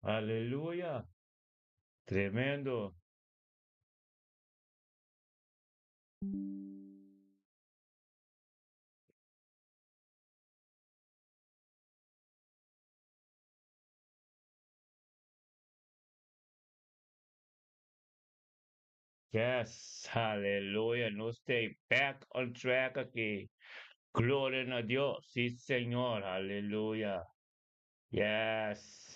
Aleluya. Tremendo. Yes, aleluya. Nos stay back on track aki. Gloria na Dios. Sí, Señor. Aleluya. Yes.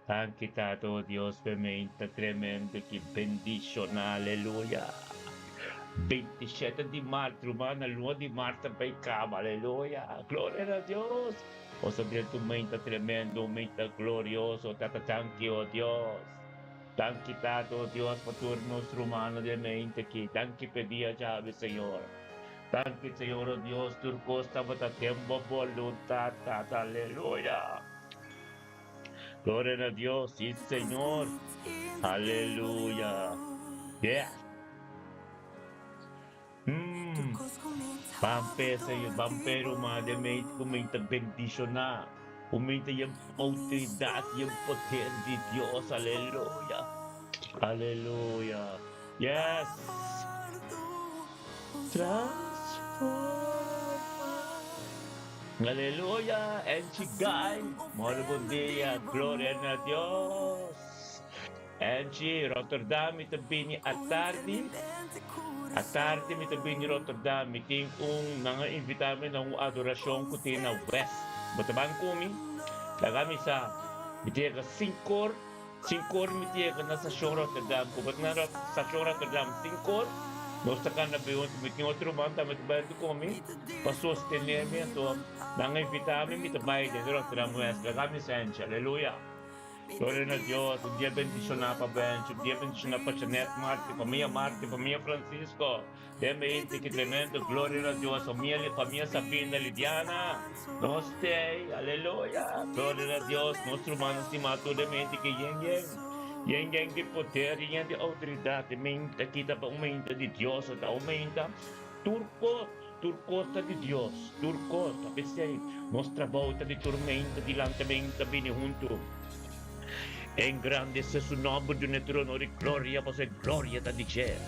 Danki Tata, oh Dios, p'e meinta tremendo ki bendiciona. Aleluya. 27 di maart, ruman, na luna di maart ta bay caba. Aleluya. Gloria na Dios. Nos a drenta un meinta tremendo, un meinta glorioso. Tata, danki, oh Dios. Danki Tata, oh Dios, pa tur nos rumannan den meinta aki. Danki p'e dia djawe, Señor. Danki, Señor, oh Dios, tur cos tabata den bo boluntad, Tata. Aleluya. Gloria na Dios, sí, Señor. Aleluya. Yeah. Ban p'e, Señor, ban p'e ruman den meinta ku meinta bendishoná, ku meinta yen outoridat, yen poder di Dios. Aleluya. Aleluya. Yes. Transforma. Aleluya. Enchi Guy. Moro bon dia. Gloria na Dios. Angie, Rotterdam mi ta bini atardi. Atardi mi ta bini Rotterdam. Mi tin un, nan a invita mi na un adoracion cu tin na West. Bo ta ban cu mi? Laga mi sa. Mi ta yega cincor, cincor mi ta yega na stacion Rotterdam. Cu bo ta na stacion Rotterdam cincor, nos ta cana bay hunto. Mi tin otro ruman tambe ta bay hunto cu mi pa sostene mi. Anto nan a invita mi, mi ta bay den Rotterdam West. Laga mi sa, Angie. Aleluya. Gloria na Dios, un dia bendiciona pa Bencho, un dia bendiciona pa Jeanette Martin, famia Martin, famia Francisco, den mente ki tremendo, gloria na Dios, famia, famia Sabina, Lidiana, nos tey, aleluya, gloria na Dios, nos rumannan stima tur den mente ki yen yen, yen yen di poder, yen yen di autoridad, e mente aki ta un mente di Dios, ta un mente tur cos, tur cos ta di Dios, tur cos, ta p'esey nos trabou ta di tur mente dilanti mente bini hunto engrandece su nomber, dun'e tur honor y gloria, pasobra e gloria ta di dje,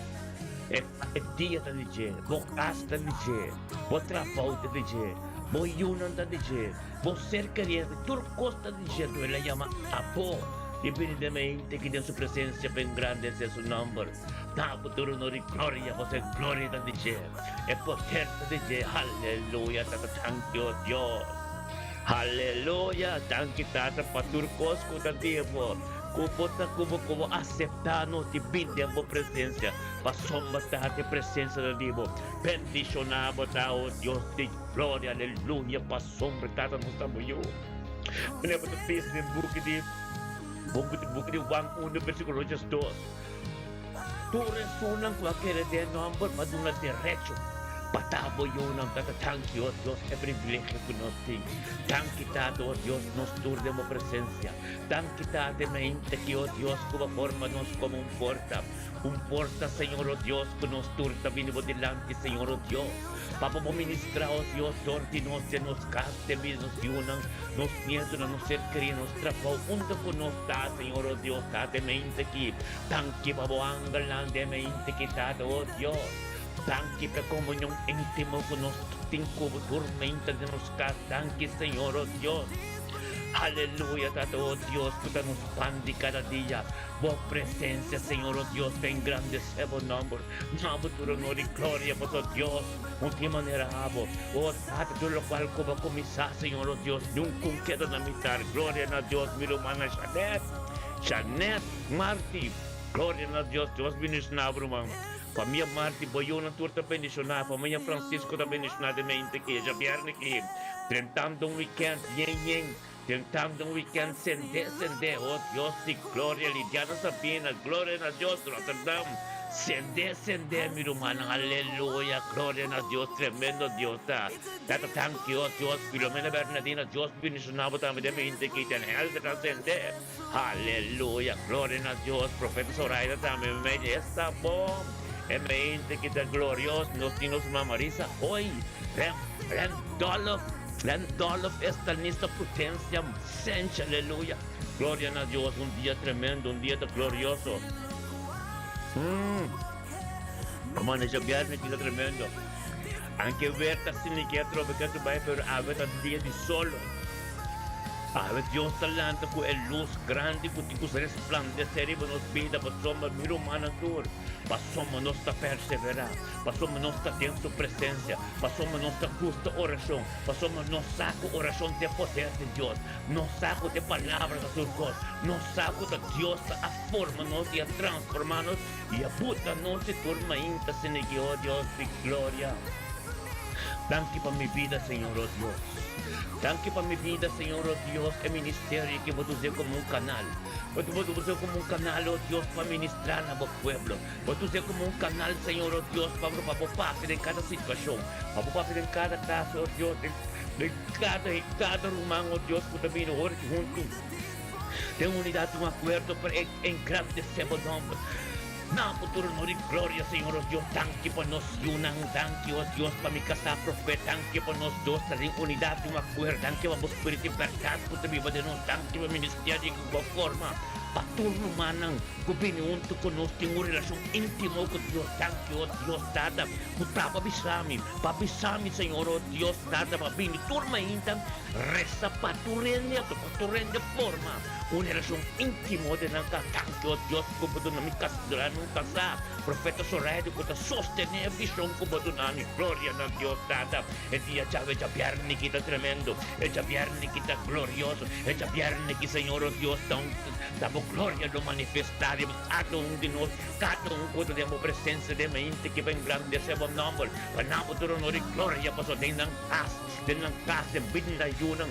e e dia ta di dje, bo cas ta di dje, bo trabou ta di dje, bo yunan ta di dje, bo ser kerido, tur cos ta di dje, anto el a yama abo di bini den mente aki den su presencia pa engrandece su nomber. Ta bo tur honor y gloria, pasobra e gloria ta di dje. E poder ta di dje. Haleluya Tata danki o Dios. Haleluya danki Tata pa tur kos ku ta di bo. Ku bo ta ku bo ku bo asepta nos di bin den bo presensia. Pasobra Tata e presensia ta di bo. Bendishona bo ta o Dios di gloria. Aleluya pasobra Tata nos ta bo yu. Mira bo ta bisa den buki di buki di Juan uno versikulo diesdos. Tur esunnan ku a kere den e nòmber pa duna derecho pa ta bo yunan. Tata, danki, o Dios, e privilegio ku nos tin. Danki, Tata, o Dios, nos tur den bo presensia. Danki, Tata, e mainta aki, o Dios, ku bo forma nos komo un porta. Un porta, Señor, o Dios, ku nos tur ta bini bo dilanti, Señor, o Dios. Pa bo ministrá, o Dios, dor di nos den nos kas, den bida nos yunan, nos nietonan, nos ser kerí, nos trabou, unda ku nos ta, Señor, o Dios, Tata, e mainta aki. Danki pa bo angelnan den mainta aki, Tata, o Dios. Danki pa e komunion íntimo ku nos tin ku bo tur mainta den nos kas. Danki, Señor, o Dios. Aleluya, Tata, o Dios, ku ta nos pan di kada dia. Bo presencia, Señor, oh Dios, ta engrandece bo nomber. Na bo tur honor y gloria, pasobra Dios, no tin manera abo. Oh Tata, tur locual cu bo a cuminsa, Señor, oh Dios, nunca un keda na mitar. Gloria na Dios, mi rumana Jeanette, Jeanette Marti. Gloria na Dios, Dios bendiciona bo, ruman. Famia Marti, bo yunan tur ta bendiciona. Famia Francisco ta bendiciona den mente aki, djabierne aki, drentando un weekend yen yen. Tentando un weekend sende sende oh Dios di gloria Lidiana Sabina gloria na Dios Rotterdam sende sende mi rumannan aleluya gloria na Dios tremendo Dios ta tata tanki oh Dios Filomena Bernadina Dios bendiciona bo tambe den mi hinte ki den helder ta sende aleluya gloria na Dios profeta Zoraida tambe mi medio esta bon e mi hinte ki ta glorioso nos tin nos mama Marisa hoy Rem Rem Dolf. Randolph Estanista Prudencia Sencha aleluya gloria na Dios un dia tremendo un dia ta glorioso mm Ruman e djabièrnè ki ta tremendo anke wer ta asina ke atrobe ke ta bai pero awe ta dia di solo awe Dios ta lanta ku e lus grandi ku tin ku resplandesé riba nos bida pasobra mi rumannan tur pasobra nos ta perseverá. Pasobra nos ta den su presencia, pasobra nos ta gusta oracion, pasobra nos sa cu oracion ta e poder di Dios, nos sa cu ta e Palabra ta tur cos, nos sa cu ta Dios ta a forma nos y a transforma nos y a buta nos di tur mainta asina ki, oh Dios di gloria. Danki pa mi bida, Señor, oh Dios. Danki pa mi bida, Señor, oh Dios, e ministerio ki Bo ta usa como un canal. Bo ta usa como un canal, oh Dios, pa ministra na Bo pueblo. Bo ta us'é komo un kanal, Señor, o Dios, pa pa Bo papia den kada situashon, pa Bo papia den kada kaso, o Dios, den den kada i kada ruman, o Dios, ku ta bini ora ki huntu den unidat, un akuerdo pa e engrandesé Bo nòmber. Na Bo tur honor i gloria, Señor, o Dios. Danki pa nos yunan. Danki, o Dios, pa mi kasá Profet. Danki pa nos dos ta den unidat, un akuerdo. Danki pa Bo Spiritu di bèrdat ku ta biba den nos. Danki pa ministerio ku Bo a forma pa tur rumannan. Ku bini huntu ku nos tin un relashon íntimo ku Dios. Danki, o Dios Tata, ku ta pa bisa mi, pa bisa mi, Señor, o Dios Tata, pa bini tur mainta resa pa tur hende, anto pa tur hende forma un relashon íntimo den nan kas. Danki, o Dios, ku bo duna mi kas, duna mi un kasá, Profeta Soraya, ku ta sostené e vishon ku bo duna mi. Gloria na Dios Tata. E dia djawe djabièrnè ki ta tremendo, e djabièrnè ki ta glorioso, e djabièrnè ki, Señor, o Dios, ta un. Ta bo gloria lo manifestá riba kada un di nos, kada un ku ta den bo presensia den mente ki pa engrandesé bo nòmber, pa nan bo tur honor i gloria, pasobra den nan kas, den nan kas, den bida di nan yunan,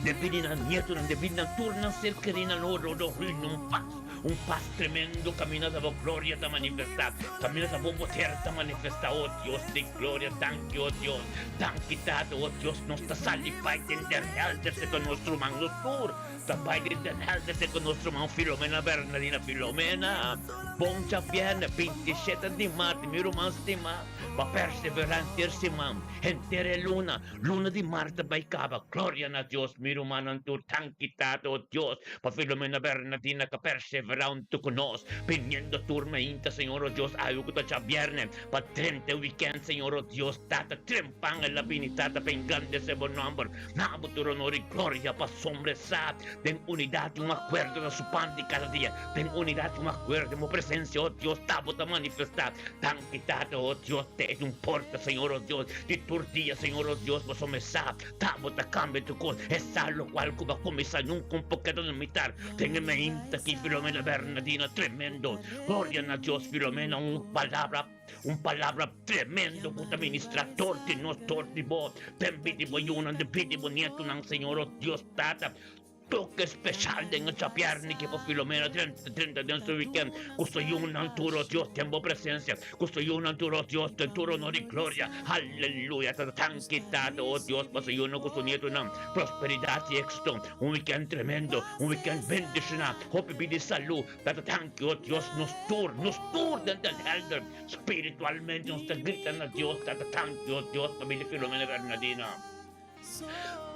den bida di nan nietunan, den bida di nan tur nan ser kerí, nan lo lo reina un pas, un pas tremendo kaminda ta bo gloria ta manifestá, kaminda ta bo poder ta manifestá, o Dios di gloria, danki, o Dios, danki Tata, o Dios, nos ta sali bai den der hèlder serka nos ruman, nos tur. Ta bai den Den Helder te ku nos ruman Filomena Bernardina. Filomena, bon djabièrnè, 27 di mart, mi ruman stimá, pa perseverá henter siman, henter e luna, luna di mart ta bai kaba. Gloria na Dios, mi rumannan tur, danki Tata, o Dios, pa Filomena Bernardina ka perseverá huntu ku nos, biniendo tur mainta, Señor, o Dios, awe ku ta djabièrnè, pa drenta e wikènt, Señor, o Dios, Tata, trempan el a bini, Tata, pa engrandesé bo nòmber. Na bo tur honor i gloria pa sombresá den unidat i un akuerdo na su pan di kada dia, den unidat i un akuerdo den bo presensia, o Dios, ta bo ta manifestá. Danki, Tata, o Dios, te es un porta, Señor, o Dios, di tur dia, Señor, o Dios, bo sombresá, ta bo ta kambia tur kos, e sa lokual ku bo a kuminsá nunka un poketo na mitar. Den e meinta aki, Filomena Bernadina, tremendo. Gloria na Dios, Filomena, un palabra. Un palabra tremendo ku ta ministrá dor di nos, dor di bo, den bida di bo yunan, den bida di bo nietunan, Señor, o Dios Tata. Toke speshal den e djabièrnè ki pa Filomena drenta drenta den su wikènt ku su yunan tur, o Dios, den bo presensia, ku su yunan tur, o Dios, den tur honor i gloria. Aleluya! Tata, danki, Tata, o Dios, pa su yunan ku su nietunan, prosperidat i éksito. Un wikènt tremendo, un wikènt bendishoná, hopi bida i salú. Tata danki o Dios nos tur nos tur den den helder spiritualmente nos ta grita na Dios Tata danki o Dios pa bini Filomena Bernadina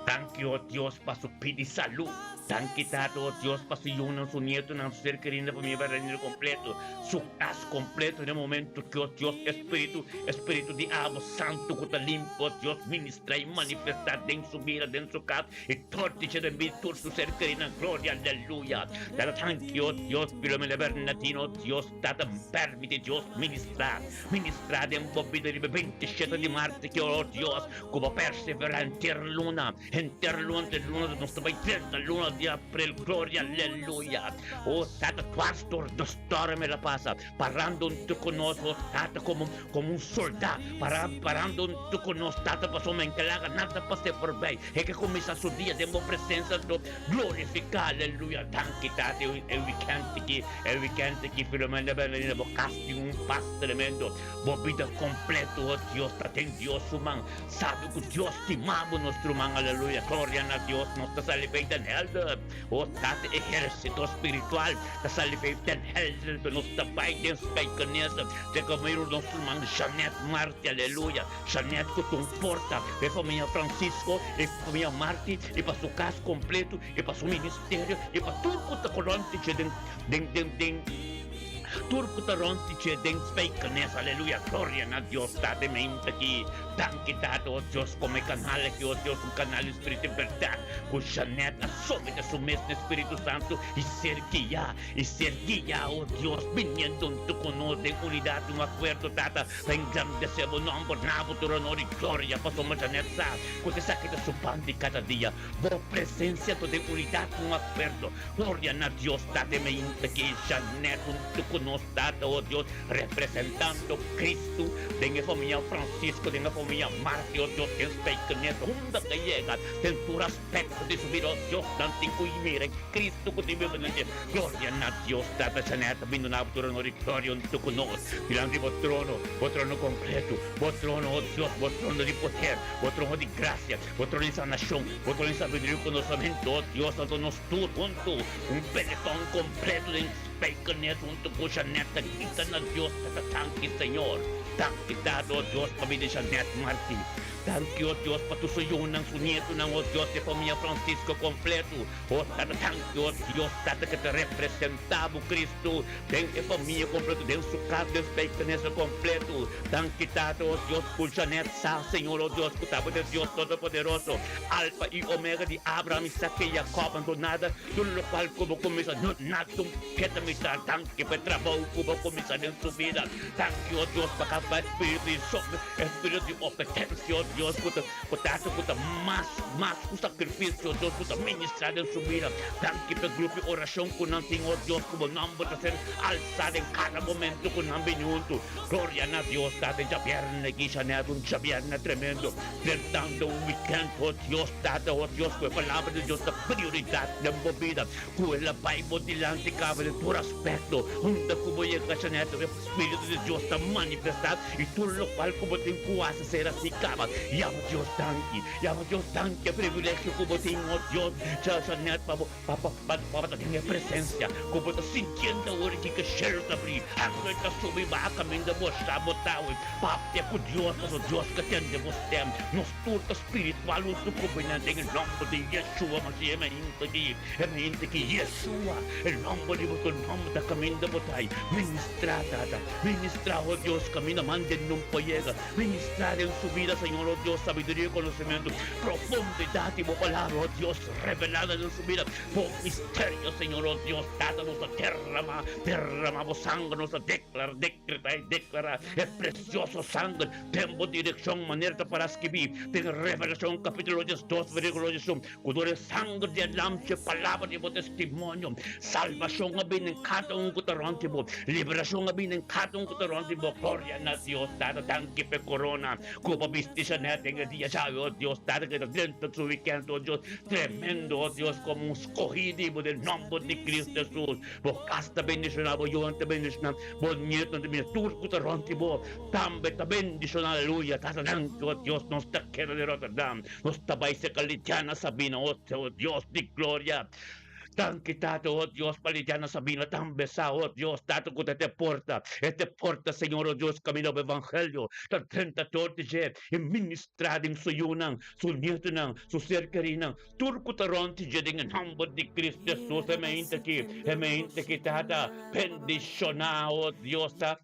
danki o Dios pa su pidi salu danki Tata o Dios pa su yunan su nietonan su ser kerido famia Bernadina completo su kas completo den momento ki o Dios espiritu espiritu di abo santo ku ta limpi o Dios ministra y manifesta den su bida den su kas I tortice den bida tur su ser keri na gloria aleluya Tata tanki o Dios Filomena Bernadino o Dios Tata permiti Dios ministra ministra den bo bida riba 27 di mart ki o Dios ku bo persevera henter luna henter luna te luna nos ta bai 30 luna di april gloria aleluya o Tata dwars door de storm el a pasa parando huntu ku nos o Tata komo komo un solda para parando huntu ku nos Tata pasobra men ke laga nada pase forbij E ke kuminsá su dia den bo presensia anto glorifiká, aleluya. Danki Tata e wikènt aki, e wikènt aki Filomena Bernardina bo kas tin un pas tremendo, bo bida kompleto, oh Dios ta den Dios su man. Sabi ku Dios stima bo nos ruman, aleluya. aleluya. Gloria na Dios, nos ta sali bij Den Helder. O Tata, ehérsito spiritual ta sali bij Den Helder, pero nos ta bai den Spijkenisse. Te kaminda nos ruman Jeanette Marti, aleluya. Jeanette ku ta un porta pa e famia Francisco, e famia Marti, i pa su kas kompleto, i pa su ministerio, i pa tur ku ta kolonti dje den, den, den, den. Tur ku ta rònt di dje den Spijkenisse, aleluya, gloria na Dios Tata e mente aki. Danki Tata, o Dios, komo e kanal aki, o Dios, un kanal di Spiritu di bèrdat, ku Jeanette a somete su mes na e Spiritu Santu i ser guiá, i ser guiá, o Dios, biniendo huntu ku nos den unidat i un akuerdo, Tata, pa engrandesé bo nòmber, na bo tur honor i gloria, pasobra Jeanette sa ku esaki ta su pan di kada dia, bo presensia ta den unidat i un akuerdo. Gloria na Dios Tata e meinta ki Jeanette huntu ku nos Tata o Dios representando Cristo den e famia Francisco den e famia Marti o Dios den Spijkenisse unda ke yega den tur aspecto di su bida o Dios nan tin ku mira e Cristo ku tin biba den dje Gloria na Dios Tata Jeanette ta bini duna bo tur honor i gloria huntu ku nos dilanti bo trono bo trono completo bo trono o Dios bo trono di poder bo trono di gracia bo trono di sanacion bo trono di sabiduria i conocemento o Dios anto nos Tur huntu, un peletòn kompleto den Spijkenisse huntu ku Jeanette ta grita na Dios ta ta Danki Señor! Danki Tata, o Dios, pa bida Jeanette Marti. Danki, o Dios, pa tur su yunan, su nietunan, o Dios, e famia Francisco kompleto. O Tata, danki, o Dios, Tata, ke ta representá bo Cristo den e famia kompleto, den su kas den Spijkenisse kompleto. Danki, Tata, o Dios, ku Jeanette sa, Señor, o Dios, ku ta bo ta e Dios Todopoderoso. Alfa i Omega di Abraham, Isaac i Jacob, anto nada tur lokual ku bo kuminsá no nada un keda mitá. Danki pa e trabou ku bo kuminsá den su bida. Danki, o Dios, pa kaba e spiritu di sombra, e spiritu di obedensia, o Dios, ku ta ku ta hasi ku ta mas mas ku sakrifisio, o Dios, ku ta ministrá den su bida. Danki pa e grupo di orashon ku nan tin, o Dios, ku bo nòmber ta ser alsá den kada momento ku nan bini huntu. Gloria na Dios, Tata, e djabièrnè aki, Jeanette, un djabièrnè tremendo. Drentando un weekend, oh Dios, Tata, oh Dios, cu e Palabra di Dios ta prioridad den bo bida, cu el a bay bo dilanti caba den tur aspecto, unda cu bo yega Jeanette, e Spiritu di Dios ta manifesta y tur locual cu bo tin cu haci ser haci caba. Yama Dios danki, yama Dios danki e privilegio cu bo tin, oh Dios, Jeanette, pa bo. Papa, pa bo ta den e presencia cu bo ta sintiendo awor aki cu e cielo ta abri, angel ta subi baha caminda bo sa bo ta awe. Papia cu Dios pasobra Dios ke tende bo stem. Nos tur ta spiritual hunto cu bo nan den e nomber di Yeshua Mashiach. E mainta aki, e mainta aki Yeshua, e nomber di boso nomber ta caminda bo ta ay. Ministra, Tata, ministra, oh Dios, caminda mande nun por yega. Ministra den su bida, Señor, oh Dios, sabiduria y conocimento, profundidad di bo palabra, oh Dios. Revelada den su bida bo misterio, Señor, oh Dios, Tata, nos ta derrama, derrama bo sanger, nos ta declara, decreta y declara e precioso sanger den bo direccion, manera ta para skibi den Revelacion capitulo 12 versículo 11, cu dor e sanger di e Lamchi, e palabra di bo testimonio, salbacion a bini den cada un cu ta rond di bo, liberacion a bini den cada un cu ta rond di bo. Gloria na Dios, Tata, danki p'e corona. Ku bo bisti Jeanette den e dia djawe, oh Dios, Tata ke ta drenta su weekend, oh Dios, tremendo, oh Dios, komo un skohí di bo den nòmber di Cristo Jesus. Bo kas ta bendishoná, bo yunan ta bendishoná, bo nietonan ta bendishoná, tur ku ta rònt di bo tambe ta bendishoná, aleluya. Tata danki, oh Dios, nos ta keda di Rotterdam, nos ta bai serka Lidiana Sabina, oh Dios di gloria. Danki Tata, oh Dios, pa Lidiana Sabina tambe sa, oh Dios, Tata, ku ta te porta, e te porta, Señor, oh Dios, kaminda bo evangelio ta drenta dor di dje i ministrá den su yunan, su nietunan, su ser kerinan, tur ku ta rònt di dje den e nòmber di Cristo Jesus. E mente aki, e mente aki, Tata, bendishoná, oh Dios, ta.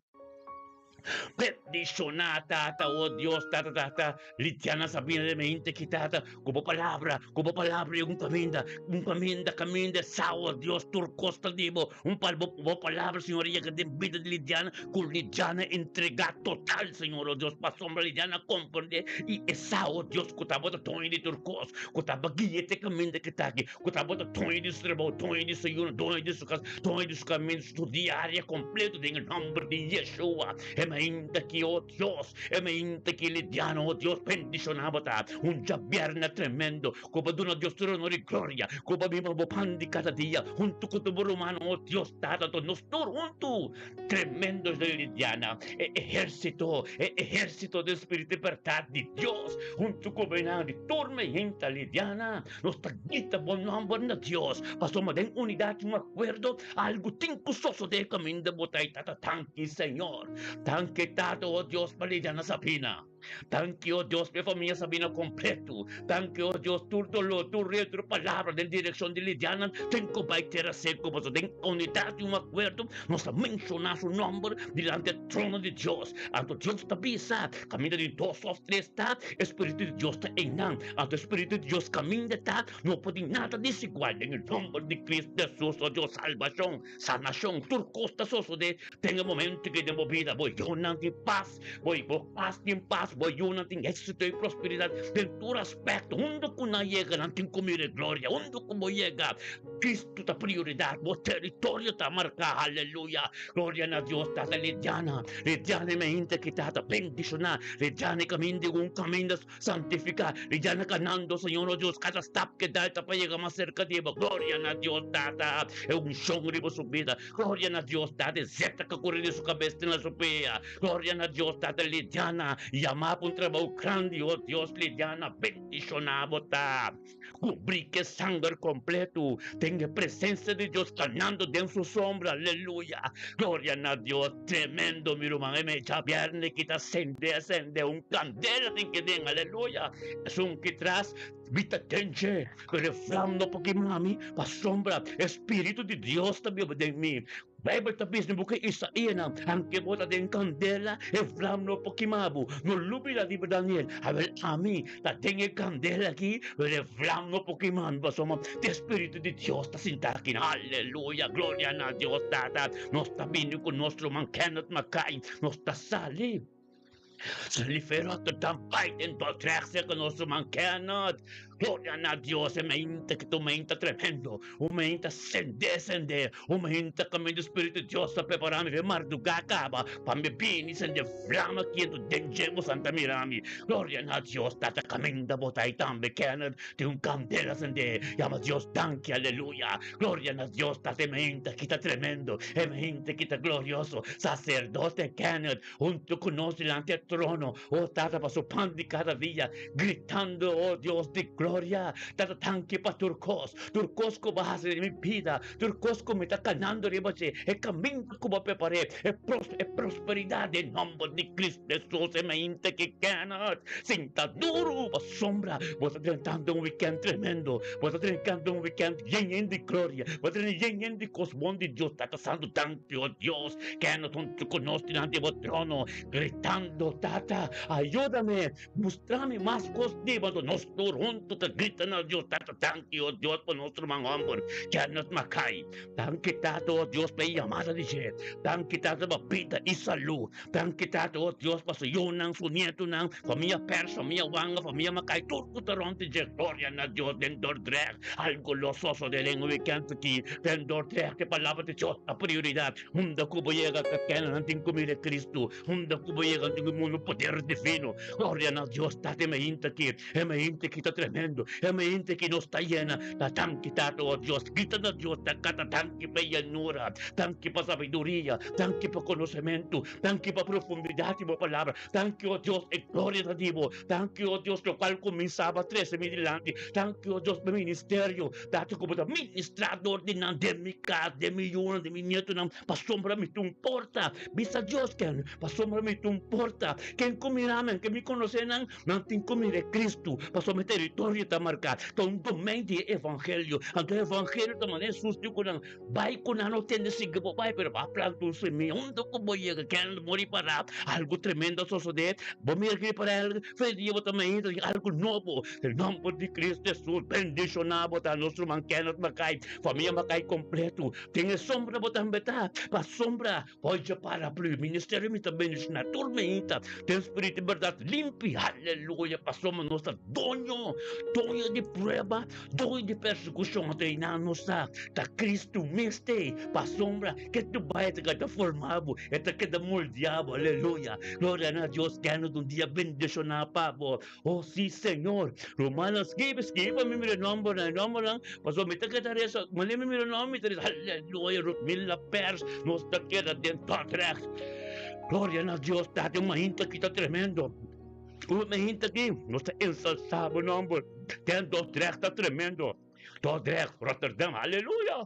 Bendishoná, Tata, oh Dios, Tata, Tata, Lidiana Sabina de mente ki, Tata, ku bo palabra, ku bo palabra i un kaminda, un kaminda, kaminda sa, oh Dios, tur kos ta di bo, un pal bo, bo palabra, Señor, yega den bida di Lidiana, ku Lidiana entregá total, Señor, oh Dios, pasobra Lidiana komprendé i e sa, oh Dios, ku ta bo ta doño di tur kos, ku ta bo guia te kaminda ki ta aki, ku ta bo ta doño di su trabou, doño di su yunan, doño di su kas, doño di su kaminda, su diaria kompleto den e nòmber di Yeshua. mainta aki, o Dios, e mainta aki Lidiana, o Dios, bendishoná bo ta. Un djabièrnè tremendo ku bo duna Dios tur honor i gloria, ku bo biba bo pan di kada dia huntu ku tur bo rumannan, o Dios Tata, anto nos tur huntu. Tremendo es de Lidiana, e ehérsito, e ehérsito den spiritu i bèrdat di Dios huntu ku bo di tur mainta Lidiana. Nos ta grita bo nòmber na Dios, pasobra den unidat i un akuerdo algu tin ku sosodé kaminda bo ta i Tata. Danki, Señor. Danki, Tata, o Dios, pa Lidiana Sabina. Danki, o Dios, pa e famia Sabina kompletu. Danki, o Dios, tur doló, tur redu, tur palabra den direkshon di Lidiana tin ku bai tera seku, pasobra den unidat i un akuerdo nos ta menshoná su nòmber dilanti e trono di Dios. Anto Dios ta bisa, Kaminda di dos òf tres ta, e spiritu di Dios ta einan. Anto e Spiritu di Dios kaminda ta, no por tin nada desigual den e nomber di Cristo Jesus, o Dios, salbashon, sanashon, tur kos ta sosode den e momento ke den bo bida. Bo yunan tin pas, bo bo kas tin pas, bo yunan tin éxito i prosperidat den tur aspekto. Unda ku nan yega nan tin ku mira e gloria. Unda ku bo yega, Cristo ta prioridat, bo teritorio ta marká. Aleluya! Gloria na Dios, Tata Lidiana, Lidiana e mainta ki Tata bendishoná, Lidiana e kaminda i un kaminda Santifiká i ya na kanando, Señor nos Dios, kada stap ke dal ta pa yega mas serka di bo. Gloria na Dios, Tata, e unshon riba su bida. Gloria na Dios, Tata, e zeta ke kore di su kabes te na su pia. Gloria na Dios, Tata, Lidiana yamá pa un trabou grandi. O Dios, Lidiana, bendishoná bo ta. Kubrí ku e sanger kompletu. Den e presensia di Dios, kanando den su sombra. Aleluya! Gloria na Dios! Tremendo, mi ruman! E mecha bierne ki ta sende, a sende un kandela den ki den. Aleluya! Esun ki tras mi ta den dje, pero e vlam no por kima mi, pasobra e Spiritu di Dios ta biba den mi. Bijbel ta bisa den buki Isaíanan, Anke bo ta den kandela, e vlam no por kima bo. No lubida riba Daniel. Awel, ami ta den e kandela aki, pero e vlam no por kima mi, pasobra te Spiritu di Dios ta sinta aki. Aleluya! Gloria na Dios Tata! Nos ta bini ku nos ruman Kenneth Mackay. Nos ta sali. Sali Rotterdam bai den Dordrecht serka nos ruman Kenneth. Gloria na Dios, e meinta ki ta un meinta tremendo, un meinta sende sende, un meinta kaminda Spiritu di Dios ta prepara mi pa e mardugá kaba pa mi bini sende flama kientu den dje bo santa mira mi. Gloria na Dios, Tata kaminda bo ta ei tambe Kenneth tin un kandela sende, yama Dios danki, aleluya. Gloria na Dios, Tata e meinta ki ta tremendo, e meinta ki ta glorioso, Saserdote Kenneth Hunto ku nos dilanti e trono, o Tata, pa su pan di kada dia, gritando, O Dios di gloria, Tata, tanki pa tur kos, tur kos ku bo a hasi den mi bida, tur kos ku mi ta kanando riba dje, e kaminda ku bo a prepar'é, e pros, e prosperidat den nòmber di Cristo Hesus, e mainta ki Kenneth sinta duru pasobra bo ta drentando un wikènt tremendo, bo ta drentando un wikènt yen yen di gloria, bo ta drentando yen yen di kos bon di Dios, Tata Santu, danki, o Dios. Kende huntu ku nos dilanti bo trono, gritando, Tata, ayúdame, mustrami mas kos di bo. Anto nos tur huntu ta grita na Dios, Tata, danki, o Dios, pa nos ruman hòmber, Kenneth Mackay. Danki, Tata, o Dios, pa e yamada di dje. Danki, Tata, pa bida i salú. Danki, Tata, o Dios, pa su yunan, su nietunan, famia Pers, famia Wanga, famia Mackay, tur ku ta rònt di dje. Gloria na Dios den Dordrecht. Algu lo sosodé den wikènt aki den Dordrecht. E palabra di Dios ta prioridat. Unda ku bo yega ta kende nan tin ku mira Cristo. Unda ku bo yega nan tin ku mira un poder divino. Gloria na Dios Tata e mainta aki. E mainta aki ta tremendo. E mainta aki nos ta yena. Ta danki Tata o Dios. Grita na Dios ta kata danki pa e yanura. Danki pa sabiduria. Danki pa konosementu. Danki pa profundidat di bo palabra. Danki o Dios e gloria ta di bo. Danki o Dios lokual kuminsaba trese mi dilanti. Danki o Dios pa ministerio. Datu ku bo ta ministrá dor di nan den mi kas, den mi yunan, den mi nietonan, pasobra mi ta un porta. Bisa Dios ken, pasobra mi ta un porta. Ken ku mira mi, ken mi konosé nan, nan tin ku mira e Kristu, pasobra mi teritorio ta marká. Ta un domein di e evangelio. Anto e evangelio ta manera Hesus di ku nan, Bai ku nan no tende sigui bo bai, pero bo a planta un semia. Unda ku bo yega, ken bo ripará algu tremendo a sosodé. Bo mira ki ripará el, fe dia bo ta mainta di algu nobo. Den nòmber di Kristu Hesus, bendishoná bo ta nos ruman Kenneth Mackay, famia Mackay kompletu. Den e sombra bo tambe ta, pasobra Oye paraplu, ministerio mi ta bendishoná tur mainta. Den spiritu i bèrdat limpi. Aleluya! Pasobra nos ta doño, doño di prueba, doño di persekushon. Anto einan nos sa ta Kristu mes t'ei. Pasobra ke tu bai e ta keda forma bo, e ta keda moldia bo. Aleluya! Gloria na Dios! Kende un dia bendishoná pa bo. Oh sí, Señor. Rumannan, skibi, skibi pa mi mira e nombernan, e nombernan, pasobra mi ta keda resa, manera mi mira nomber, mi ta resa, aleluya, Rutmila Pers, nos ta keda den Dordrecht. Gloria na Dios, Tata, un mainta aki ta tremendo. Un mainta aki, nos ta ensalsá bo nomber. Den Dordrecht ta tremendo. Dordrecht, Rotterdam, aleluya.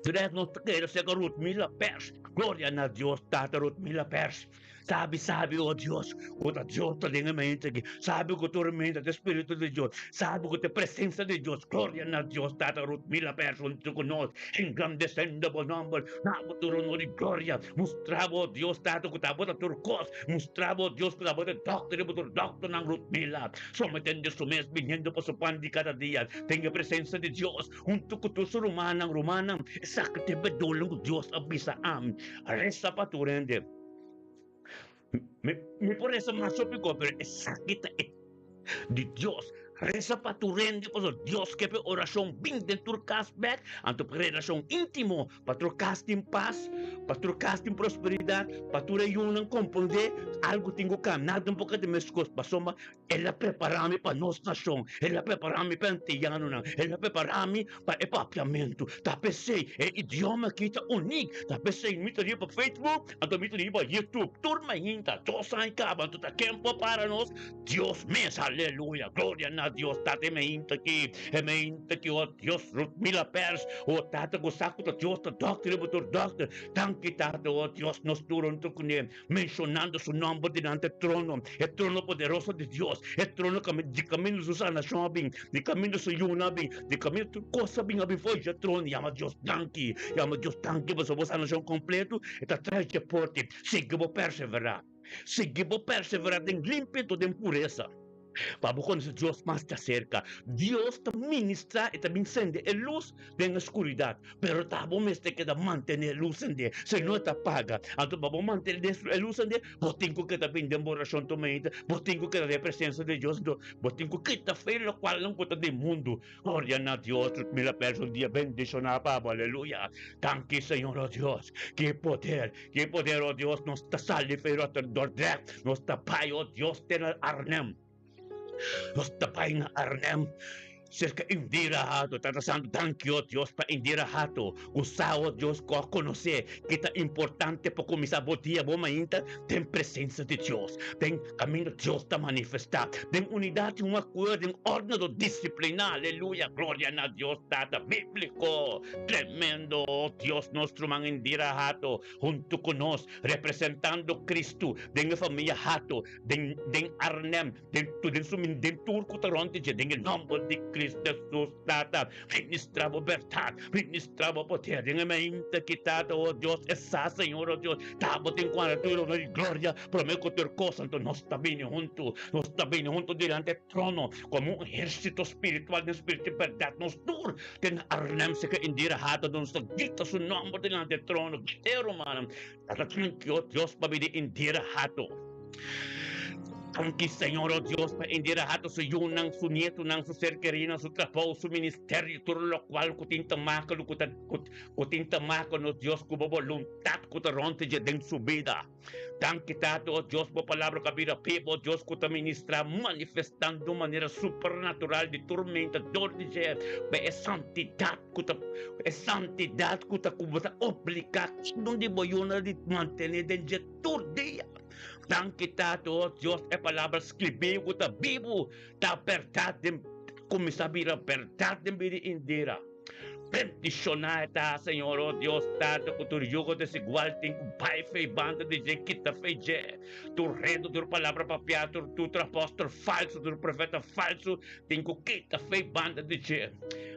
Dret nos ta kere seka Rutmila Pers. Gloria na Dios Tata Rutmila Pers. Sabi sabi o Dios ku ta Dios ta den e mente aki. Sabi ku tur mente ta Spiritu di Dios. Sabi ku ta presensia di Dios. Gloria na Dios Tata Rutmila Pers huntu ku nos. Engrandesendo bo nomber. Na bo tur honor i gloria. Mustra bo Dios Tata ku ta bo ta tur kos. Mustra bo Dios ku ta bo ta dokter i bo tur dokternan Rutmila. Sometendo su mes biniendo pa su pan di kada dia. Den e presensia di Dios. Huntu ku tur su rumannan, Rumannan, esaki ta e bedoling ku Dios a bisa ami, Resa pa tur hende. Mi, mi por resa mas hopi kos, pero esaki ta e di Dios. Resa pa tur hende, pasobra Dios ke pa e orashon bin den tur kas bèk, anto pa relashon íntimo, pa tur kas tin pas, pa tur kas tin prosperidat, pa tur e yunan komprondé algu tin ku kambia, nada tampoco ta meskos, pasobra El a prepará mi pa nos nashon, El a prepará mi pa e antianonan, El a prepará mi pa e papiamentu. Ta p'esei e idioma akí ta unik. Ta p'esei mi ta riba Facebook, anto mi ta riba YouTube. Tur mainta, dos aña kaba, anto ta ken por para nos? Dios mes! Aleluya! Gloria na Dios! Tata e mainta akí, e mainta akí, o Dios, Rutmila Pers, o Tata ku sa ku ta Dios ta dòkter riba tur dòkter. Danki Tata, o Dios, nos tur huntu kuné. Menshonando su nòmber dilanti e trono, e trono poderoso di Dios, e trono di kaminda su sanashon a bin, di kaminda su yunan a bin, di kaminda tur kos a bin a bin for dje trono. Yama Dios danki, yama Dios danki pasobra bo sanashon kompleto e ta tras dje porte. Sigui bo perseverá, sigui bo perseverá den limpitud, den puresa. Pa bo konosé Dios mas djaserka. Dios ta ministrá i ta bin sende e lus den e skuridat, pero ta bo mester keda mantené e lus sendé, si no e ta paga. Anto pa bo mantené e lus sendé, bo tin ku keda bin den bo orashon tur mainta, bo tin ku keda den e presensia di Dios, anto bo tin ku kita fe lokualnan ku ta den mundu. Gloria na Dios, mi la pèrs un dia bendishoná pa bo, aleluya. Danki Señor, o Dios, ki poder, ki poder, o Dios, nos ta sali for Dordrecht, nos ta bai, o Dios, te na Arnhem, nos ta bai na Arnhem, serka Indira Hato, Tata Santu, danki, o Dios, pa Indira Hato, ku sa, o Dios, ku a konosé ki ta importante pa kuminsá bo dia, bo mainta, den presensia di Dios, den kaminda Dios ta manifestá, den unidat i un akuerdo, den órden do disipliná, aleluya, gloria na Dios Tata, bíbliko, tremendo, o Dios, nos ruman Indira Hato, huntu ku nos, representando Kristu den e famia Hato, den den Arnhem, den den su den tur ku ta rònt di dje, den e nòmber di Kristu Hesus, Tata, ministra bo bèrdat, ministra bo poder den e mente aki, Tata, o Dios, e sa, Señor, o Dios, ta bo tin ku anda tur honor i gloria promé ku tur kos, anto nos ta bini huntu, nos ta bini huntu dilanti e trono komo un ehérsito spiritual den spiritu i bèrdat, nos tur den Arnhem seka Indira Hato, nos ta grita su nòmber dilanti e trono, grita, rumannan, Tata danki o Dios pa bini Indira Hato. Danki Señor o Dios pa Indira Hato su yunan, su nietunan, su ser kerinan, su trabou, su ministerio, tur lokual ku tin ta maka ku ta ku tin ta maka nos Dios ku bo boluntat ku ta rònt dje den su bida. Danki Tata o Dios bo palabra ku a bira biba o Dios ku ta ministra manifestando un manera supernatural di tur menta dor di dje pa e santidat ku ta e santidat ku ta ku bo ta obliga kada un di bo yunan di mantene den dje tur dia. Danki Tata o Dios e palabra skribí ku ta bibu ta bèrdat den kuminsá bira bèrdat den bida Indira. Bendishoná e ta, Señor, o Dios Tata, ku tur yugo desigual tin ku bai fei banda di dje, kita fei dje. Tur redu, tur palabra papiá, tur tur apòstel falsu, tur profeta falsu tin ku kita fei banda di dje.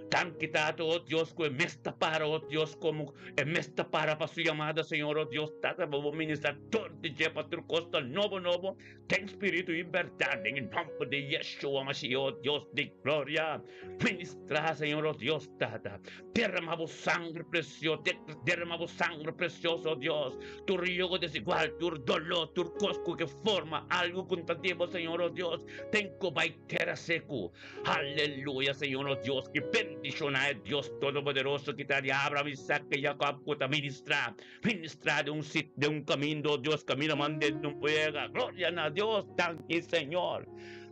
Danki Tata, oh Dios, ku e mes ta para, oh Dios, komo e mes ta para pa su yamada, Señor, oh Dios, Tata, pa bo ministra tur di dje pa tur kos ta nobo nobo, den spiritu i bèrdat, den e nòmber di Yeshua Mashiach, oh Dios di gloria. Ministra, Señor, oh Dios, Tata, derama bo sangre presioso, derama bo sangre presioso, oh Dios, tur yugo desigual, tur doló, tur kos ku ke forma algu ku ta di bo, Señor, oh Dios, ten ku bai tera seku. Aleluya, Señor nos Dios, ki bendiciona e Dios Todopoderoso ki ta di Abraham, Isaac i Jacob ku ta ministra, ministra den un sit, den un caminda, oh Dios, caminda mande no por yega. Gloria na Dios, danki Señor.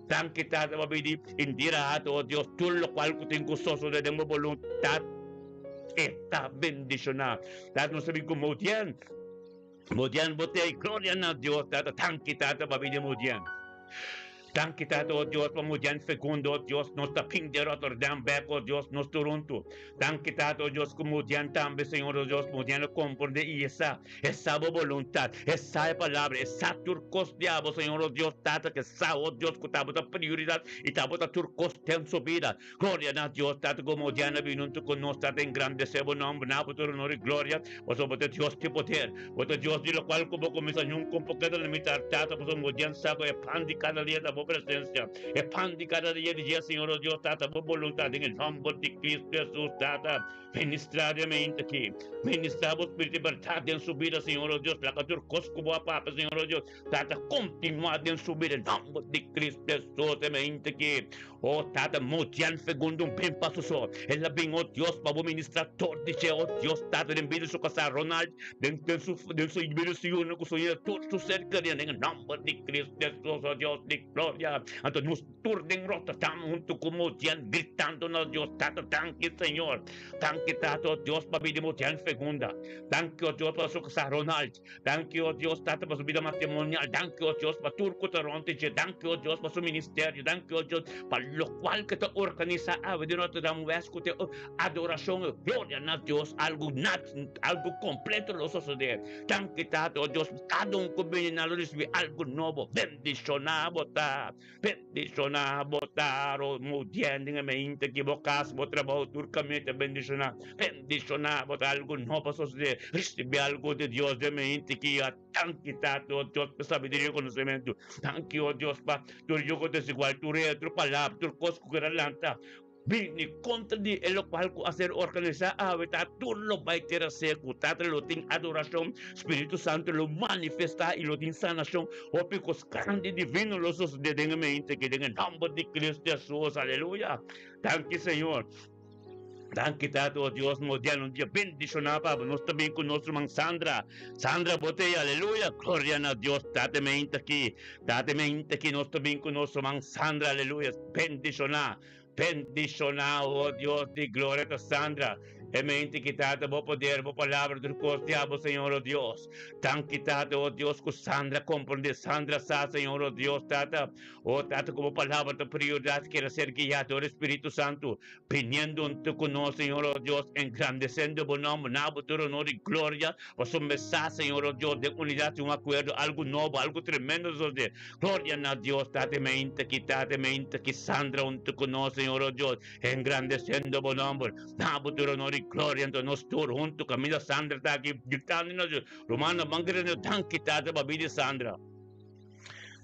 Danki Tata pa bidi Indira Hato, oh Dios, tur locual ku tin ku sosode den bo boluntad e ta bendiciona. Tata, nos ta bin ku Modian, Modian bo te, gloria na Dios, Tata, danki Tata pa bidi Modian. Danki Tata, o Dios, pa mudian fecundo, o Dios, nos ta fin di Rotterdam bek, o Dios, nos tur huntu. Danki Tata, o Dios, ku mudian tambe, Señor, o Dios, mudian lo komprende i e sa, e sa bo boluntat, e sa e palabra, e sa tur kos di abo, Señor, o Dios, Tata, ke sa, o Dios, ku ta bo ta prioridat i ta bo ta tur kos den su bida. Gloria na Dios, Tata, ku mudian a bini huntu ku nos, Tata, engrandesé bo nomber, na bo tur honor i gloria, pasobra bo ta Dios di poder. Bo ta Dios di lokual ku bo kuminsá nunka un pokeda limitar, Tata, pasobra bo dian sa ku e pan di kada dia ta bo presensia. E pan di kada dia di dje, Señor, o Dios, Tata, bo boluntat den e nòmber di Kristu Hesus, Tata, ministrá den mente aki. Ministrá bo Spiritu di bèrdat den su bida, Señor, o Dios. Laga tur kos ku bo a papia, Señor, o Dios, Tata, kontinuá den su bida, nòmber di Kristu Hesus, e mente aki. O Tata, motian segundo un ben paso so. El a bin, o Dios, pa bo ministra tur di dje, o Dios, Tata, den bida su kasá Ronald, den den su den su bida su yunan ku su yera, tur su ser kerí, den e nòmber di Cristo Hesus, o Dios di gloria. Anto nos tur den Rotterdam huntu ku motian, gritando na Dios, Tata, danki, Señor. Danki, Tata, o Dios, pa bida motian segunda. Danki, o Dios, pa su kasá Ronald. Danki, o Dios, Tata, pa su bida matrimonial. Danki, o Dios, pa tur ku ta rònt dje. Danki, o Dios, pa su ministerio. Danki, o Dios, pa lokual ku ta organisá awe di Rotterdam West ku ta adorashon. Gloria na Dios! Algu nat, algu kompleto lo sosodé. Danki, Tata, o Dios, kada un ku bini nan lo risibí algu nobo. Bendishoná bo ta. Bendishoná bo ta, ro mudien den e mente ki bo kas, bo trabou, tur kaminda ta bendishoná. Bendishoná bo ta, algu no pa sosodé. Risibí algu di Dios den mente ki a Danki Tata, o Dios, pa sabiduria i konosementu. Danki, o Dios, pa tur yugo desigual, tur rei, tur palabra, tur kos ku keda lanta. Bini kontra di e lokual ku a ser organisá awe ta tur lo bai tera seku. Tata lo tin adorashon, Spiritu Santu lo manifestá i lo tin sanashon. Hopi kos grandi divino lo sosodé den e mente aki den e nòmber di Kristu Hesus. Aleluya! Danki Señor. Danki Tata, o Dios, nos dia un dia bendishoná pa bo. Nos ta bin ku nos ruman Sandra. Sandra bo t'ei, aleluya! Gloria na Dios. Tata mente aki, Tata mente aki nos ta bin ku nos ruman Sandra, aleluya. Bendishoná. Bendishoná, o Dios di gloria, ta Sandra. E mente ki Tata, bo poder, bo palabra, tur kos di abo, Señor, o Dios. Danki, Tata, o Dios, ku Sandra komprendé. Sandra sa, Señor, o Dios, Tata, o Tata, ku bo palabra ta prioridat, keda ser guiá dor e Spiritu Santu, biniendo huntu ku nos, Señor, o Dios, engrandesendo bo nòmber, na bo tur honor i gloria, pasobra mi sa, Señor, o Dios, den unidat i un akuerdo, algu nobo, algu tremendo ta sosodé. Gloria na Dios, Tata mente ki, Tata mente ki, Sandra huntu ku nos, Señor, o Dios, engrandesendo bo nomber. Na bo tur honor i gloria, anto nos tur huntu kaminda Sandra ta aki gritando na Dios. Rumannan, ban grita na Dios, Danki, Tata, pa bida di Sandra.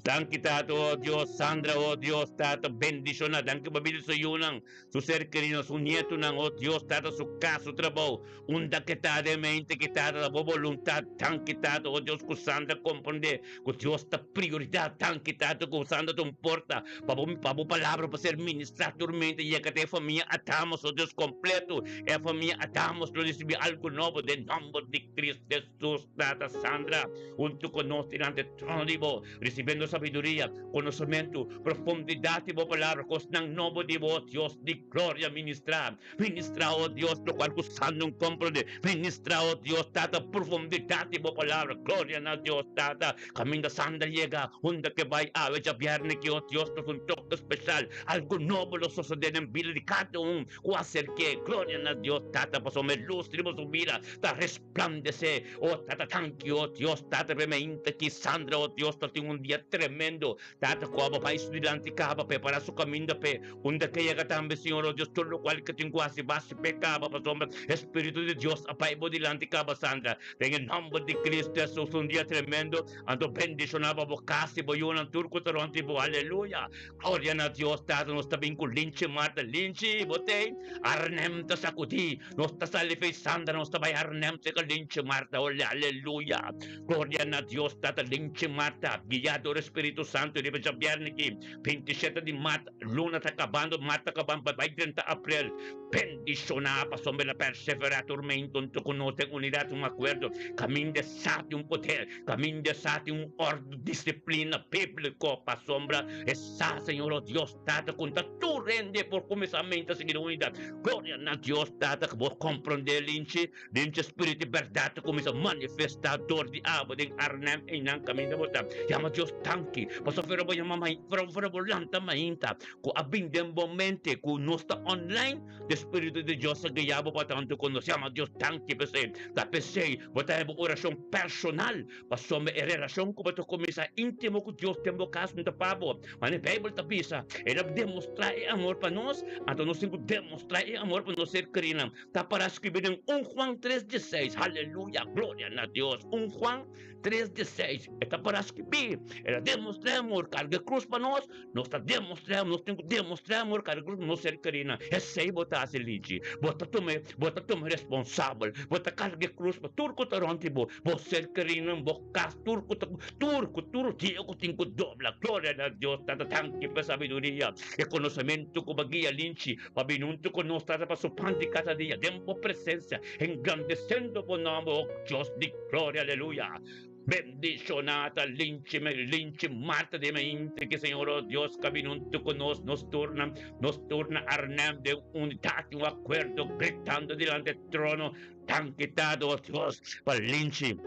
Danki, Tata, o Dios, Sandra, o Dios, Tata, bendishona. Danki pa bida di su yunan, su ser kerido, su nietunan, o Dios, Tata, su kas, su trabou. Unda ke ta den mente ki Tata ta bo boluntat, danki Tata, o Dios, ku Sandra komprendé ku Dios ta prioridat, danki Tata ku Sandra ta un porta pa bo pa bo palabra pa ser ministrá tur mente yega ta e famia Adamos, o Dios kompleto, e famia Adamos lo risibí algu nobo den nòmber di Cristo Hesus, Tata Sandra huntu ku nos dilanti e trono di bo, risibiendo sabiduria, konosementu, profundidat di bo palabra, kosnan nobo di bo, Dios di gloria, ministrá. Ministra, o Dios, locual cu Santo no comprende. Ministra, o Dios, Tata, profundidad di bo palabra. Gloria na Dios, Tata. Caminda Sandra yega, unda ke bay awe djabierne ki, o Dios, nos un toque special. Algo nobo lo sosode den bida di cada un cu acerke. Gloria na Dios, Tata, pasobra e luz riba su bida ta resplandece. O Tata, danki, o Dios, Tata, p'e mainta ki Sandra, o Dios, ta tin un dia tremendo. tremendo. Tata ku abo bai su dilanti kaba, prepará su kaminda p'e. Unda ke yega tambe, Señor, oh Dios, tur lokual ke tin ku hasi basi p'e kaba, pasobra e Spiritu di Dios a bai bo dilanti kaba, Sandra. Den e nòmber di Cristo Hesus, un dia tremendo, anto bendishoná pa bo kas i bo yunan tur ku ta rònt di bo. Aleluya! Gloria na Dios, Tata, nos ta bin ku Linchi Marta. Linchi, bo t'ei? Arnhem ta sakudí. Nos ta sali fei Sandra, nos ta bai Arnhem serka Linchi Marta. Ole, aleluya! Gloria na Dios, Tata, Linchi Marta, guiá dor e Spiritu Santu riba djabièrnè aki, 27 di mart, luna ta kabando, mart ta kabando, bai 30 aprel. Bendishoná pasobra el a perseverá tur meintu huntu ku nos den unidat, un akuerdo, kaminda e sa tin un poder. Caminda sa tin un ordu disiplina bíblico pasobra e sa Señor o Dios Tata cu ta tur hende por cuminsa menta sigui den unidad. Gloria na Dios Tata cu bo comprende linchi linchi spiritu di berdad ta cuminsa manifesta door di abo den Arnhem eynan caminda bo ta yama Dios danki pasobra fuera bo yama fuera bo lanta mainta cu a bin den bo mente cu nos ta online. E Spiritu di Dios a guia bo pa tantu ku nos yama Dios danki p'esei. Ta p'esei bo ta heba un orashon personal pasobra e relashon ku bo ta kuminsá íntimo ku Dios den bo kas no ta pa bo. Manera e Beibel ta bisa, El a demostrá e amor pa nos, anto nos tin ku demostrá e amor pa nos ser kerinan. Ta pará skibí den un Juan tres dieseis. Aleluya! Gloria na Dios! Un Juan tres dieseis. E ta pará skibí, El a demostrá e amor, karga e krus pa nos. Nos ta demostrá, nos tin ku demostrá amor kada ku nos ser kerinan. Esei bo ta hasi Lichi. Bo ta tuma, bo ta tuma responsabel. Bo ta karga e krus pa tur ku ta rònt di bo. Bo ser kerinan, bo kas, tur ku ta, tur ku tur dia ku tin ku dobla. Gloria na Dios Tata, danki pa e sabiduria, e konosementu ku bo a guia Linchi pa bini huntu ku nos Tata pa su pan di kada dia den bo presensia, engrandesiendo bo nòmber, o Dios di gloria, aleluya. Bendishoná ta linchi me linchi Marta di mente ke Señor o Dios ka bini huntu ku nos, nos turna, nos turna Arnhem den unidat i un akuerdo gritando dilanti e trono, Danki Tata o Dios pa linchi.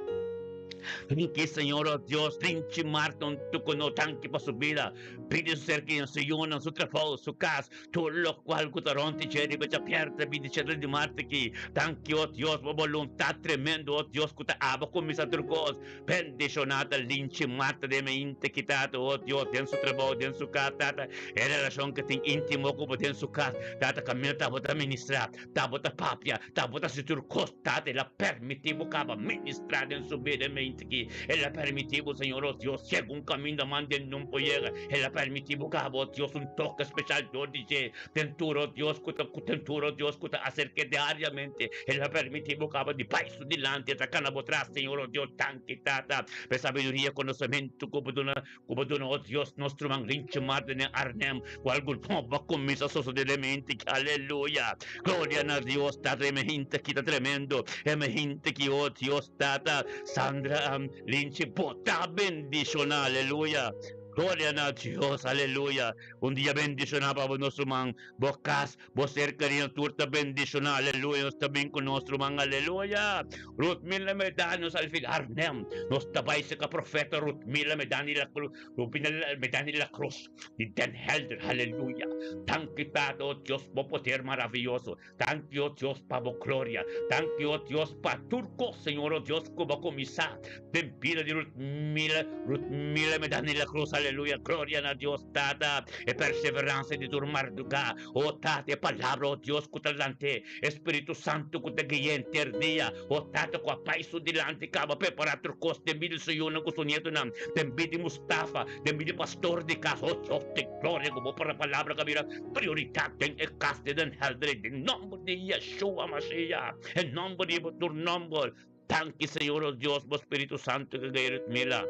Danki Señor o Dios, linchi Marta huntu ku nos, danki pa su bida, pidi su serkia, su yunan, su trabou, su kas, Tur lokual ku ta rònt di dje riba djabièrnè 27 di mart aki. Danki, o Dios, bo boluntat tremendo, o Dios, ku ta aba kuminsá tur kos. Bendishoná ta Linchi Marta den mente ki Tata, o Dios, den su trabou, den su kas, Tata, e relashon ku tin íntimo ku bo den su kas, Tata, kaminda ta bo ta ministrá, ta bo ta papia, ta bo ta hasi tur kos, Tata, el a permití bo kaba ministrá den su bida den mente aki. El a permití bo, Señor, o Dios, yega un kaminda man den nun por yega. El a permití bo kaba, o Dios, un toke spesial dor di dje. Den tur, o Dios, ku ta, den tur, o Dios, ku ta aserk'é diariamente. El a permití bo kaba di bai su dilanti, e ta kana bo tras, Señor, o Dios. Danki, Tata, pa e sabiduria i konosementu ku bo duna, ku bo duna, o Dios, nos ruman Rinchi Martin den Arnhem, ku algu nobo a kuminsá sosodé den mi hente aki. Aleluya! Gloria na Dios, Tata, e mi hente aki ta tremendo. E mi hente aki, o Dios, Tata, Sandra, Linchi, bo ta bendishoná. Aleluya! Gloria na Dios, aleluya. Un dia bendishoná pa bo nos ruman, bo kas, bo ser kerido tur ta bendishoná, aleluya. Nos ta bin ku nos ruman, aleluya. Ruth Mila Medani nos al fin Arnhem. Nos ta bai serka profeta Ruth Mila Medani la Cruz, Ruth Mila Medani la Cruz di Den Helder, aleluya. Danki Tata, oh Dios, bo poder maraviyoso. Danki, oh Dios, pa bo gloria. Danki, oh Dios, pa tur kos, Señor, oh Dios, ku bo a kuminsá den bida di Ruth Miller, Ruth Miller Medani la Cruz, aleluya, gloria na Dios, Tata, e perseveransia di tur mardugá, oh Tata, e palabra, oh Dios, ku ta lant'é, e Spiritu Santu ku ta gui'é henter dia, oh Tata, ku a bai su dilanti kaba prepará tur kos den bida di su yunan ku su nietunan, den bida di Mustafa, den bida di pastor di kas, oh Dios di gloria, ku bo palabra ka bira Prioridat den e kas di Den Helder den nomber di Yeshua Mashiach, e nomber riba tur nomber. Danki Señor nos Dios bo Spiritu Santo ke guia Rutmila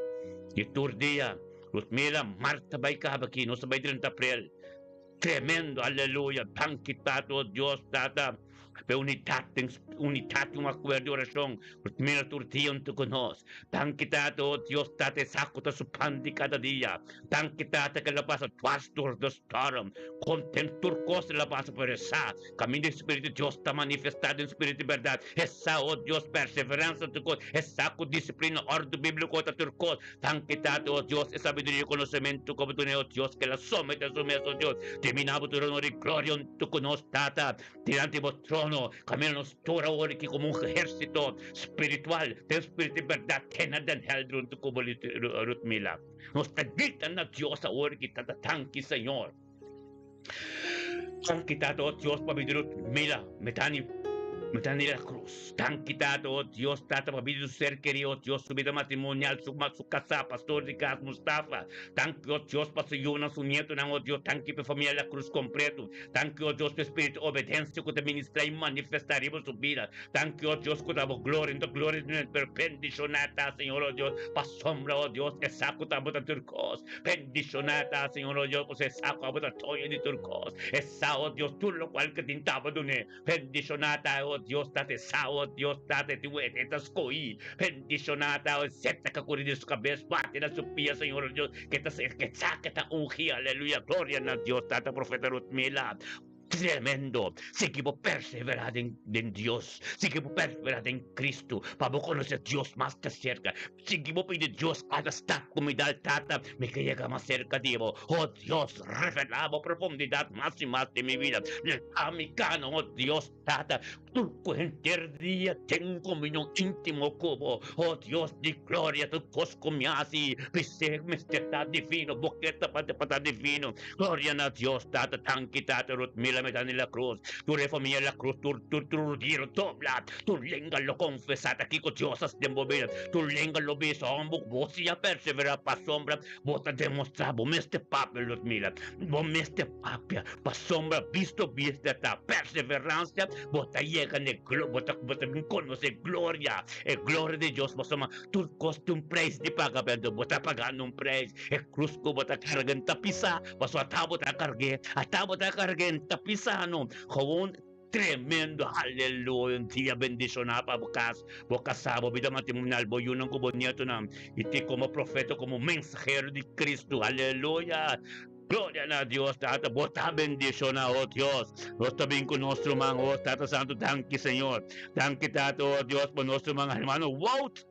di tur dia. Rutmila, Marta bai kaba aki, nos ta bai drenta Aprel. Tremendo, aleluya. Danki Tata, oh Dios Tata. Pe unidat den unidat un akuerdo di orashon mira tur dia huntu ku nos. Danki Tata, o Dios Tata, e sa ku ta su pan di kada dia. Danki Tata ke el a pasa dwars dor de storm. Konten tur kos el a pasa, pero e sa kaminda e Spiritu di Dios ta manifestá den spiritu di bèrdat. E sa, o Dios, perseveransa tur kos. E sa ku disiplina, òrdu bíbliko ta tur kos. Danki Tata, o Dios, e sabiduria i konosementu ku bo duna e, o Dios, ke el a somete su mes, o Dios. Terminá bo tur honor i gloria huntu ku nos, Tata. Dilanti bo trono. trono, kaminda nos tur awor aki komo un ehérsito spiritual den spiritu i bèrdat te na den hèlder huntu ku bo Rutmila. Nos ta grita na Dios awor aki, Tata, danki Señor. Danki Tata, oh Dios, pa bida Rutmila, Metani, Metani La Cruz. Danki Tata, oh Dios, Tata, pa bida su ser kerí, oh Dios, su bida matrimonial, su, su kasá, pastor di kas, Mustafa. Danki, oh Dios, pa su yunan, su nietonan, oh Dios, danki pa e famia La Cruz kompleto. Danki, oh Dios, pa e spiritu di obedensia ku ta ministrá i manifestá riba su bida. Danki, oh Dios, ku ta bo gloria, no ta gloria di nos, pero bendishoná ta, Señor, oh Dios, pasobra, oh Dios, e sa ku ta bo ta tur kos. Bendishoná ta, Señor, oh Dios, pasobra e sa ku abo ta doño di tur kos. E sa, oh Dios, tur lokual ku tin ta bo dun'é. Bendishoná ta, oh Dios, Tata, e sa, oh Dios, Tata, e tin e ta skohí. Bendishoná ta, oh, zeta ka kuri di su kabes, bati na su pia, Señor, oh Dios, ke ta ke sa ke ta ungí. Aleluya, gloria na Dios, Tata, Profeta Rutmila. Tremendo! Sigui bo perseverá den den Dios. Sigui bo perseverá den Cristo pa bo konosé Dios mas te serka. Sigui bo pidi Dios kada stap ku mi dal, Tata, mi ke yega mas serka di bo. O Dios, revelá bo profundidat mas i mas den mi bida. Laga mi kana, o Dios, Tata, tur ku henter dia den komunion íntimo ku bo. O Dios di gloria, tur kos ku mi hasi, bis'é mester ta divino, bo ke ta pa ta divino. Gloria na Dios Tata, danki Tata, Ruth Mila Medani La Cruz, tur e famia La Cruz, tur tur tur rodilla lo dobla, tur lenga lo confesa ta kiko Dios hasi den bo bida, tur lenga lo bisa homber ku bo si a persevera pasobra bo ta demostra bo mester papia Ruth Mila, bo mester papia pasobra bisto bista ta perseverancia bo ta yega na e glo bo ta bo ta bin conoce gloria, e gloria di Dios pasobra tur cos tin un prijs di paga pero bo ta pagando un prijs. E krus ku bo ta karga ta pisá, pasobra ata bo ta karg'é, ata bo ta karg'é ta pisá no. Gewoon tremendo, aleluya, un dia bendishoná pa bo kas, bo kasá, bo bida matrimonial, bo yunan ku bo nietonan, i ti komo profeta, komo mensahero di Kristu, aleluya. Gloria na Dios, Tata, bo ta bendishoná, o Dios. Nos ta bin ku nos ruman, o Tata Santu, danki Señor. Danki Tata, o Dios, pa nos ruman, hermano Wout.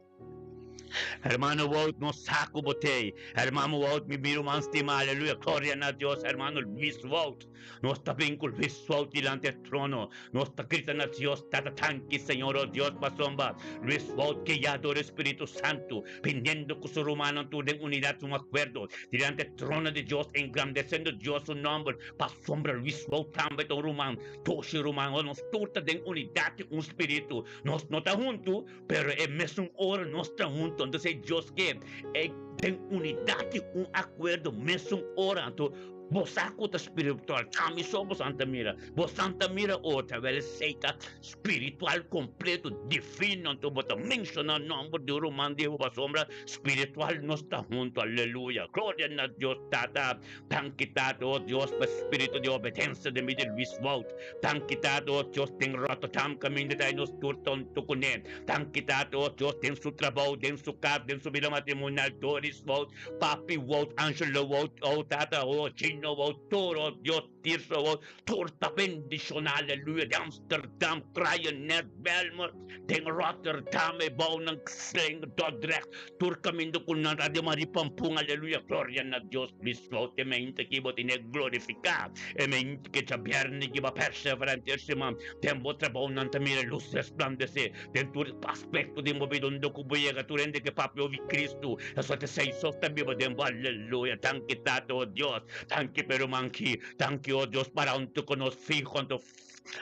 Hermano Wout, no sa ku bo t'ei. Hermano Wout, mi mi ruman stimá, aleluya, gloria na Dios. Hermano Luis Wout, nos ta bin ku Luis Wout dilanti e trono. Nos ta grita na Dios, Tata, tanki, Señor, o Dios, pasobra Luis Wout guiá dor e Spiritu Santu, biniendo ku su rumannan tur den unidat un akuerdo dilanti e trono di Dios, engrandesiendo Dios su nòmber, pasobra Luis Wout tambe ta un ruman, Toshi ruman, o nos tur ta den unidat di un spiritu. Nos no ta huntu, Pero e mesun ora nos ta hunto, anto si Dios ke e den unidat di un akuerdo mesun ora, anto bo sa ku ta spiritual, kami so bo santa mira, bo santa mira otra, wèl esei ta spiritual kompleto, divino, anto bo ta menshoná nòmber di un ruman di bo pasobra spiritual nos ta hunto, aleluya, gloria na Dios Tata, danki Tata, o Dios pa spiritu di obedensia den bida di Luis Wout. Danki Tata, o Dios, den Rotterdam kaminda ta nos tur tonto kuné. Danki Tata, o Dios, den su trabou, den su kas, den su bida matrimonial, Doris Wout, Papi Wout, Angelo Wout, o Tata, o Gino Wout, tur, o Dios, Tirso Wout, tur ta bendishoná, aleluya, den Amsterdam, Kraaienest, Bijlmer, den Rotterdam, e bounan, Sling, Dordrecht, tur kaminda ku nan Radio Marie Pampun, aleluya, gloria na Dios, Luis Wout, e mente ki bo tene glorifiká. E mente ke djabièrnè ki bo a perseverá henter siman den bo trabounan ta mira lus resplandesé den tur aspekto den bo bida. Unda ku bo yega tur hende ke papia obi Kristu. Esaki ta esei so ta biba den bo. Aleluya! Danki Tata, o Dios. Danki pa e ruman ki. Danki, o Dios, para huntu ku nos fiho anto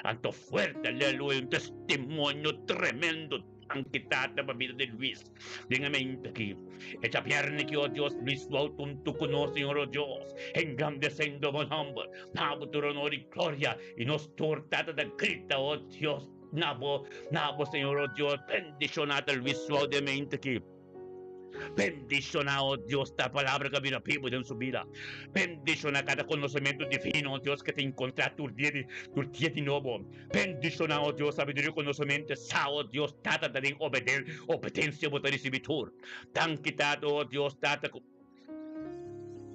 anto fuerte. Aleluya! Un testimonio tremendo. Danki Tata pa bida di Luis den e mente aki. E djabièrnè ki, o Dios, Luis wou huntu ku nos, Señor, o Dios, engrandesendo bo nòmber. Na bo tur honor i gloria, i nos tur Tata ta grita, o Dios, na bo, na bo, Señor, o Dios, bendishoná ta Luis wou den e mente aki. Bendishoná, o Dios, ta palabra ku a bira bibu den su bida. Bendishoná kada konosementu divino, o Dios, ku e ta enkontrá tur dia di, tur dia di nobo. Bendishoná, o Dios, sabiduria konosementu, sa, o Dios, Tata, ta den obeden, obedensia bo ta risibí tur. Danki, Tata, o Dios, Tata, ku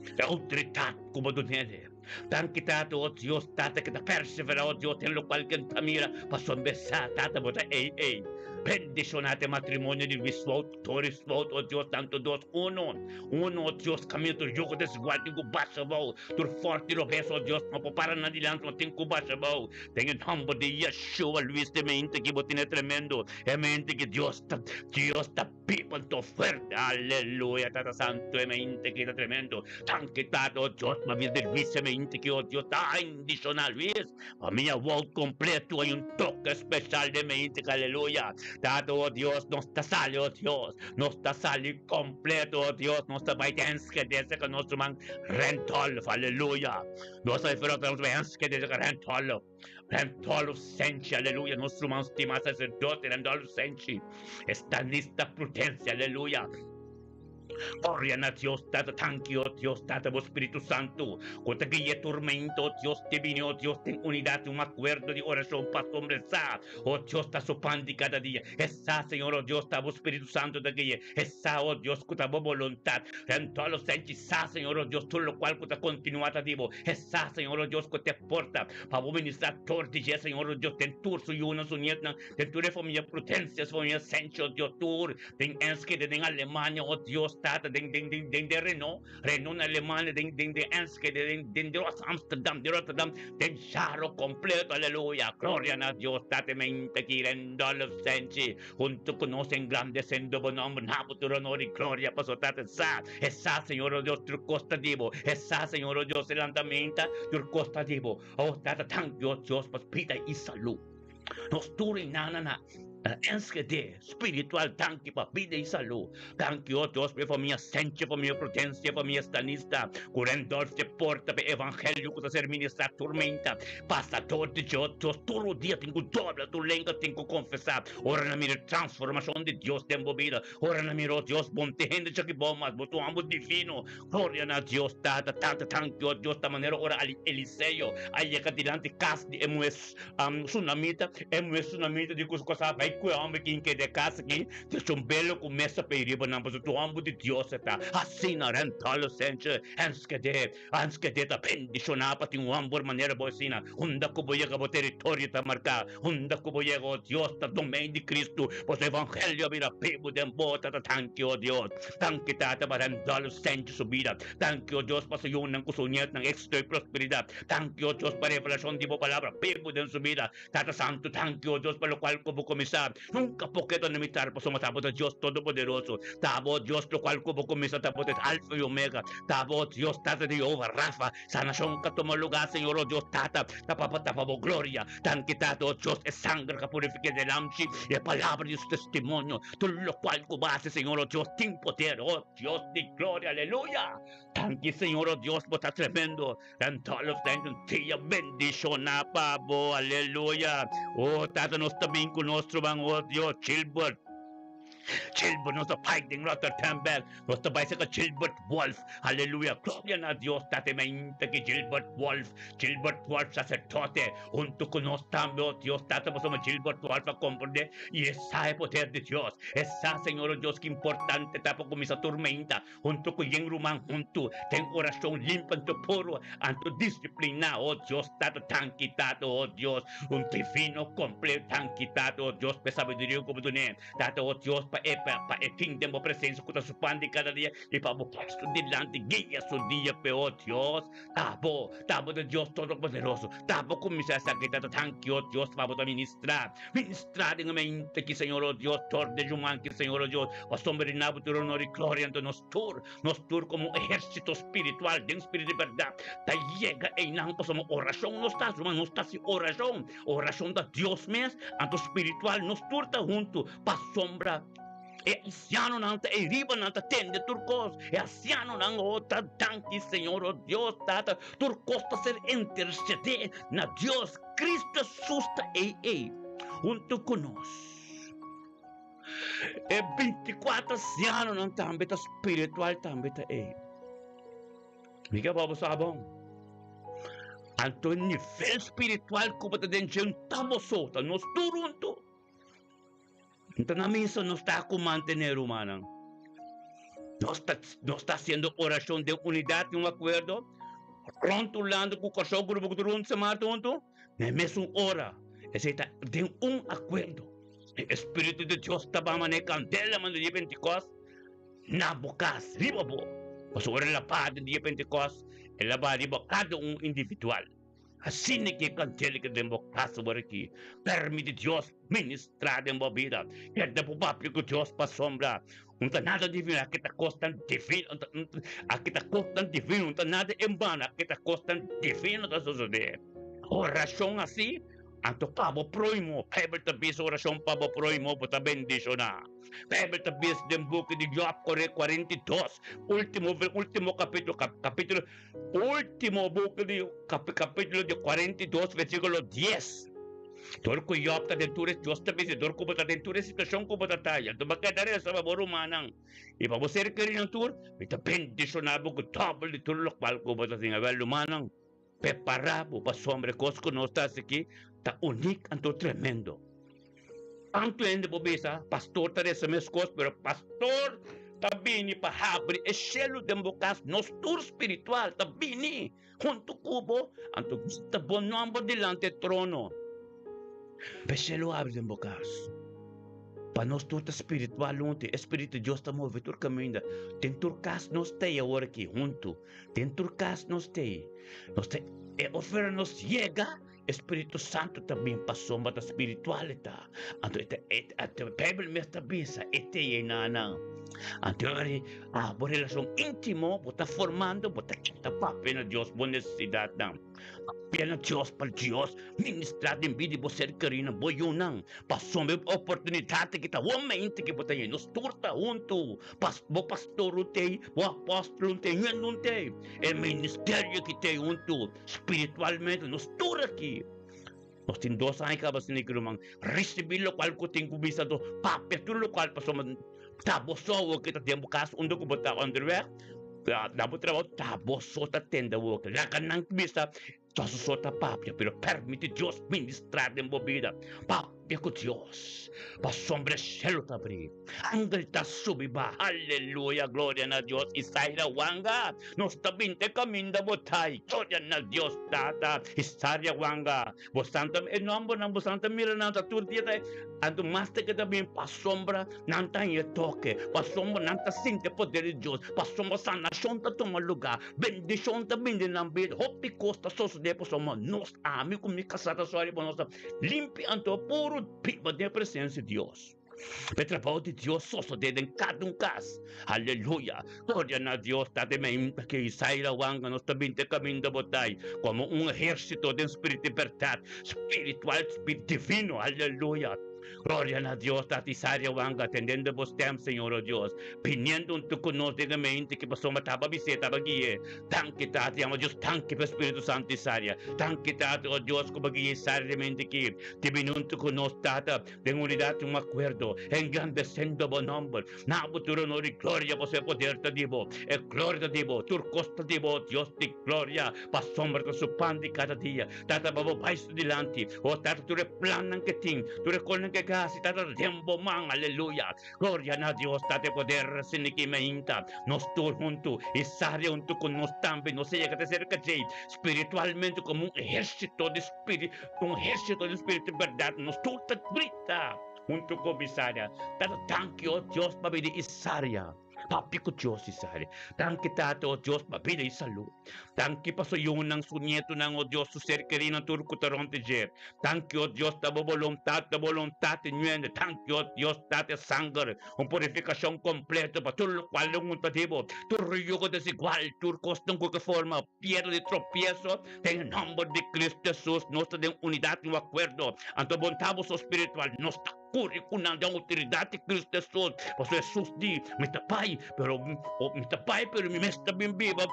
e outoridat ku bo dun'el. Danki, Tata, o Dios, Tata, ku ta perseverá, o Dios, den lokual ku N ta mira, pasobra mi sa, Tata, bo ta ei ei. Bendishoná te matrimonio di Luis Wout, Doris Wout, o Dios, nan tur dos uno, uno, o Dios, kaminda tur yugo desigual tin ku basha abou, tur fòrti robes, o Dios, no por para nan dilanti, no tin ku basha abou. Den e nòmber di Yeshua, Luis, te mente ki bo tene tremendo, e mente ki Dios ta, Dios ta biba anto fuerte, aleluya, Tata Santu, e mente ki ta tremendo. Danki, Tata, o Dios, pa vida di Luis, e mente ki, o Dios, ta bendishoná Luis. Famia Wout completo hay un toque especial den mente aleluya Tata oh Dios nos ta sali oh Dios nos ta sali completo oh Dios nos ta bai den Enschede cerca nos ruman Randolph aleluya nos ta bai nos bai Enschede cerca Randolph Randolph Senchi aleluya nos ruman stima sacerdote Randolph Senchi estanista Prudencia aleluya. Gloria na Dios Tata, tanki o Dios Tata bo Spiritu Santu ku ta guia tur mente o Dios te bini o Dios den unidat i un akuerdo di orashon pasobra e sa o Dios ta su pan di kada dia e sa Señor o Dios ta bo Spiritu Santu ta guia e sa o Dios ku ta bo boluntat en todo senchi sa Señor o Dios tur lokual ku ta kontinua ta di bo e sa Señor o Dios ku te porta pa bo ministra tur di dje Señor o Dios den tur su yunan su nietnan den tur e famia Prudencia su famia Senchi o Dios tur Den Enschede, den Alemania, oh Dios Tata, den, den, den, den, den Renault, Renault na Alemania, den, den, den Enschede, den, den, den Amsterdam, den Rotterdam, den Jaro completo, aleluya, gloria na Dios Tata, mente ki Randolph Senchi, junto cu nos engrandecendo bo nomber, na bo tur honor y gloria, paso Tata sa, e sa, Señor, oh Dios, tur cos ta di bo, e sa, Señor, oh Dios, e lantamenta, tur cos ta di bo, oh Tata, danki, oh Dios, pa bida y salud. Nos tur i nana na Enschede spiritual danki pa bida i salú. Danki o Dios pa e famia Senche, famia Prudencia, famia Stanista, ku Randolph te porta pa e evangelio ku ta ser ministrá tur meinta. Pasa dor di dje o Dios tur dia tin ku dobla tur lenga tin ku konfesá. Ora nan mira e transformashon di Dios den bo bida, ora nan mira o Dios bon te hende djaki bo mas bo ta un amor divino. Gloria na Dios Tata, Tata danki o Dios ta manera ora Eliseo a yega dilanti kas di e muhé Sunamita, e muhé sunamita di ku su kasá bai ku e hòmber ki keda e kas aki, ta su un belo ku mesa pa e riba nan, pasobra tur hòmber di Dios e ta asina rentalo senche Enschede, Enschede ta bendishoná pa tin un hòmber manera bo asina, unda ku bo yega bo teritorio ta marká, unda ku bo yega, o Dios, ta domein di Kristu, pasobra evangelio a bira bibu den bo, Tata danki, o Dios, danki Tata pa rentalo senche su bida, danki, o Dios, pa su yunan ku su nietnan éksito i prosperidat. Danki, o Dios, pa revelashon di bo palabra bibu den su bida. Tata Santu, danki, o Dios, pa lokual ku bo kuminsá. Nunka por keda na mitar, pasobra ta bo ta Dios Todopoderoso. Ta bo, o Dios, lokual ku bo kuminsá, ta bo ta Alfa i Omega. Ta bo, o Dios, Tata di Jehova Rafa. Sanashon ka tuma lugá, Señor, o Dios, Tata, ta pa bo, ta pa bo gloria. Danki, Tata, o Dios, e sanger ka purifiká e lamchi i e palabra di su testimonio. Tur lokual ku bo hasi, Señor, o Dios, tin poder, o Dios di gloria. Aleluya! Danki, Señor, o Dios, bo ta tremendo. En Dolph den un dia bendiciona pa bo, aleluya. Oh, Tata, nos ta bin cu nos truman, oh Dios, Gilbert. Gilbert, nos ta bai den Rotterdam bek. Nos ta bai cerca Gilbert Wolf, aleluya. Gloria na Dios, Tata, mainta ki Gilbert Wolf, Gilbert Wolf, sacerdote, hunto cu nos tambe, oh Dios, Tata, pasobra Gilbert Wolf a comprende y e sa e poder di Dios. E sa, Señor, oh Dios, ki importante ta pa cuminsa tur mainta. Huntu ku yen ruman huntu den orashon limpi anto puru anto disipliná, o Dios Tata, danki Tata, o Dios, un divino komple, danki Tata, o Dios, pa e sabiduria ku bo dun'é, Tata, o Dios, pa e pa e tin den bo presensia ku ta su pan di kada dia i pa bo paso dilanti guia su dia p'e, o Dios, ta bo, ta bo ta Dios Todopoderoso, ta bo kuminsá esaki, Tata, danki, o Dios, pa bo ta ministrá. Ministrá den e mente ki Señor, o Dios, dor de yuman ki Señor, o Dios, pasobra di nabo tur honor i gloria anto nos tur, nos tur komo un ehérsito spiritual den spiritu di bèrdat ta yega einan pasobra orashon nos ta hasi, ruman, nos ta hasi orashon, orashon ta Dios mes, anto spiritual nos tur ta huntu pasobra e ansianonan ta ei riba, nan ta tende tur kos, e ansianonan, o ta danki Señor, o Dios Tata, tur kos ta ser intersedé na Dios. Cristo Jesus ta ei ei hunto cu nos. E binticuatro ancianonan tambe ta spiritual tambe ta ei. Mi ke bo sa bon. Anto e nivel spiritual cu bo ta den dje ta bo so, ta nos tur hunto. Nta na misa nos ta cu mantene rumannan. Nos ta nos ta haciendo oracion den unidad y un acuerdo rond Hulanda cu Corsou grupo cu tur hunto Sint Maarten hunto na e mesun ora. Esey ta den un acuerdo. E Espíritu di Dios ta ba manera kandela manera dia Pentikòs na bo kas, riba bo. Pasobra ora el a baha den dia Pentikòs, el a baha riba kada un individual. Asina ki e kandela ki den bo kas awor aki, permiti Dios ministrá den bo bida. Keda bo papia ku Dios pasobra un ta nada divino, aki ta kosnan divino, aki ta kosnan divino, un ta nada en bano, aki ta kosnan divino ta sosodé. Orashon asi Anto pa bo proimo, Bijbel ta bisa orashon pa bo proimo, bo ta bendishoná. Bijbel ta bisa den buki di Job kore 42, ultimo ultimo kapitulo, kapitulo, ultimo buki di kapitulo di 42 versikulo 10. Dor ku Job ta den tur e, Dios ta bisa, dor ku bo ta den tur e situashon ku bo ta ta, anto bo keda resa pa bo rumannan i pa bo ser kerinan tur, mi ta bendishoná bo ku dòbel di tur lokual ku bo ta tin. Awel, rumannan. Prepará bo pasobra e kos ku nos ta hasi aki ta unik anto tremendo. Tantu hende por bisa, Pastor ta resa meskos, pero pastor ta bini pa habri e shelu den bo kas. Nos tur spiritual ta bini huntu ku bo, anto grita bo nòmber dilanti e trono. Pa e shelu habri den bo kas. Pa nos tur ta spiritual huntu, e Spiritu di Dios ta move tur kaminda. Den tur kas nos ta ei awor aki huntu. Den tur kas nos t'ei. Nos ta e ofera nos yega, e Spiritu Santu ta bin pasobra ta spiritual e ta. Anto e ta e ta Beibel mes ta bisa e t'ei einanan. Anto ora abo relashon íntimo bo ta formando, bo ta keda papia na Dios bo nesesidatnan. Papia na Dios pa Dios ministrá den bida di bo ser kerinan, bo yunan. Pasobra e oportunidat aki ta homente ku bo ta yei. Nos tur ta huntu. Pas, bo pastor un tei, bo apòstel un tei, hende un tei. E ministerio ki tei huntu spiritualmente, nos tur aki. Nos tin dos aña kaba asina ki ruman risibí lokual ku tin ku bisa anto papia tur lokual pasobra ta bo so awor ki ta den bo kas unda ku bo ta onderweg na bo trabou ta bo so ta tende awor ki laga nan bisa Ta su so ta papia, pero permiti Dios ministra den bo bida. Papia ku Dios, pasobra e shelu ta abri, angel ta subi baha. Aleluya, gloria na Dios. Isaira wanga, nos ta bin te kaminda bo tai. Gloria na Dios Tata. Isaria wanga, bo santa e nombernan bo santa mira nan ta tur dia ta anto mas te ke ta bin pasobra nan ta haña e toke, pasobra nan ta sinti e poder di Dios, pasobra sanashon ta tuma luga. Bendishon ta bini den nan bida. Hopi kos ta sosodé pasobra nos, ami ku mi kasá ta sòri pa nos ta limpi anto puru biba den presensia di Dios. Pa e trabou di Dios sosodé den kada un kas. Aleluya! Gloria na Dios! Tata e ke Isaira wanga nos ta bini te kaminda bo tai komo un ehérsito den spiritu di bèrdat, spiritual, divino. Aleluya! Gloria na Dios, Tata Isaria wanga, tendendo bo stem, Señor, oh Dios, biniendo hunto cu nos den e mente ki pasobra taba bis'é, taba gui'é. Danki, Tata, yama Dios, danki pa Spiritu Santo, Isaria. Danki, Tata, oh Dios, cu bo guia Isaria den mente ki, di bini hunto cu nos, Tata, den unidad y un acuerdo, engrandeciendo bo nomber. Na bo tur honor y gloria, pasobra e poder ta di bo, e gloria ta di bo, tur cos ta di bo, oh Dios di gloria, pasobra ta su pan di cada dia. Tata pa bo bai su dilanti. O Tata tur e plannan ke tin, tur e kosnan ke ke hasi, Tata den bo man. Aleluya. Gloria na Dios, Tata e poder asina ki mainta. Nos tur huntu i saria huntu ku nos tambe nos a yega ta serka djei spiritualmente komo un ehérsito di spiri, un ehérsito di spiritu di bèrdat. Nos tur ta grita huntu ku mi saria. Tata danki o Dios pa bini i saria. Papia ku Dios Isari. Danki Tata, o Dios, pa bida i salú. Danki pa su yunan, su nietunan, o Dios, su ser kerinan tur ku ta rònt di dje. Danki, o Dios, ta bo boluntat, ta boluntat di ñuende. Danki, o Dios, Tata, e sanger, un purifikashon kompleto pa tur lokual lo hunta di bo, tur yugo desigual, tur kosnan ku ke forma piedra di tropieso. Den e nòmber di Kristu Hesus nos ta den unidat i un akuerdo. Anto bondat boso spiritual, nos ta. Kuri ku nan den outoridat di Kristu Hesus. Pasobra Hesus di, Mi ta bai, pero mi ta bai, pero mi mes ta bin biba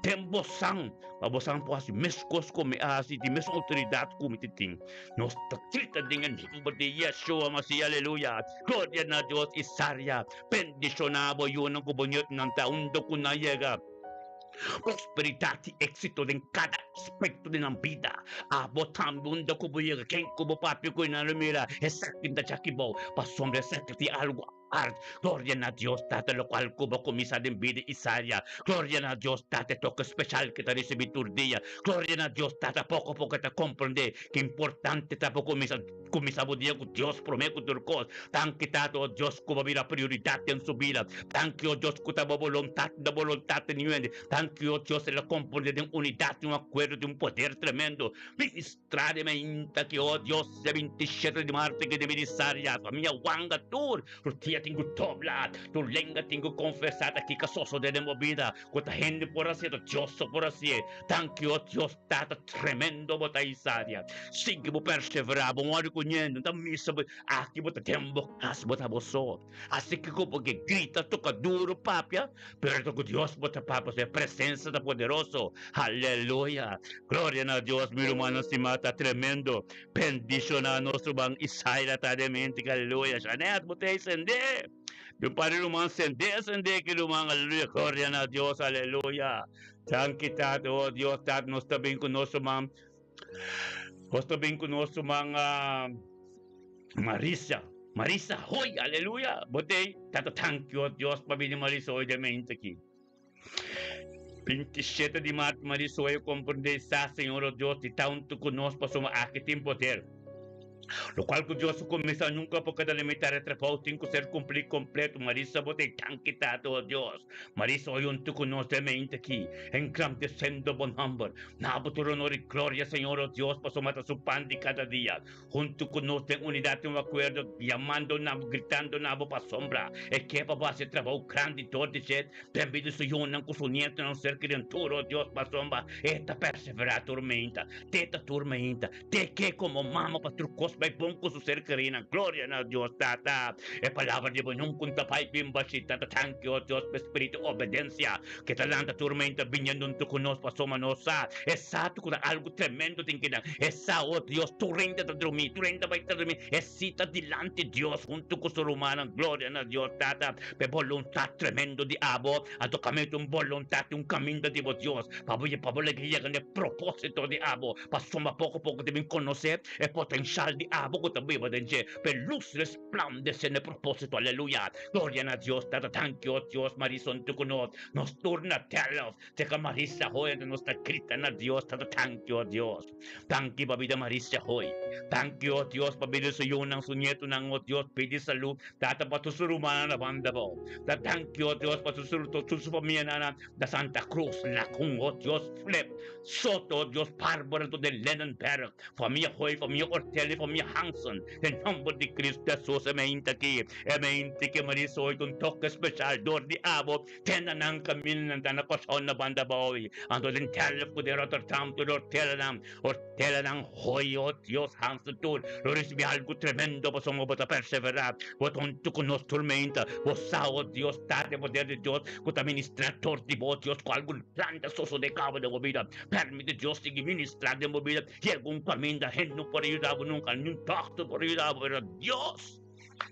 den bosan, pa bosan por hasi meskos ku mi a hasi, tin mes outoridat ku mi tin. Nos ta grita den e nomber di Yeshua Masiya, aleluya! Gloria na Dios i saria! Bendishoná bo yunan ku bo nietunan ta unda ku nan yega. Prosperidat i éksito den kada aspekto di nan bida. Abo tambe unda ku bo yega, ken ku bo papia ku nan lo mira, esaki ta djaki bou, pasobra esaki tin algu. apart. Gloria na Dios Tata locual cu bo cuminsa den bida Isaria. Gloria na Dios Tata e toque special cu ta ricibi tur dia. Gloria na Dios Tata poco poco e ta comprende ki importante ta pa cuminsa cuminsa bo dia cu Dios prome cu tur cos. Danki Tata o Dios cu bo bira prioridad den su bida. Danki o Dios cu ta bo boluntad na boluntad di niun. Danki o Dios el a comprende den unidad di un acuerdo di un poder tremendo. Ministra di meinta ki o Dios e 27 di maart ki debe di saria famia wanga tur rutia tin ku dobla tur lenga tin ku konfesá ta kiko a sosodé den bo bida ku ta hende por hasié ta Dios so por hasié. Danki o Dios Tata tremendo bo ta Isaria sigui bo perseverá bo wòrdu ku niente no ta misa bo aki bo ta den bo kas bo ta bo so hasi kiko bo ke grita toka duru papia pero ta ku Dios bo ta papia pasobra e presensia ta poderoso aleluya gloria na Dios mi rumannan stimá ta tremendo bendishoná nos ruman Isaira ta den mente aleluya Janet bo ta ei sendé. Mi un par di ruman sendé, sendé ki ruman, aleluya, gloria na Dios, aleluya. Danki Tata, oh Dios Tata, nos ta bin ku nos ruman, nos ta bin ku nos ruman ah, Marisa, Marisa Hoy, aleluya. Bo t'ei, Tata, danki, oh Dios, pa bini Marisa Hoy den mente aki. 27 di maart, Marisa Hoy a komprendé sa, Señor, oh Dios, di ta huntu ku nos pasobra aki tin poder. Locual cu Dios a cuminsa nunca por keda limita e trabou tin cu ser cumpli completo. Marisa bo ta e danki Tata o Dios. Marisa hoy hunto cu nos den mente aki engrandecendo bo nomber. Na bo tur honor y gloria Señor o Dios pasobra ta su pan di cada dia. Hunto cu nos den unidad tin un acuerdo yamando na bo gritando na bo pasobra e ke pa bo haci e trabou grandi dor di dje den bida su yunan cu su nietonan cerca den tur o Dios pasobra e ta persevera tur meinta te ta tur meinta. Te ke komo mama pa tur kos bai bon ku su ser kerinan. Gloria na Dios Tata. E palabra di bo nunka un ta bai bin bashí. Tata tanki o Dios pa e spiritu obedensia ke ta lanta tur meinta biniendo huntu ku nos pasobra nos sa e sa ku ta algu tremendo tin kinan. E sa o Dios tur hende ta drumí tur hende ta bai ta drumí e si ta dilanti Dios huntu ku su rumannan. Gloria na Dios Tata pa e boluntat tremendo di abo. Anto kaminda un boluntat un kaminda di bo Dios pa bo pa bo lege yega na e proposito di abo. Pasobra poko poko ta bin konosé e potenshal di abo ku ta biba den dje, pa e lus resplandesé na e propósito. Aleluya! Gloria na Dios Tata. Danki, o Dios, Marison tur ku nos. Nos tur na Delft. Teka Marisa Hoy, anto nos ta grita na Dios Tata, Danki, o Dios. Danki pa bida Marisa Hoy. Danki, o Dios, pa bida su yunan, su nietunan, o Dios. Pidi salú, Tata, pa tur su rumannan na banda bo. Ta danki, o Dios, pa tur su famianan na Santa Cruz, Lacun, o Dios, Flip. Soto, Dios Bárbara to den Lennenberg, famia Hoy, famia Ortelli, famia Hansen, den nomber di Cristo Jesus e meinta aki, e meinta ki Marisa hoy ta un toke special dor di abo, te na nan caminda nan ta na Corsou na banda baoy, anto den Delft cu den Rotterdam tur Ortellanan, Ortellanan Hoy, oh Dios Hansen tur lo ricibi algo tremendo pasobra bo ta persevera, bo ta hunto cu nos tur meinta, bo sa oh Dios Tata e poder di Dios cu ta ministra dor di bo Dios cu algun plan ta sosode caba den bo bida. Permiti Dios sigui ministra den bo bida. Yega un caminda hende no por yuda bo nunca, niun doctor por yuda bo, pero Dios,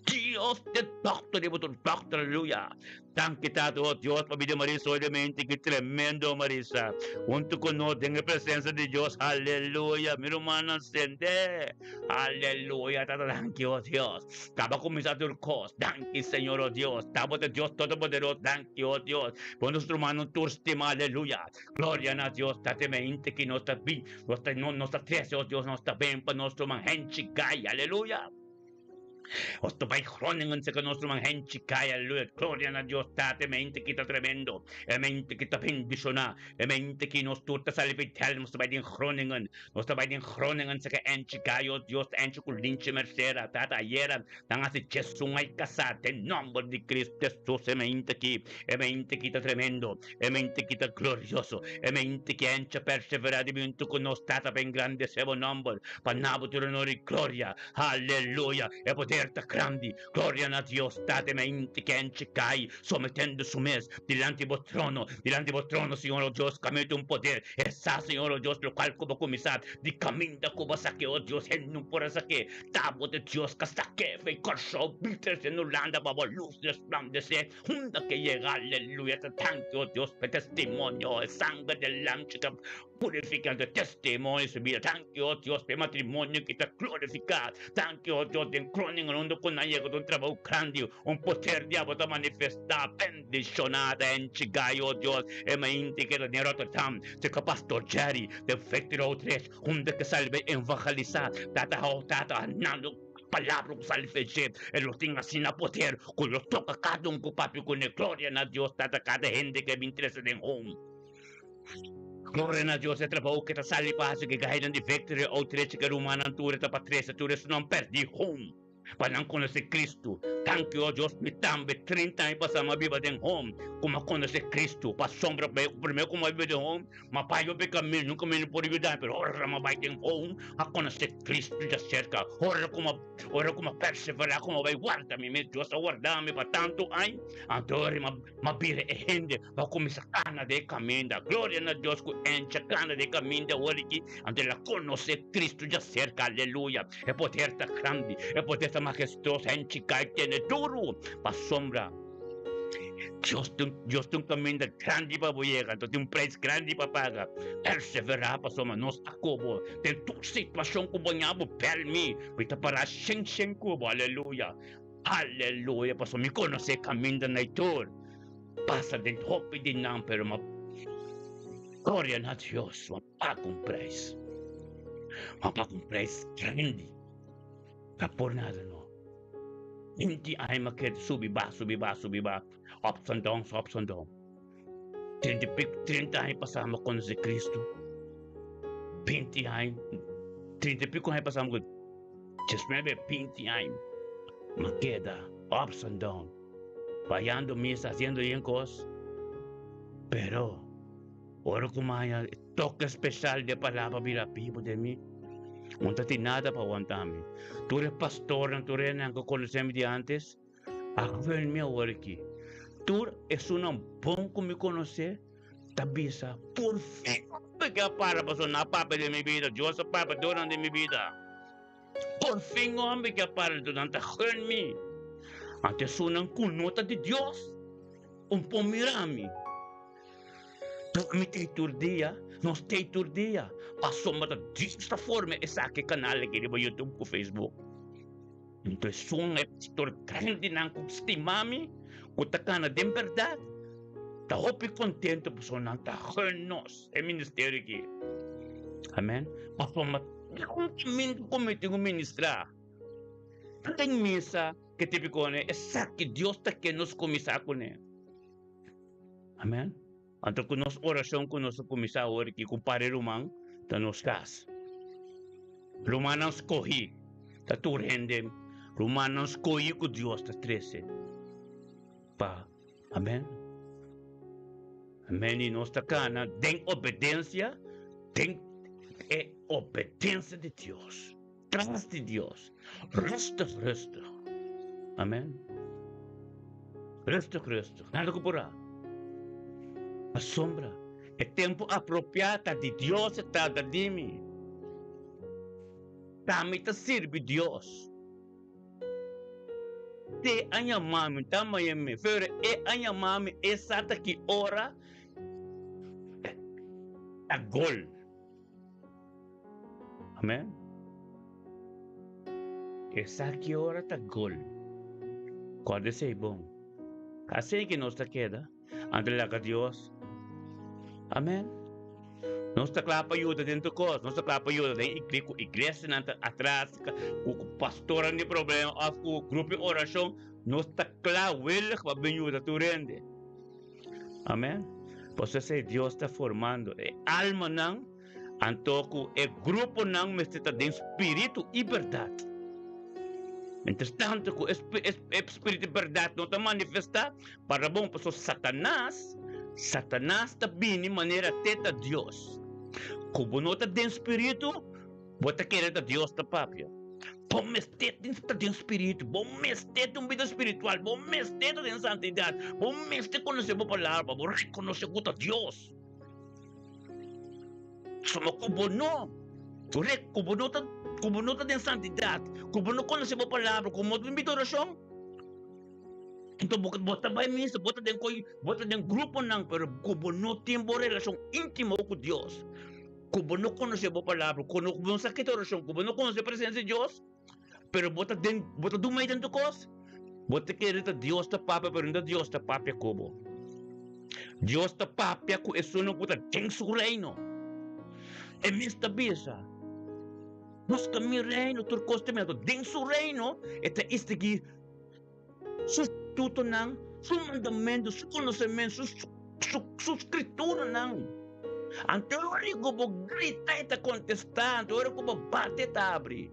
Dios ta e doctor di bo tur doctor, aleluya. Danki Tata, oh Dios, pa bida Marisa hoy demente, ki tremendo Marisa, hunto cu nos den e presencia di Dios, aleluya, mi rumannan sende, aleluya, Tata danki, oh Dios. Taba cuminsa tur cos, danki Señor, oh Dios, Tabo ta Dios Todopoderoso, danki, oh Dios. Bo nos rumannan tur stima, aleluya. Gloria na Dios, ta te mente ki nos ta bin, nos ta, no, nos ta trece, oh Dios, nos ta ben pa nos ruman henchi gai, aleluya. Nos ta bai Groningen seka nos ruman henchi gai, aleluya. Gloria na Dios, ta te mente ki ta tremendo, e mente ki ta bendiciona, e mente ki nos tur ta sali Betel, nos ta bai den Groningen, nos ta bai den Groningen seka henchi gai, oh Dios, henchi ku linchi mercera, tata ayera, Nan hasi Jesun ai kasá den nòmber di Cristo Jesus. E mente ki, e mente ki ta tremendo, e mente ki ta glorioso, e mente ki encha perseverá di bintu ku nos Tata pa engrandesé bo nòmber, pa na bo tur honor i gloria. Aleluya! E poder ta grandi. Gloria na Dios Tata, e mente ki encha kai, sometendo su mes dilanti bo trono, dilanti bo trono, Señor, o Dios, kamete un poder. E sa, Señor, o Dios, lokual ku bo kuminsá di kaminda ku bo sak'é, o Dios, hende no por a sak'é. Tabo de Dios ka sak'é fe Kòrsou bitres den Hulanda pa bo lus resplandesé hunda ke yega aleluya ta danki o Dios pa e testimonio e sanger del lamchi ta purifiká e testimonio su bida danki o Dios pa e matrimonio ki ta glorifiká danki o Dios den Groningen. training unda ku nan yega ta un trabou grandi, un poder di abo ta manifestá. Bendishoná ta enchi gai, o Dios, e mainti ke ta den Rotterdam, serka Pastor Jerry den Victory Outreach, unda ke sali bai evangelisá. Tata, o Tata, nan lo palabra ku sali fe dje, e lo tin asina poder ku lo toka kada un ku papia kuné. Gloria na Dios, Tata, kada hende ke bin trese den home. Gloria na Dios, e trabou ke ta sali pa hasi ke gainan di Victory Outreach ke rumannan tur e ta pa trese tur esnan pèrdí home pa nan konosé Cristo. Danki o Dios, mi tambe 30 aña pasá mi a biba den home ku mi a konosé Cristo. Pasobra promé ku mi a biba den home mi a bai hopi kaminda, nunka mi no por yuda, pero ora mi a bai den home a konosé Cristo djaserka. Ora ku mi a ora ku mi a perseverá ku mi a bai warda mi mes, Dios a warda mi pa tantu aña, anto ora mi a Ma bira e hende pa kuminsá kana den e kaminda. Gloria na Dios ku encha kana den e kaminda awor aki, anto el a konosé Kristu djaserka. Aleluya! E poder ta grandi, e poder ta mahestuoso, enchi kai tene duru pasobra Dios tin, Dios tin un kaminda grandi pa bo yega, anto tin un preis grandi pa paga. Perseverá pasobra nos ta ku bo den tur situashon ku bo ña bo bèl mi, mi ta pará shen shen ku bo. Aleluya! Aleluya, pasobra mi konosé kaminda na e tur. Pasa den hopi di nan, pero mi a gloria na Dios, mi a paga un preis. Mi a paga un preis grandi. Ta por nada no. Binti aña mi a keda subi ba, subi ba, subi ba, ups and downs, ups and downs. 30 y pico, 30 aña pasá mi a konosé Cristo. 20 aña, 30 y pico aña pasá mi 19, 20 aña, mi a keda ups and down, bayando misa, haciendo yen cos, pero ora cu mi haña e toque special di e palabra bira bibo den mi, no ta tin nada pa wanta mi. Tur e pastornan, tur hendenan cu conoce mi di antes, a gun mi awor aki. Tur esunnan bon cu mi conoce ta bisa, Por fin mi ke a para pasobra nan a papia den mi bida, Dios a papia door nan den mi bida. Por fin homber ke a para enton nan ta gun mi. Anto esunnan ku no ta di Dios un por mira mi. Pero mi ta ei tur dia, nos ta ei tur dia, pasobra ta Dios ta forma esaki kanal aki riba YouTube ku Facebook. Anto esun e pastor grandinan ku stima mi, ku ta kana den bèrdat, ta hopi kontentu pasobra nan ta gun nos e ministerio aki. Amen. Pasobra un kaminda ku mi tin ku ministrá den misa ke típiko ne, esaki Dios ta ke nos kuminsá kuné. Amen. Anto ku nos orashon ku nos a kuminsá awor aki ku pare ruman ta nos kas. Rumannan skohí ta tur hende, rumannan skohí ku Dios ta trese pa. Amen. Amen. I nos ta kana den obedensia, den e obedensia di Dios, tras di Dios, rustig, rustig. Amen. Rustig, rustig. Nada ku purá. Pasobra e tempu apropiá ta di Dios, e ta di mi. Ta mi ta sirbi Dios. Te a yama mi, ta mayemi, pero e a yama mi e sa ta ki ora ta gol. Amen. E sa ki ora ta gol. Kòrda esei bon. Asina ki nos ta keda. Anto laga Dios. Amen. Nos ta kla pa yuda den tur kos. Nos ta kla pa yuda den iglesia, ku iglesianan ta atras, ku pastornan tin problema òf ku grupo di orashon. Nos ta kla willig pa bin yuda tur hende. Amen. Pasobra esei Dios ta formando e almanan, anto ku e gruponan mester ta den spiritu i bèrdat. Mientras tanto ku e spiritu i bèrdat no ta manifestá, Para bon, pasobra Satanas, Satanas ta bini manera te ta Dios. Ku bo no ta den spiritu, bo ta kere ta Dios ta papia. Bo mester tin ta den spiritu, bo mester tin un bida spiritual, bo mester ta den santidat, bo mester konosé bo palabra pa bo rekonosé ku ta Dios. Pasobra ku bo no, ku bo no ta, ku bo no ta den santidat, ku bo no konosé bo palabra, ku bo no tin bida orashon, Anto bo bo ta bai misa, bo ta den koi, bo ta den gruponan, pero ku bo no tin bo relashon íntimo ku Dios, ku bo no konosé bo palabra, ku no bo no sa kita orashon, ku bo no konosé presensia di Dios, Pero bo ta den, bo ta dun mei den tur kos. Bo ta kere ta Dios ta papia, pero no ta Dios ta papia ku bo. Dios ta papia ku esunnan ku ta den su reino. E mes ta bisa, Buska mi reino, tur kos ta mi. Anto den su reino e ta istigí su statutonan, su mandamentu, su konosementu, su, su, su skrituranan. Anto ora ku bo grita e ta kontestá, anto ora ku bo bati e ta abri.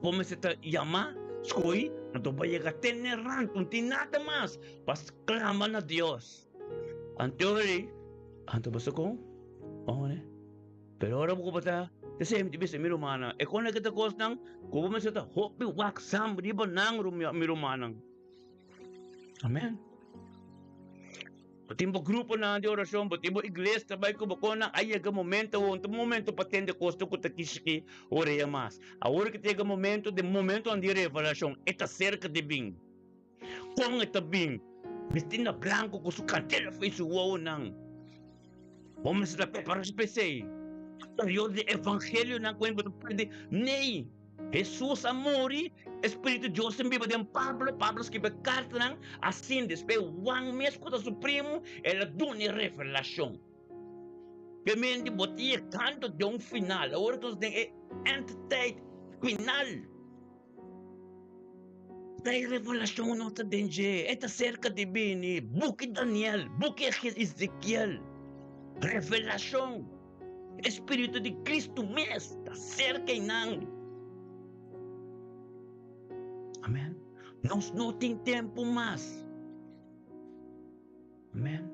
Bo mester ta yama, skohi, anto bo yega te n'e rant, no tin nada mas pa sklama na Dios. Anto ora ei, anto bo sa kon? Oh, ne? Pero ora bo ta esei mi ta bisa mi rumannan, e kon e ta kosnan ku bo mester ta hopi waksam riba nan, mi rumannan. Amen. Bo tin bo gruponan di orashon, bo tin bo iglesia ta bai ku bo kon nan. A yega momento awor, no ta momento pa tende kosnan ku ta kishiki orea mas. Awor ki ta yega momento, den momentonan di revelashon, e ta serka di bin. Kon e ta bin? Bisti na blanku ku su kandela for su wowonan. Bo mester ta prepará pa esei. Periodo di evangelionan ku bo ta prende, nei, Hesus a muri, e Spiritu di Dios tin biba den Pablo, Pablo skibi e kartanan, asin despues Juan mes ku ta su primu, el a duna e revelashon. Kemente bo ta yegando den un final, awor nos den e endtijd final. Ta e revelashon nos ta den dje, e ta serka di bini. Buki Daniel, buki Ezekiel, revelashon, e spiritu di Kristu mes ta serka einan. Amen. Nos no tin tempu mas. Amen.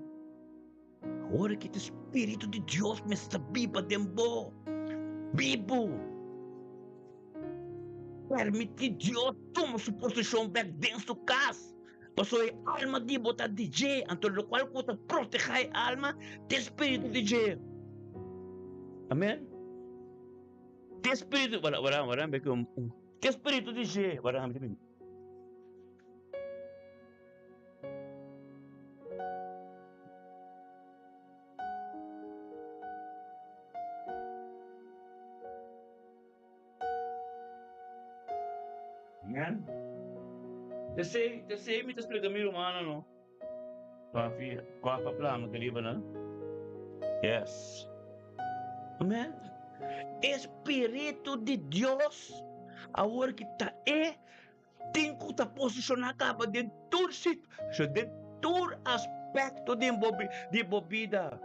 Ora ki te Spiritu di Dios mester biba den bo, bibu. Permití Dios tuma su posishon bèk den su kas, pasobra e alma di bo ta di dje, anto lokual ku ta protehá e alma ta e Spiritu di dje. Amen. Te Spiritu, wara, wara, wara, te Spiritu di dje, wara, Amen. Esei, esei mi ta splika mi rumannan no. Papi, papa plama ke riba nan. Yes. Amen. E Spiritu di Dios awor ki ta e Tin ku ta posishoná kaba den tur situashon, den tur aspekto di bo di bo bida.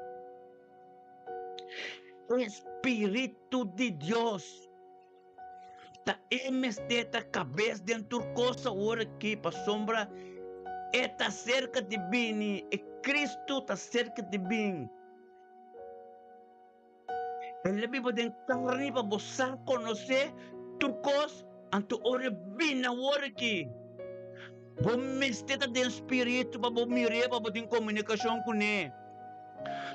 E Spiritu di Dios ta e mester ta kabes den tur kos awor aki, pasobra e ta serka di bini, e Kristu ta serka di bin. El a biba den karni pa bo sa konosé tur kos, anto ora e bini awor aki, bo mester ta den spiritu pa bo mir'é, pa bo tin komunikashon kuné.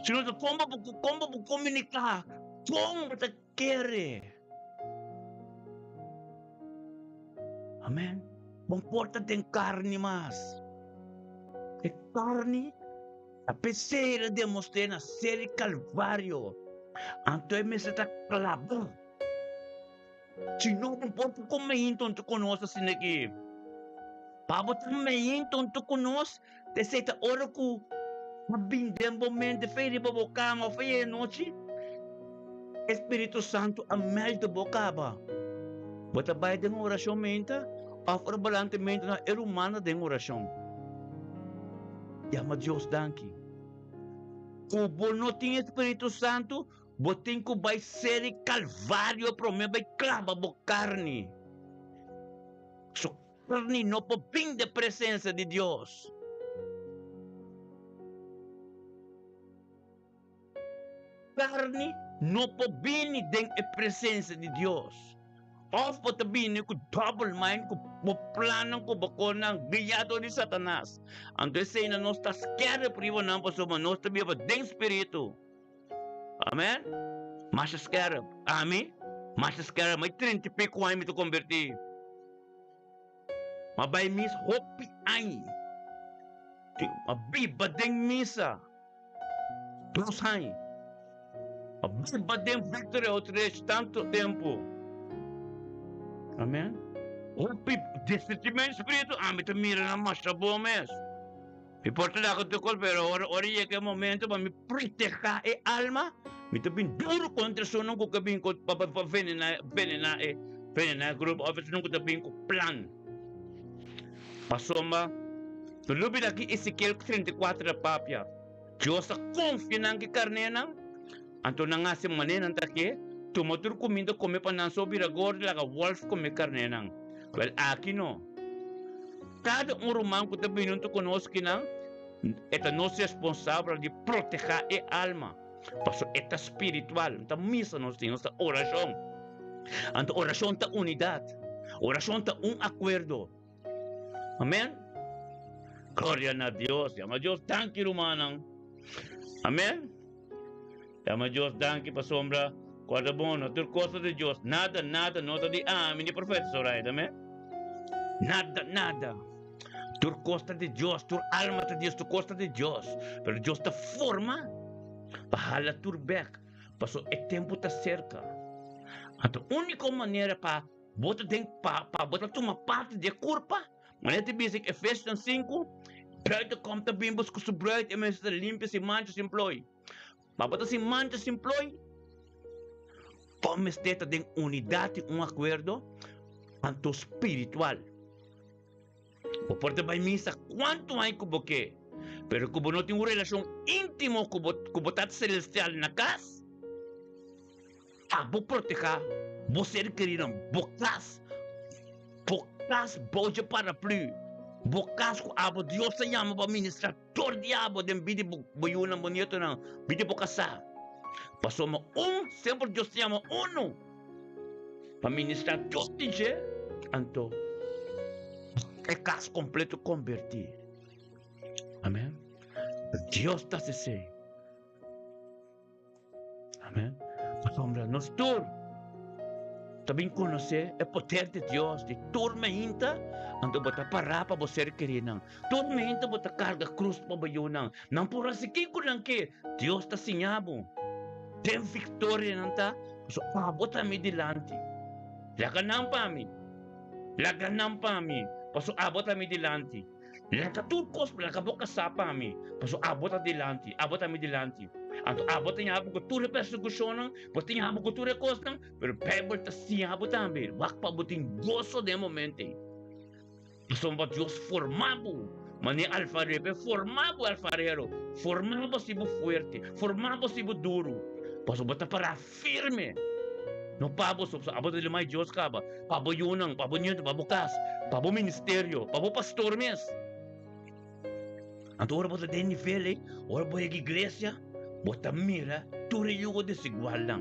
Si no ta kon bo kon bo por komuniká? Kon bo ta kere? Amen. Bo por ta den karni mas. E karni. Ta p'esei el a demostr'é na seri Kalvario. Anto e mester ta klabá. Si no, bo por ku meinta huntu ku nos asina aki. Pa bo ta meinta huntu ku nos, p'esei ta ora ku a bin den bo mente fe riba bo kama òf e anochi, e Spiritu Santu a mèlda bo kaba. Bo ta bai den orashon meinta òf ora bo lanta meinta na e rumannan den orashon. Yama Dios danki. Ku bo no tin e Spiritu Santu, bo tin ku bai seri Kalvario promé bai klaba bo karni. Su karni no por bin den presensia di Dios. Karni no por bini den e presensia di Dios. Òf bo ta bini ku double mind, ku bo plannan ku bo konan guiá dor di Satanas. Anto eseinan nos ta skèrp riba nan pasobra nos ta biba den spiritu. Amen. Masha skèrp. Ami, masha skèrp. Mi 30 i piku aña mi ta kombertí. Mi a bai misa hopi aña. Mi a biba den misa. Dos aña. A biba den Victory Outreach tantu tempu. Amen. Hopi discerniment spiritu, ami ta mira nan masha bon mes. Mi por ta laga tur kos, pero ora ora yega e momento pa mi proteha e alma, mi ta bin duro kontra esunnan ku ke bin ku pa pa venena venena e venena e grupo òf esunnan ku ta bin ku plan. Pasobra no lubida ki Ezekiel 34 ta papia, Dios a konfia nan ki karnénan, anto nan hasi manera nan ta ke, tuma tur kuminda kome pa nan so bira gordo laga wòlf kome karnénan. Wèl aki no. Kada un ruman ku ta bini huntu ku nos kinan, e ta nos responsabel di protehá e alma, pasobra e ta spiritual. No ta misa nos tin, nos ta orashon. Anto orashon ta unidat. Orashon ta un akuerdo. Amèn. Gloria na Dios. Yama Dios danki, rumannan. Amèn. Yama Dios danki pasobra kòrda bon, no tur kos ta di Dios. Nada, nada no ta di ami ni profeta Zoraida. Amèn. Nada, nada. Tur kos ta di Dios, tur alma ta di Dios, tur kos ta di Dios. Pero Dios ta forma pa hala tur bèk, pasobra e tempu ta serka. Anto úniko manera pa bo ta den pa pa bo ta tuma parti di e kurpa, manera ta bisa den Efesiosnan sinku, bruidegom ta bin buska su bruid, e mester ta limpia sin mancha, sin ploi. Pa bo ta sin mancha, sin ploi, bo mester ta den unidat i un akuerdo anto spiritual. Bo por ta bai misa kuantu aña ku bo ke, pero ku bo no tin un relashon íntimo ku bo ku bo Tata Selestial na kas, abo protehá bo ser keridonan, bo kas, bo kas bou dje paraplü, bo kas ku abo Dios ta yama pa ministrá tur di abo den bida di bo yunan, bo nietonan, bida di bo kasá. Pasobra un, semper Dios ta yama unu pa ministrá tur di dje, anto e kas kompleto kombertí. Amèn. Dios ta hasi esei. Amèn. Pasobra nos tur ta bin konosé e poder di Dios di tur meinta, anto bo ta pará pa bo ser kerinan. Tur meinta bo ta karga krus pa bo yunan. Nan por hasi kiko nan ke, Dios ta siña bo. Den viktoria nan ta, pasobra abo ta mi dilanti. Laga nan pa mi, laga nan pa mi, pasobra abo ta mi dilanti. Laga tur kos, laga bo kasá pa mi, pasobra abo ta dilanti, abo ta mi dilanti. Anto abo ta ña bo ku tur e persekushonnan, bo ta ña bo ku tur e kosnan, pero Beibel ta siña bo tambe, wak pa bo tin goso den e momento ei. Pasobra Dios forma bo manera alfarero, e forma bo alfarero, forma bo si bo fuerte, forma bo si bo duru, pasobra bo ta pará firme. No pa bo so, pasobra abo ta di mai Dios kaba, pa bo yunan, pa bo nieto, pa bo kas, pa bo ministerio, pa bo pastor mes. Anto ora bo ta den nivel ei, ora bo yega iglesia, bo ta mira tur e yugo desigualnan.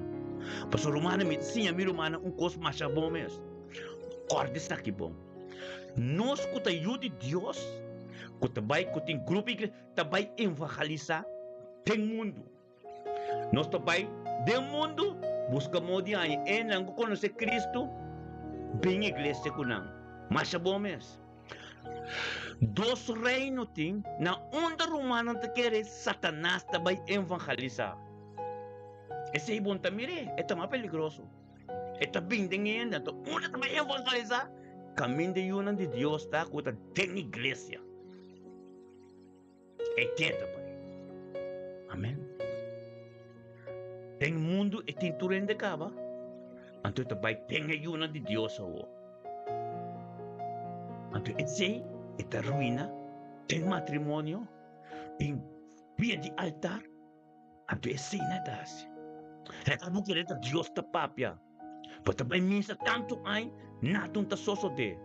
Pasobra rumannan, mi ta siña mi rumannan un kos masha bon mes. Kòrda esaki bon. Nos ku ta yu di Dios, ku ta bai, ku tin grupo iglesia, ta bai evangelisá den mundu. Nos ta bai den mundu buska modo di haña esnan ku konosé Kristu bin iglesia ku nan. Masha bon mes. Dos reino tin na unda rumannan ta kere Satanas ta bai evangelisá. Esei bon ta mir'é, e ta mas peligroso. E ta bin den hende, anto unda ta bai evangelisá? Kaminda yunan di Dios ta ku ta den iglesia. E keda bai. Amen. Den mundu e tin tur hende kaba, anto e ta bai den e yunan di Dios awor. Anto esei e ta ruina den matrimonio, den bia di altar, anto esei nan ta hasi. Reka bo kere ta Dios ta papia. Bo ta bai misa tantu ai, nada no ta sosodé.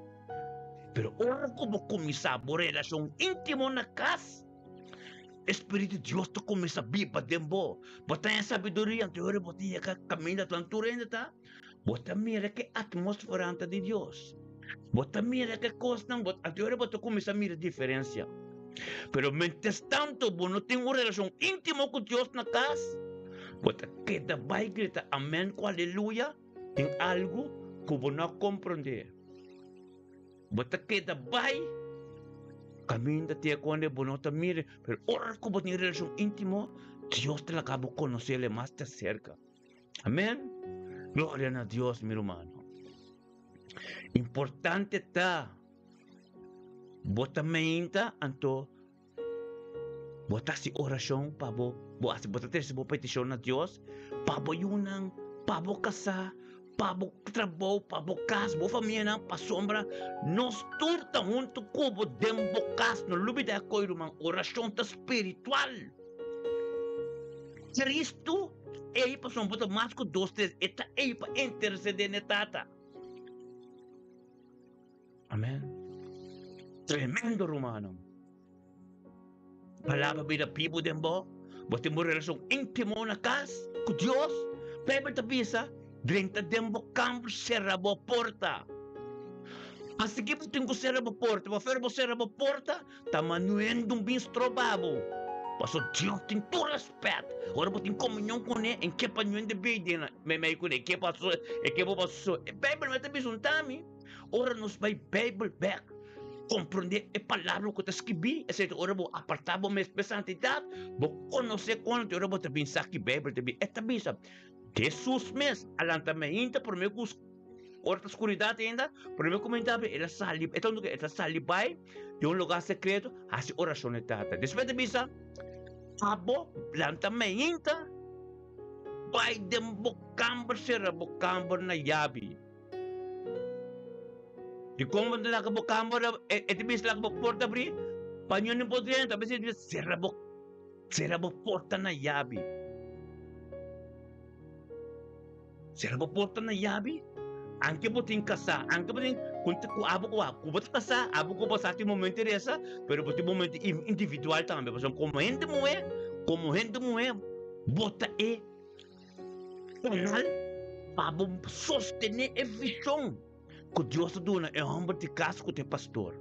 Pero ora ku bo kuminsá bo relashon íntimo na kas, e Spiritu di Dios ta kuminsá biba den bo. Bo ta haña sabiduria, anto ora bo ta yega kaminda ku tur hende ta, bo ta mira ke atmósfera ta di Dios. Bo ta mira ke kosnan, anto ora bo ta kuminsá mira diferensia. Pero mientras tanto bo no tin un relashon íntimo ku Dios na kas, bo ta keda bai grita amèn ku aleluya den algu ku bo no a komprondé. Bo ta keda bai kaminda te konde bo no ta mira, pero ora ku bo tin relashon íntimo, Dios ta laga bo konosé mas te serka. Amèn. Gloria na Dios, mi rumannan. Importante ta bo ta meinta anto bo ta hasi orashon pa bo bo hasi bo ta trese bo petishon na Dios pa bo yunan, pa bo kasá, pa bo trabou, pa bo kas, bo famianan, pasobra nos tur ta huntu ku bo den bo kas. No lubida e koi ruman, orashon ta spiritual. Cristo ei pasobra bo ta mas ku dos tres, e ta ei pa intersedé na e Tata. Amen. Tremendo rumannan. Palabra bira bibu den bo. Bo tin bo relashon íntimo na kas ku Dios. Beibel ta bisa, drenta den bo kamber, sera bo porta. Asiki bo tin ku sera bo porta. Pasobra bo sera bo porta, Ta manuendo un bin stroba bo. Paso Dios tin tur respet. Ora bo tin komunion kuné, en ke pa ñuende bei den meimei kuné, e ke pa so, e ke bo pa so. E Beibel no ta bisa un tami. Ora nos bai Beibel bek, komprondé e palabra ku ta skibí, esei ta ora bo apartá bo mes pa e santidat, bo konosé kon te ora bo ta bin sa ki Beibel ta bisa. E ta bisa, Hesus mes a lanta meinta promé ku Ora ta skuridat ainda, promé ku menti abri, el a sali, e ta unda ku el ta sali bai den un lugá sekreto, hasi orashon na e Tata. Despues e ta bisa, Abo lanta meinta, bai den bo kamber, sera bo kamber na yabi. Dikon bo ta laga bo kamber, e ta bisa laga bo porta abrí, pa niun no por drenta. A bes e ta bisa, sera bo, sera bo porta na yabi. Sera bo porta na yabi, anke bo tin kasá, anke bo tin ku ku abo ku abo, ku bo ta kasá, abo ku bo sa tin momento di resa, pero bo tin momento individual tambe, pasobra komo hende muhé, komo hende muhé bo ta e kanal pa bo sostené e vishon ku Dios a duna e hòmber di kas ku ta e pastor.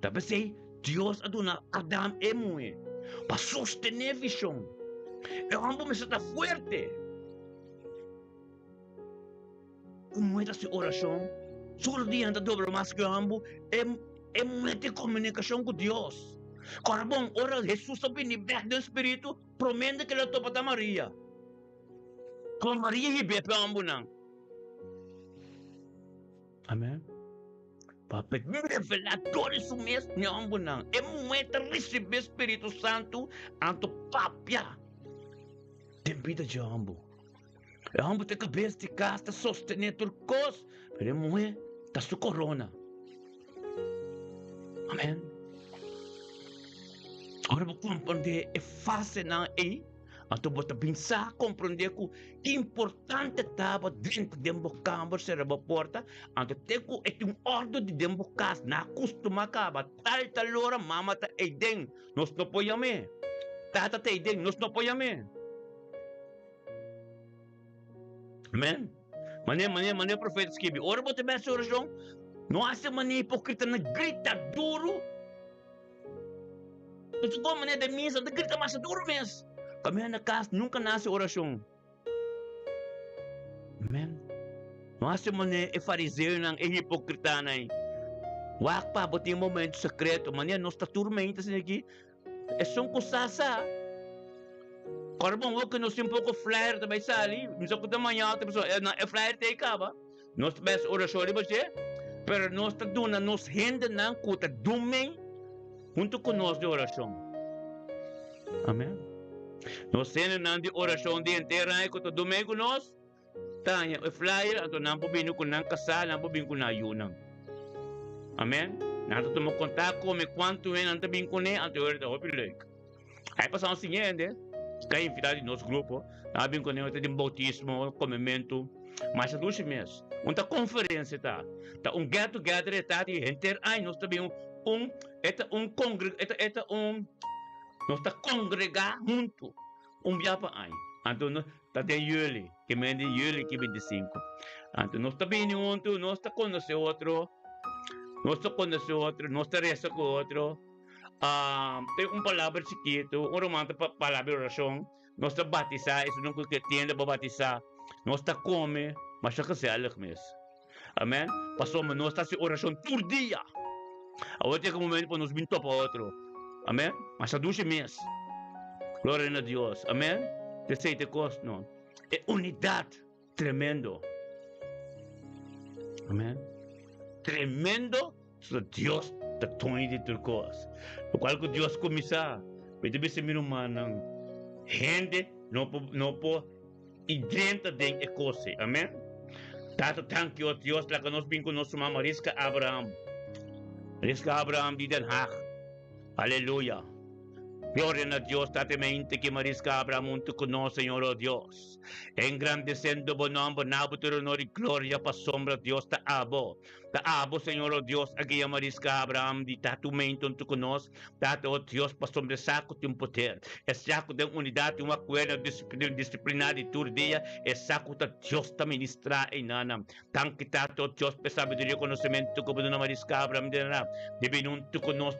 Ta p'esei Dios a duna Adam e muhé pa sostené vishon. E hòmber mester ta fuerte. Un muhé ta hasi orashon, su rodianan ta dobla mas ku e hòmber. E e muhé tin komunikashon ku Dios. Kòrda bon, ora Hesus a bini bèk den spiritu, promé di kila topa ta Maria. Kon Maria hib'é pa e hòmbernan? Amen. Papia revelá tur di su mes n'e hòmbernan. E muhé ta risibí spiritu santu anto papia den bida dje hòmber. E hòmber ta e kabes di kas, ta sostené tur kos, pero e muhé ta su korona. Amen. Ora bo komprondé e fasenan ei, Anto bo ta bin sa komprondé ku importante ta bo drenta den bo kamber, sera bo porta, anto te ku e tin un òrdu di den bo kas, nan a kustumá kaba, tal tal ora mama ta eiden, nos no por yam'é, tata ta eiden, nos no por yam'é. Amèn. Manera, manera, manera profeta skibi, ora bo ta bai hasi orashon, no hasi manera hipokritanan grita duru. Nos bon manera den misa ta grita masha duro mes. Kaminda na kas nunka nan hasi orashon. Amen. No hasi manera e fariseonan, e hipokritanan ei. Wak pa bo tin momento sekreto, manera nos ta tur mente asina aki. Esun ku sa sa. Kòrda bon wou ku nos tin poko flyer ta bai sali, mi sa ku ta mañana ta bisa e flyer ta ei kaba. Nos ta bes orashon riba dje, pero nos ta duna nos hendenan ku ta dumen huntu ku nos di orashon. Amen. Nos hendenan di orashon di henter aña ku ta dumen ku nos, ta haña e flyer, anto nan por bini ku nan kasá, nan por bini ku nan yunan. Amen. Nan ta tuma kontak ku mi kuantu hende nan ta bini kuné, anto e ora ta hopi leuk. Ai pasa un siña hende ka invitá di nos grupo, nan a bin ku nos den boutismo, komementu, masha dushi mes. Un ta konferensia ta, ta un get together e ta di henter aña nos ta bin un, e ta un kongre, e ta e ta un, nos ta kongregá huntu un bia pa aña. Anto nos ta den yüli, ke men di yüli ki bintisinku. Anto nos ta bini huntu, nos ta konosé otro, nos ta konosé otro, nos ta resa ku otro. Tin un palabra chikitu, un ruman ta palabra di orashon, nos ta batisá, esun ku ke tiende por batisá, nos ta kome masha gezellig mes. Amen. Pasobra nos ta hasi orashon tur dia. Awor ta yega un momento pa nos bin topa otro. Amen. Masha dushi mes. Gloria na Dios. Amen. Esei ta e kos no. E unidat. Tremendo. Amen. Tremendo so Dios ta doño di tur kos. Lokual ku Dios kuminsá, mi ta bisa mi rumannan, hende no por no por i drenta den e kos ei. Amen. Tata, danki o Dios, laga nos bin ku nos ruman Mariska Abraham. Mariska Abraham di Den Haag. Aleluya. Gloria na Dios, Tata, e mente ki Mariska Abraham huntu ku nos, Señor o Dios. Engrandesendo bo nomber, na bo tur honor i gloria pasobra Dios ta abo. Ta abo, Señor o Dios, a guia Mariska Abraham di ta tu mente huntu ku nos, Tata o Dios, pasobra e sa ku tin poder. E sa ku den unidat tin un akuerdo disipliná di tur dia, e sa ku ta Dios ta ministrá einan. Danki Tata o Dios pa e sabiduria i konosementu ku bo duna Mariska Abraham di Rab di bini huntu ku nos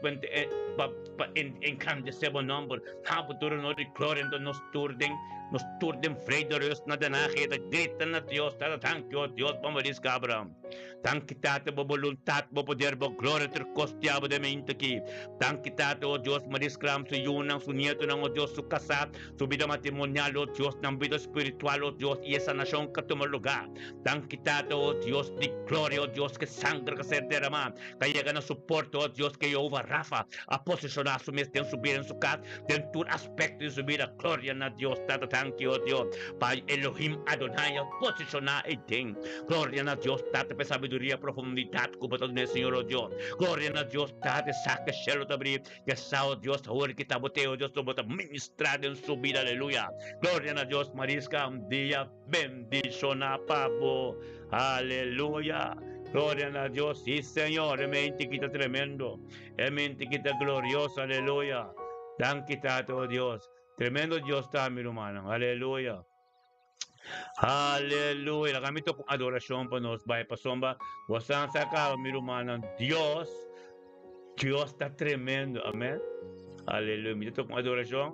pa pa engrandesé bo nòmber. Na bo tur honor i gloria anto nos tur den nos tur den vrede rus na Den Haag ta grita na Dios Tata danki o Dios pa Mariska Abraham. Danki Tata bo boluntat bo poder bo gloria tur kos di abo den mente aki. Danki Tata o Dios Mariska Abraham su yunan su nietonan o Dios su kasá su bida matrimonial o Dios nan bida spiritual o Dios i e sanashon ka tuma lugá. Danki Tata, o Dios di gloria, o Dios ke sanger ka ser deramá ta yega na su porta, o Dios ke Jehová Rafa a posishoná su mes den su bida, den su kas, den tur aspekto di su bida. Gloria na Dios Tata, danki, o Dios, pa Elohim Adonai a posishoná ei den. Gloria na Dios Tata pa e sabiduria, profundidat ku bo ta dun'é, Señor, o Dios. Gloria na Dios Tata, e sa ke shelu ta brí. Ke sa, o Dios, awor ki ta bo te, o Dios, lo bo ta ministrá den su bida. Aleluya. Gloria na Dios, Mariska, un dia. Bendiciona pa bo. Aleluya. Gloria na Dios. Sí, Señor. E mente ki ta tremendo. E mente ki ta glorioso. Aleluya. Danki, Tata, oh Dios. Tremendo Dios ta, mi rumannan. Aleluya. Aleluya. Laga mi toca un adoracion pa nos bai pasobra bosan sa caba, mi rumannan. Dios, Dios ta tremendo. Amen. Aleluya. Mi ta toca un adoracion.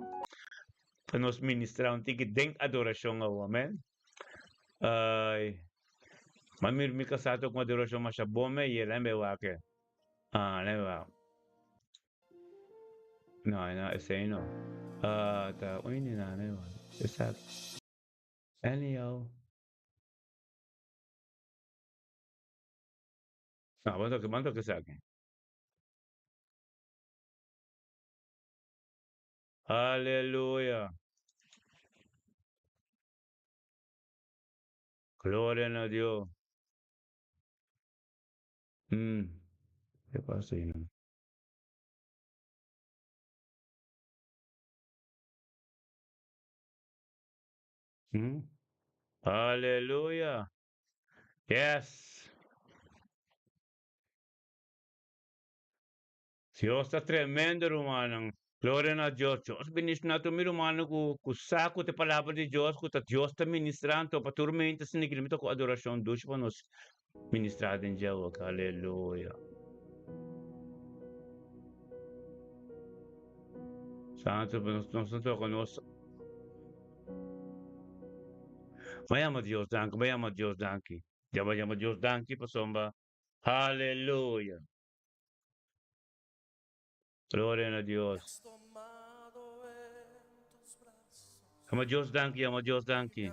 Pa nos ministrá un tiki den adorashon awo, amen. Ay, ma mir mi kasá ta ku adorashon masha bon me i el a wak e. Ah, el a wak. No, no, esei no. Ah, ta un di nan, e wak. Esaki. Anyhow. No, ban toka, ban toka esaki. Aleluya! Gloria na Dios. Mm. Ke pasa ahí, no? Mm. Aleluya. Yes. Dios ta tremendo rumannan. Gloria na Dios. Dios bendiciona tur mi rumannan cu cu sa cu ta e palabra di Dios cu ta Dios ta ministra anto pa tur mente asina ki mi ta cu adoracion dushi pa nos ministra den dje awor. Aleluya. Santo pa nos nos ta toca nos. Bo yama Dios danki, bo yama Dios danki. Yama yama Dios danki pasobra. Aleluya. Gloria na Dios. Yama Dios danki, yama Dios danki.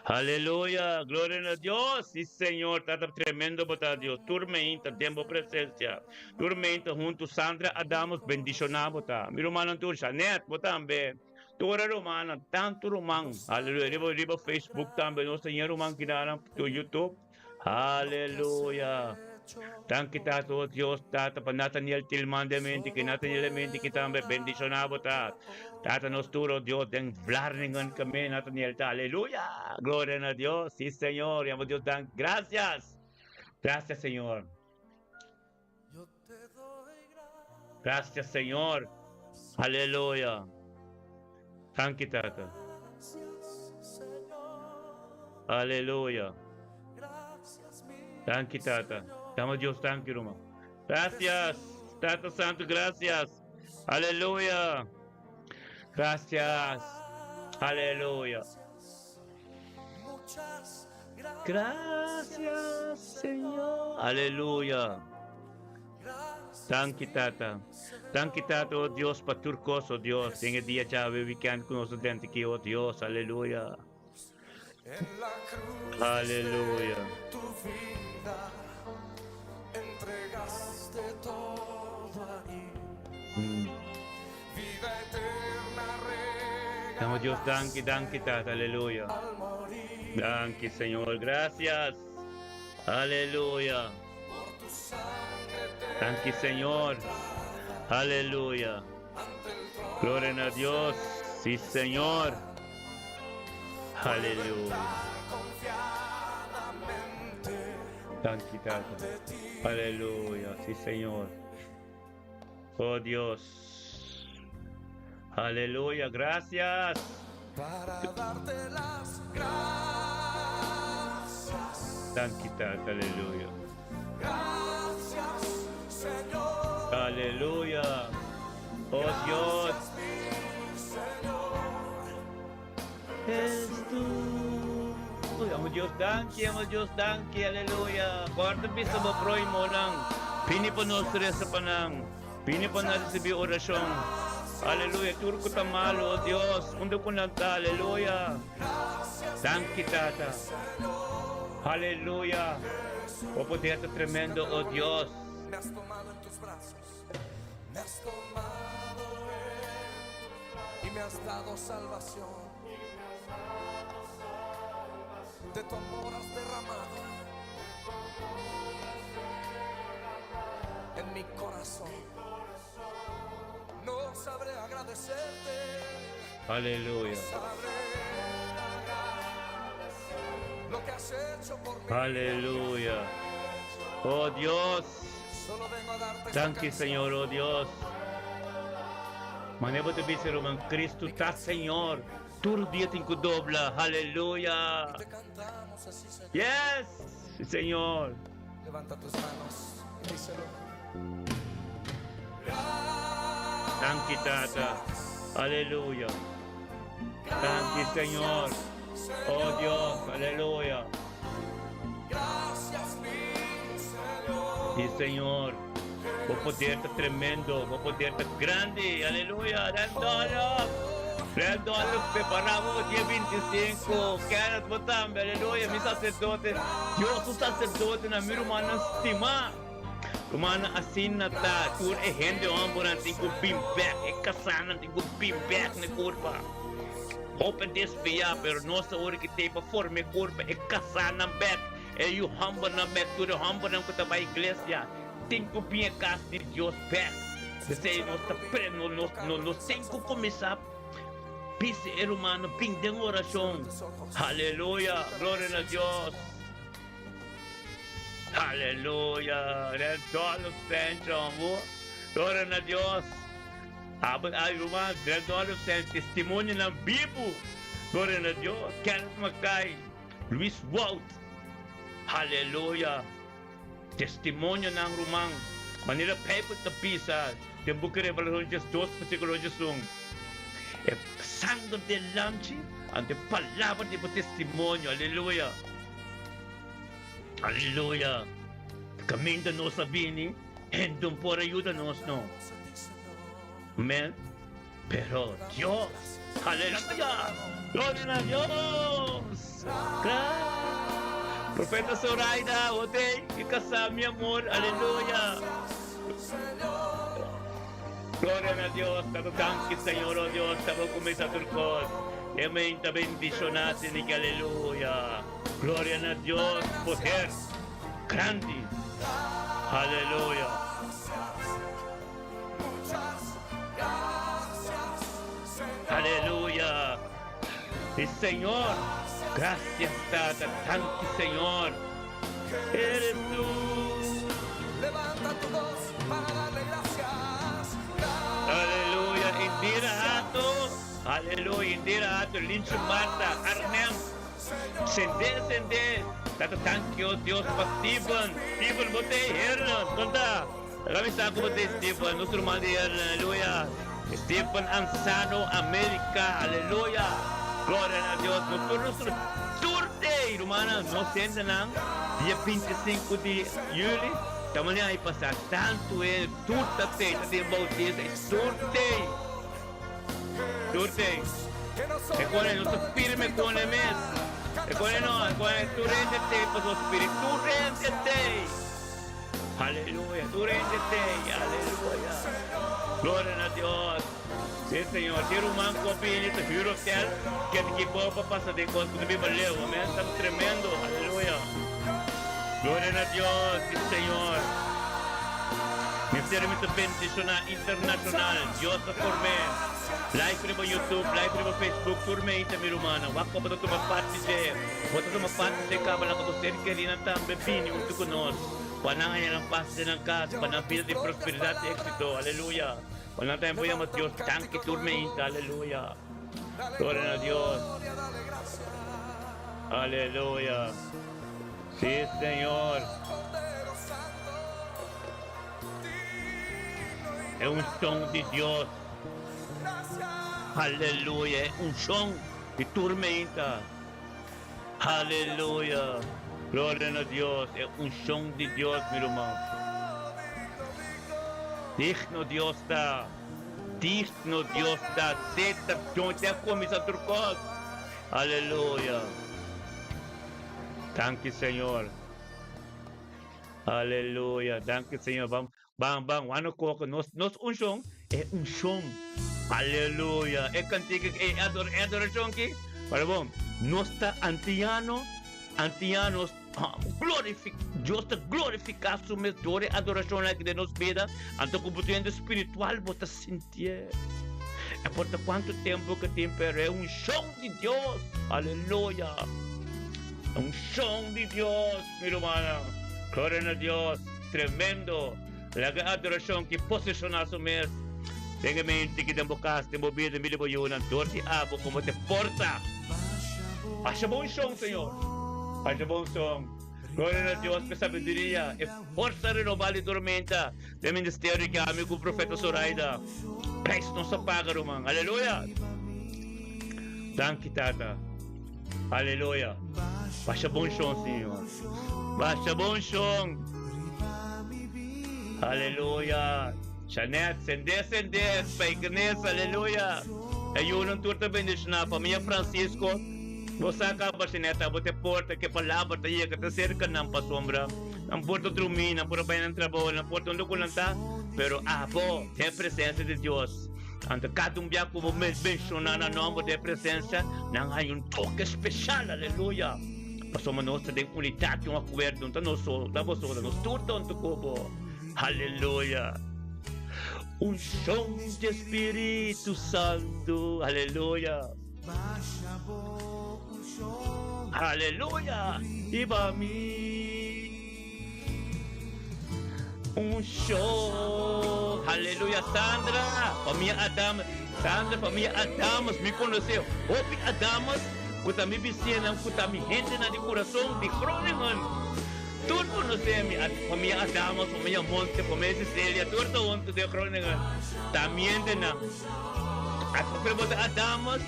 Aleluya, gloria na Dios. Sí, Señor, tata tremendo bo ta Dios. Tur meinta den bo presencia. Tur meinta hunto Sandra Adamos bendiciona bo ta. Mi rumannan tur, Janet, bo tambe. Tur e rumannan, tanto ruman. Aleluya, riba riba Facebook tambe nos ta ruman kinanan tur YouTube. Aleluya! Danki Tata, o Dios Tata, pa Nathaniel Tilman den mente ki, Nathaniel den mente ki tambe bendiciona bo ta. Tata nos tur, o Dios, den Vlaardingen kame Nathaniel ta. Aleluya! Gloria na Dios. Si, Señor. Yama Dios danki. Gracias. Gracias, Señor. Gracias, Señor. Aleluya. Danki, Tata. Aleluya. Danki, Tata. Dama Dios danki, ruman. Gracias, Tata Santo, gracias. Aleluya. Gracias. Aleluya. Gracias, Señor. Aleluya. Danki, Tata. Danki, Tata, oh Dios, pa tur kos, oh Dios. Den e dia djawe weekend ku nos ta denter aki, oh Dios. Aleluya. Aleluya. Dios danki, danki Tata, aleluya. Danki Señor, gracias. Aleluya. Danki Señor. Aleluya. Gloria na Dios. Sí, Señor. Aleluya. Danki Tata. Aleluya. Sí, Señor. Oh Dios. Aleluya. Gracias. Para darte las gracias. Danki Tata. Aleluya. Gracias, Señor. Aleluya. Oh Dios. Gracias, mi Señor. Es tu. Amo Dios, danki, amo Dios, danki, aleluya. Korda bisa bo próhimonan. Bini pa nos resa pa nan. Bini pa nan risibí orashon. Aleluya. Tur ku ta malu, oh Dios, unda ku nan ta, aleluya. Danki, Tata. Aleluya. Bo poder ta tremendo, oh Dios. Me has tomado en tus brazos, me has tomado en y me has dado salvación. De tu amor has derramado en mi corazón. No sabré agradecerte. Aleluya. Sabré agradecer lo que has hecho por mí. Aleluya. Oh Dios. Solo vengo a darte esta Danki, canción. Señor, oh Dios. Manera bo ta bisa ruman Cristo ta Señor. Tur rudia tin ku dobla. Aleluya. Y te cantamos así, Señor. Yes, Señor. Levanta tus manos y díselo. Danki, Tata. Aleluya. Danki, Señor. Oh Dios, aleluya. Gracias, mi Señor. Sí, Señor. Bo poder ta tremendo, bo poder ta grandi. Aleluya. Randolph. Randolph, prepará bo dia 25. Kenneth, bo tambe. Aleluya. Mi saserdote. Dios su saserdotenan, mi rumannan stimá. Rumannan asina ta. Tur e hende hombernan tin ku bin bek. E kasánan tin ku bin bek na e kurpa. Hopi a desviá, pero nos ta ora ki tei pa forma e kurpa, e kasánan bek, e yu hombernan bek, tur e hombernan ku ta bai iglesia tin ku bin e kas di Dios bek. P'esei nos ta pre, nos, nos, nos tin ku kuminsá bisa e rumannan bin den orashon. Aleluya! Gloria na Dios! Aleluya! Red Dollar Center, amor. Gloria na Dios! Abo ay ruman, Red Dollar Center, testimonionan bibu. Gloria na Dios! Kenneth Mackay, Luis Wout. Aleluya! Testimonionan ruman, manera Bijbel ta bisa den buki Revelacion 12 versiculo 11, E sanger di e Lamchi anto e palabra di bo testimonio. Aleluya! Aleluya! Kaminda nos a bini, hende un por a yuda nos no. Amen. Pero Dios, aleluya! Gloria na Dios! Gra Profeta Zoraida, bo t'ei i kasá mi amor, aleluya! Gloria na Dios, ta danki Señor, oh Dios, ta bo kuminsá tur kos. E men ta bendishoná, Señor, aleluya! Gloria na Dios, poder grandi, aleluya! Aleluya! Mi Señor, gracias Tata, danki Señor. Eres tu. Levanta tu voz para darle gracias. Aleluya, Indira Hato, aleluya, Indira Hato, Lincho Marta, Arnhem. Sende, sende. Tata, danki oh Dios pa Steven. Steven, bo t'ei Heerlen, kon ta? Laga mi sa ku bo t'ei Steven, nos ruman di Heerlen, aleluya. Steven Ansano, America, aleluya. Gloria na Dios. Nos tur nos tur t'ei, rumannan. Nos hendenan, dia 25 di juli, ta manera ai pasa tantu e tur ta t'ei, ta tin bautizo, e tur t'ei. Tur t'ei. E kone nos ta firme kon e mes. E kone no, e kone tur hende t'ei pasobra spiritu. Tur hende t'ei. Aleluya. Tur hende tei. Aleluya. Gloria na Dios. Sí, Señor. Si ruman ku a bini ta huur hotel, kende ki bo pa pasa den kos ku ta biba leu. Amen. Ta tremendo. Aleluya. Gloria na Dios. Sí, Señor. Ministerio mi ta bendiciona internacional. Dios ta form'é. Live riba YouTube, live riba Facebook, tur meita mi rumannan. Wak ku bo ta tuma parti dje. Bo ta tuma parti dje kaba laga bo ser kerinan tambe bini huntu ku nos. Pa nan haña nan pas den nan kas, pa nan bida tin prosperidat i éksito. Aleluya! Pa nan tambe por yama Dios danki tur meinta. Aleluya! Gloria na Dios! Aleluya! Sí, Señor! E unshon di Dios. Aleluya! E unshon di tur meinta. Aleluya! Gloria na Dios! E unshon di Dios, mi ruman. Digno Dios ta! Digno Dios ta! Te ta te a kuminsá tur kos. Aleluya! Danki, Señor. Aleluya! Danki, Señor. Ban, ban, ban. Wano koko. Nos, nos unshon e unshon. Aleluya! E kantika, e ador, e adorashon ki. Para bon, nos ta antiano, antianos glorifik, Dios ta glorifiká su mes dor e adorashon aki den nos bida. Anto ku bo ta hende spiritual, bo ta sintié. E por ta kuantu tempu ku tin, pero e unshon di Dios. Aleluya! E unshon di Dios, mi rumannan. Gloria na Dios. Tremendo! Laga e adorashon ki poseshoná su mes den e mente ki den bo kas, den bo bida, den bida di bo yunan, dor di abo komo te porta. Hasha bo unshon, Señor. Hasha bo unshon. Gloria na Dios p'e sabiduria, e forsa renobá di tormenta den ministerio ki ami ku Profeta Zoraida. Prijs nos a paga, ruman. Aleluya! Danki, Tata. Aleluya! Basha bon shon, Señor. Basha bon shon. Aleluya! Shanet, sende, sende, Spijkenis, aleluya! E yunan tur ta bendishoná. Famia Francisco, bo sa kaba, Shanet, abo te porta ku e palabra ta yega ta serka nan pasobra nan por ta drumí, nan por a bai nan trabou, nan por ta unda ku nan ta, pero abo den presensia di Dios. Anto kada un bia ku bo menshoná nan nòmber den presensia, nan haña un toke speshal. Aleluya! Pasobra nos ta den unidat i un akuerdo, no ta nos so, no ta bo so, ta nos tur ta huntu ku bo. Aleluya! Unshon di Spiritu Santu. Aleluya! Aleluya! Riba mi. Unshon. Aleluya! Sandra, famia Adames. Sandra, famia Adames. Mi konosé hopi Adames ku ta mi bisianan, ku ta mi hendenan di kurason di Groningen. Tur konosé mi, famia Adames, famia Monte, famia Cecilia, tur ta huntu den Groningen. Ta mi hendenan. Asina bo ta Adames,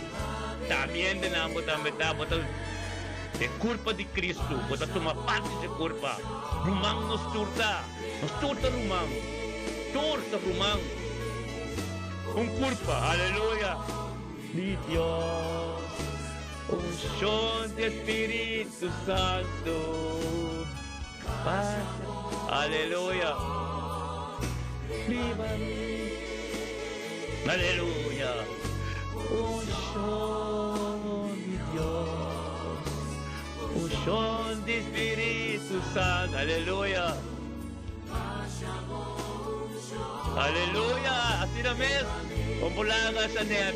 ta mi hendenan bo tambe ta. Bo ta e kurpa di Kristu, bo ta tuma parti dje kurpa. Ruman nos tur ta. Nos tur ta ruman. Tur ta ruman. Un kurpa. Aleluya! Di Dios. Unshon di Spiritu Santu. Pasa. Aleluya! Riba mi. Aleluya! Unshon di Dios. Unshon di Spiritu Santu. Aleluya! Aleluya! Asina mes, bo por laga Shanet,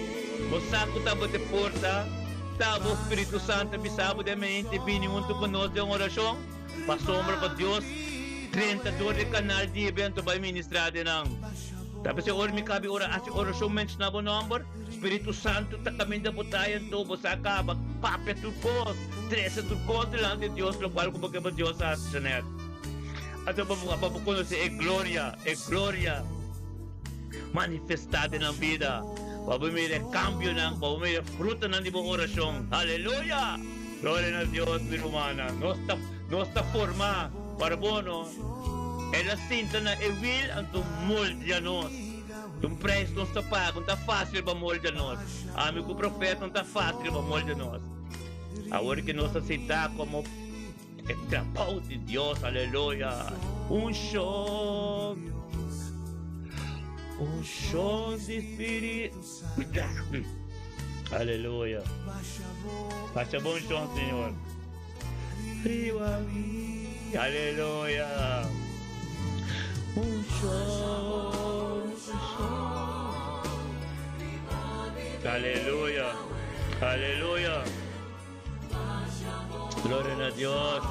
bo sa ku ta bo te porta, ta bo Spiritu Santu a bisa bo den mente bini huntu ku nos den orashon, pasobra pa Dios drenta dor di kanal di e bento bai ministra den nan. Ta p'esei ora mi kabi ora hasi orashon menshoná bo nòmber, Spiritu Santu ta kaminda bo ta anto bo sa kaba papia tur kos, trese tur kos dilanti Dios lokual ku bo ke pa Dios hasi, Shanet. Anto pa bo pa bo konosé e gloria, e gloria manifestá den nan bida, pa bo mira e kambionan, pa bo mira e frutanan di bo orashon. Aleluya! Gloria na Dios, mi rumannan. Nos ta, nos ta formá para bono. El a sinta na e wil, anto moldia nos. Un preis nos ta paga, no ta fásil pa moldia nos. Ami ku profeta no ta fásil pa moldia nos. Awor ke nos ta sintá komo. E trabou di Dios, aleluya. Unshon, unshon di Spiritu. Aleluya. Basha bo unshon, Señor. Riba mi. Aleluya. Unshon, unshon. Aleluya. Aleluya. Gloria na Dios.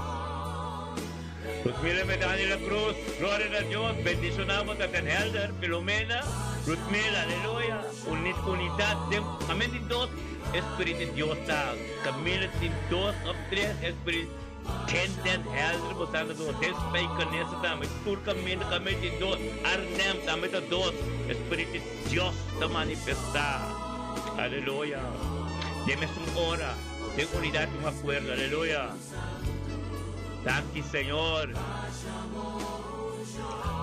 Ruthmila Medani La Cruz. Gloria na Dios. Bendicionamos a Den Helder, Filomena, Ruthmila, aleluya. Unidad den amén di dos Espíritu di Dios ta. Camila tin dos of tres Espíritu. Ten Den Helder bosando dos. Den Spijkenisse tambe. Tur caminda caminda tin dos. Arnhem tambe ta dos. Espíritu di Dios ta manifestá. Aleluya. Den mesun ora, den unidat un akuerdo. Aleluya. Danki, Señor.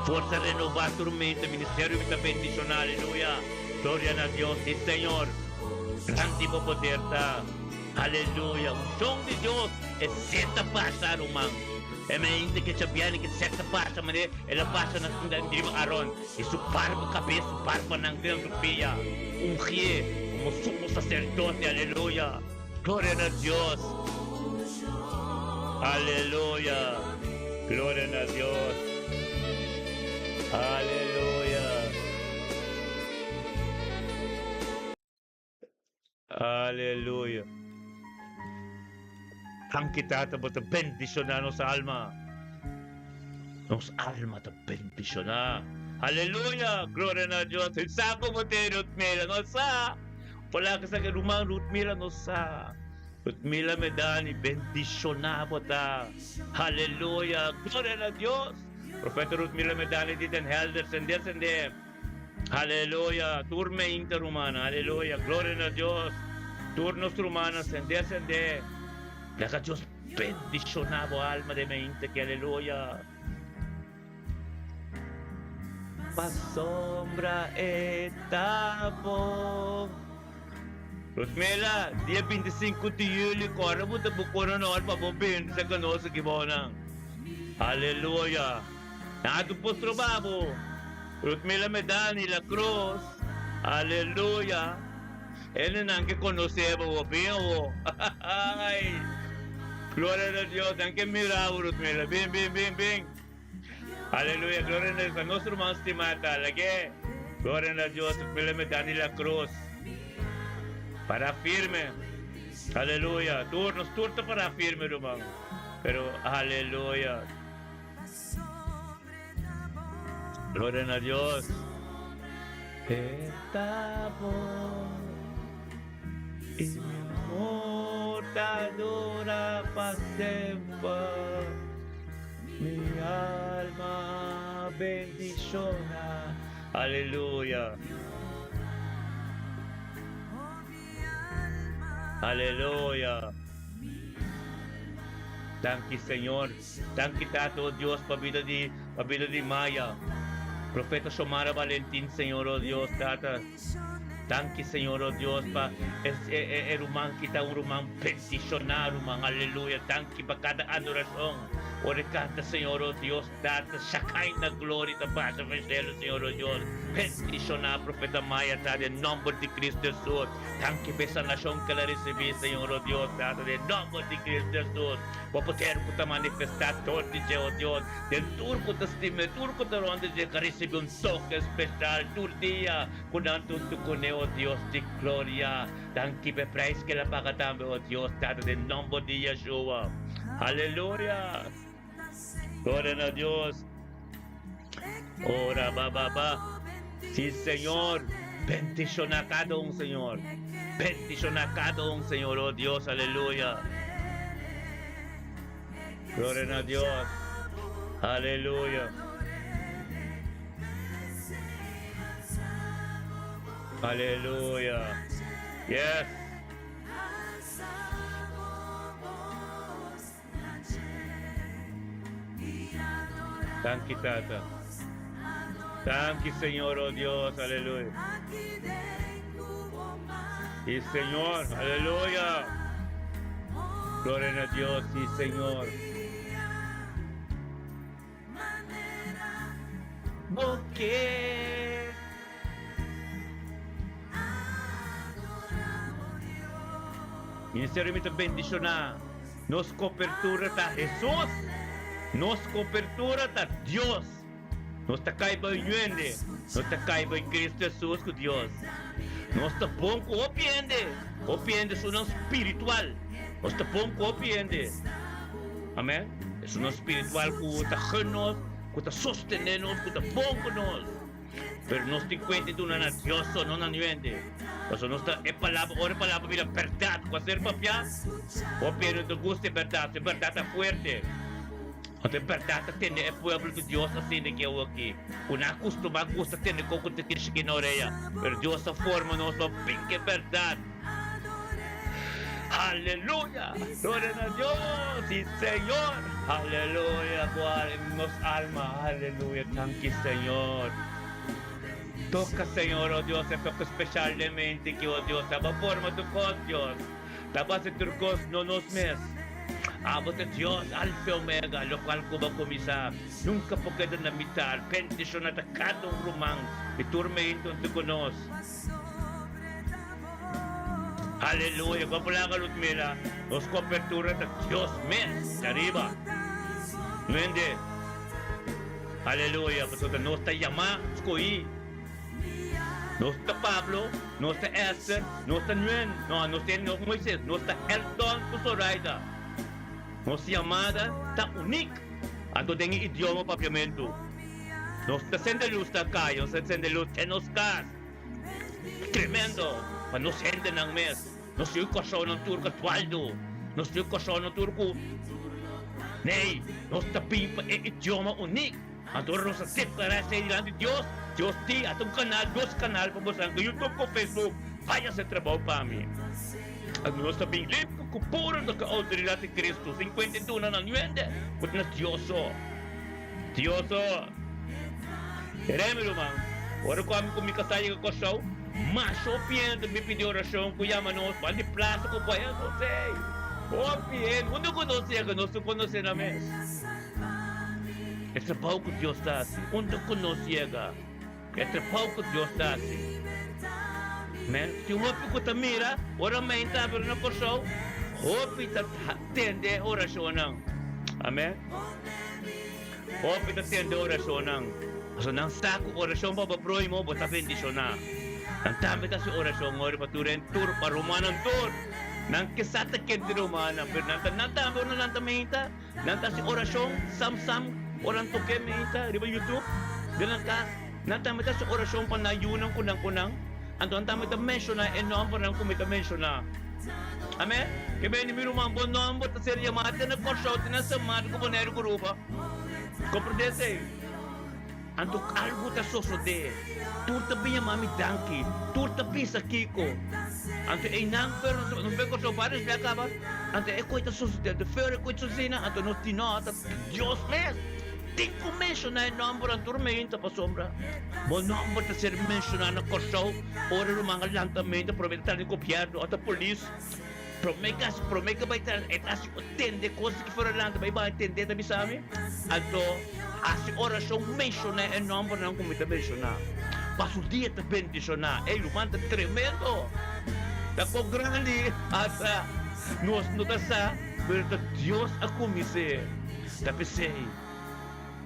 Forsa renobá tur mente. Ministerio mi ta bendishoná. Aleluya. Gloria na Dios. Sí, Señor. Grandi bo poder ta. Aleluya. Unshon di Dios e seta pasa, ruman. E mente ke chabiani ke seta pasa, manera el a pasa na riba Aron. I su barba kabes, su barbanan den su pia, ungié komo sumo saserdote. Aleluya! Gloria na Dios! Aleluya! Gloria na Dios! Aleluya! Aleluya! Danki Tata bo ta bendishoná nos alma. Nos alma ta bendishoná. Aleluya! Gloria na Dios. Sin sa ku bo tin Ruthmila, no sa. Ola ku sa ke ruman Ruthmila no sa. Ruthmila Medani, bendishoná bo ta. Aleluya! Gloria na Dios. Profeta Ruthmila Medani di Den Helder, sende sende. Aleluya! Tur meinta rumannan, aleluya! Gloria na Dios! Tur nos rumannan, sende sende. Laga Dios bendiciona bo alma den meinta aki, aleluya! Pasobra e ta bon. Rosmela, dia 25 di juli kòrda bo ta buka un honor pa bo bini serka nos aki bonan. Aleluya! Nada por stroba bo. Rutmila Medani La Cruz, aleluya. Hendenan ke konosé bo, bo bin awo. Ay! Gloria na Dios, nan ke mira bo, Rutmila. Bin, bin, bin, bin. Aleluya, gloria na Dios. Nos ruman stimá ta lag'é. Gloria na Dios, Rutmila Medani La Cruz. Para firme. Aleluya. Tur, nos tur ta para firme, ruman. Pero, aleluya. Gloria na Dios. E ta bon y mi amor ta dura pa semper. Mi alma bendiciona. Aleluya. Aleluya. Danki Señor. Danki Tata oh Dios pa bida di pa bida di Maya. Profeta Xiomara Valentin Señor oh Dios Tata. Danki Señor oh Dios pa e e e ruman ki ta un ruman bendiciona ruman. Aleluya. Danki pa kada adoracion. Ora e canta Señor oh Dios Tata Shekinah glory ta basha for cielo Señor oh Dios. Bendiciona Profeta Maya Tata den nomber di Cristo Jesus. Danki pa e sanacion ke el a ricibi Señor oh Dios Tata den nomber di Cristo Jesus. Bo poder ku ta manifestá dor di dje, o Dios, den tur ku ta stim'é, tur ku ta rònt di dje ka risibí un toke speshal tur dia ku nan tuntu kuné, o Dios di gloria. Danki p'e preis ku el a paga tambe, o Dios Tata, den nòmber di Yeshua. Aleluya! Gloria na Dios! Ora ba ba ba. Sí, Señor. Bendiciona cada un, Señor. Bendiciona cada un, Señor. Oh Dios, aleluya. Gloria a Dios. Aleluya. Aleluya. Yes. Danki Tata. Danki Señor, oh Dios, aleluya. Sí Señor, aleluya. Gloria na Dios, sí Señor. ke. Ministerio mi ta bendishoná. Nos kopertura ta Hesus. Nos kopertura ta Dios. Nos ta kai bai ñuende. Nos ta kai bai Cristo Hesus ku Dios. Nos ta bon ku hopi hende. Hopi hende esunnan spiritual. Nos ta bon ku hopi hende. Amen. Esunnan spiritual ku ta gun nos, ku ta sostené nos, ku ta bon ku nos. Pero nos tin cuenta y duna na Dios so, no na niun hende. Pasobra nos ta e palabra, ora e palabra bira berdad cu a ser papiá, hopi hende no ta gusta e berdad, e berdad ta fuerte. Anto e berdad ta tende e pueblo di Dios asina ki awoki, cu nan a custuma gusta tende con cu ta kishiki na orea. Pero Dios a forma nos pa pinka e berdad. Aleluya! Gloria na Dios! Si Señor! Aleluya! Bo nos alma! Aleluya! Danki Señor! Toca Señor, oh Dios, e toca specialmente ki, oh Dios, abo forma tur cos, Dios. Ta base tur cos, no nos mes. Abo ta Dios, Alfa y Omega, locual cu bo a cuminsa, nunca por keda na mitar. Bendiciona ta cada un ruman di tur meinte hunto cu nos. Aleluya! Bo plaga Ludmila, nos cobertura ta Dios mes di ariba. No hende. Aleluya! Pasobra nos ta yamá, scohí. Nos ta Pablo, nos ta Esther, nos ta Nuen, no, nos ta nos Moises, nos ta Elton cu Zoraida. Nos yamada ta uniek. Anto den e idioma Papiamentu, nos ta sende luz na caya, nos ta sende luz den nos cas. Tremendo pa nos hendenan mes. Nos yu Kòrsounan tur ku dualdo. Nos yu Kòrsounan tur ku Ney, nos ta bin pa e idioma unik. Anto ora nos a deklará esei dilanti Dios, Dios di, Ata un kanal, dos kanal pa bosan ku YouTube ku Facebook. Bai hasi e trabou pa mi. Anto nos ta bin limpu ku puru loke outoridat di Kristu, sin kuenta i duna na niun hende, ku ta na Dios so. Dios so. Remi ruman, ora ku ami ku mi kasá yega Kòrsou, masha hopi hende mi pidi orashon ku yama nos ban di plasa ku bai a nos ei. Hopi hende, unda ku nos yega nos ta konosé nan mes. E trabou ku Dios ta hasi, unda ku nos yega, e trabou ku Dios ta hasi. Men, tin hopi ku ta mira ora mei ta abri na Kòrsou, hopi ta tende e orashonnan. Amen. Hopi ta tende orashonnan, pasobra nan sa ku orashon pa bo próhimo bo ta bendishoná. Nan tambe ta hasi orashon ora pa tur hende, tur pa rumannan tur. Nan ke sa ta kende rumannan, pero nan ta nan tambe ora nan ta meinta, nan ta hasi orashon sam sam ora nan toke meinta riba YouTube den nan kas. Nan tambe ta hasi orashon pa nan yunan ku nan ku nan. Anto nan tambe ta menshoná e nòmbernan ku mi ta menshoná. Amèn. Ke beni mi ruman, bo nòmber ta ser yamá te na Kòrsou, te na Samar ku Boneiru ku Aruba. Komprendé esei? Anto algu ta sosodé. Tur ta bin yamá mi danki. Tur ta bisa kiko. Anto einan pero nos nos bai Kòrsou vários bia kaba. Anto e kos ta sosodé. Anto feur e kos ta sosodé einan, anto nos di nò, ta Dios mes. Tin ku menshoná e nòmbernan tur meinta pasobra bo nòmber ta ser menshoná na Kòrsou ora ruman a lanta meinta promé ta traha den gobièrnu òf ta polis promé ke hasi promé ke bai traha e ta hasi tende kos ki for a lanta bai bai tende ta bisa mi anto hasi orashon menshoná e nòmbernan ku mi ta menshoná paso dia ta bendishoná ey ruman ta tremendo ta kon grandi ata nos no ta sa pero ta Dios a kumins'é. Ta p'esei,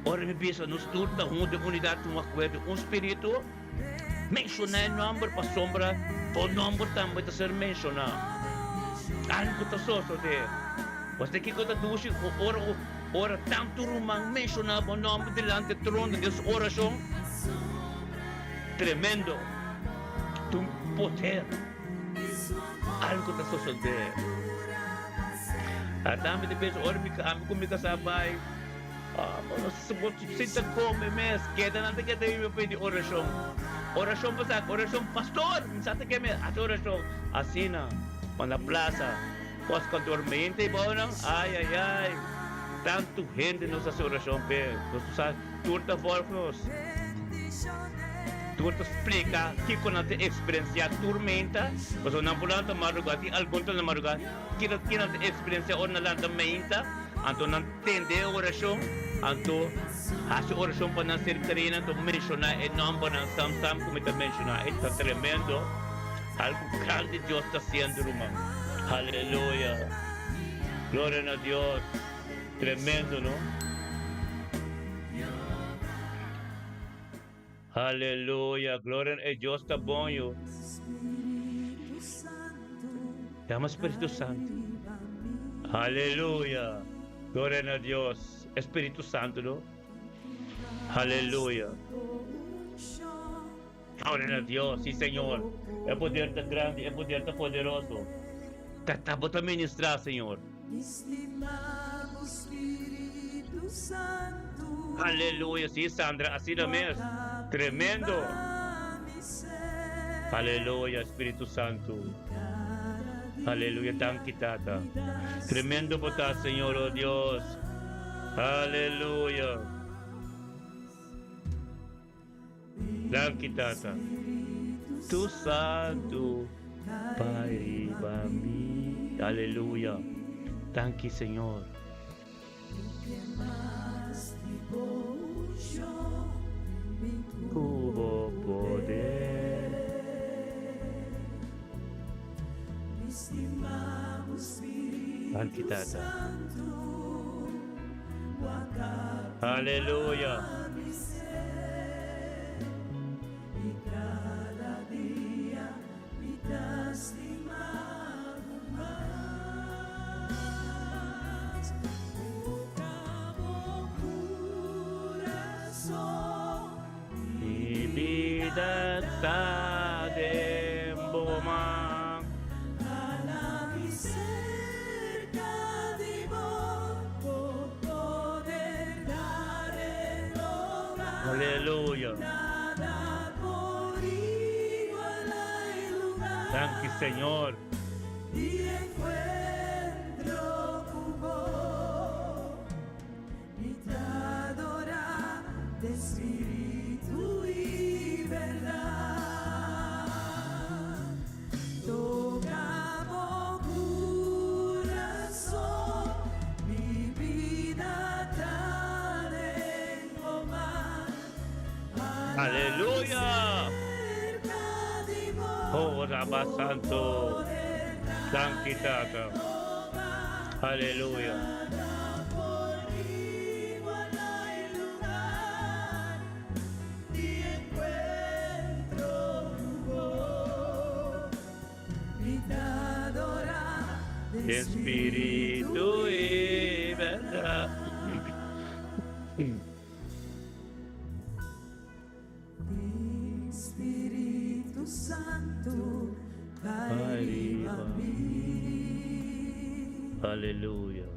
ora mi bisa nos tur ta huntu den unidat, un akuerdo, un spiritu, menshoná e nòmber pasobra bo nòmber tambe ta ser menshoná. Algu ta sosodé. Bo sa kiko ta dushi ora ora tantu ruman menshoná bo nòmber dilanti e trono den su orashon? Tremendo! Ta un poder. Algu ta sosodé. Ata mi ta pensa ora mi ami ku mi kasá bai, bo no bo sinta kome mes, keda nan ta keda mi pidi orashon. Orashon pa sa, orashon pastor, mi sa ta ke mes, hasi orashon. Asina, pa na plasa, postkantoor mente i bou nan, ai ai ai, tantu hende nos hasi orashon p'e, nos sa tur ta vòlg nos. Tur ta splika kiko nan ta eksperensiá tur meinta, pasobra nan por lanta madrugá, tin algun ta lanta madrugá. Kiko ki nan ta eksperensiá ora nan lanta meinta? Anto nan tende e orashon, anto hasi orashon pa nan ser kerí, anto menshoná e nòmbernan sam sam ku mi ta menshoná. E ta tremendo, algu grandi Dios ta hasiendo, ruman. Aleluya! Gloria na Dios! Tremendo, no? Aleluya! Gloria na e Dios ta bon, yu. Yama Spiritu Santu. Aleluya! Gloria na Dios. E Spiritu Santu, no? Aleluya! Gloria na Dios. Sí, Señor. E poder ta grandi, e poder ta poderoso. Ta, bo ta ministrá, Señor. Aleluya, sí, Sandra, asina mes. Tremendo. Aleluya, Spiritu Santu. Aleluya, danki Tata. Tremendo bo ta, Señor, oh Dios. Aleluya. Danki Tata. Tu Santu bai riba mi. Aleluya. Danki Señor. Ku bo poder. Danki Tata. Aleluya. Mi bida ta den bo man. Aleluya. Danki Señor. Aleluya! Oh, Rabba Santo. Danki Tata. Aleluya. Espíritu y verdad. Spiritu Santu kai riba mi. Aleluya.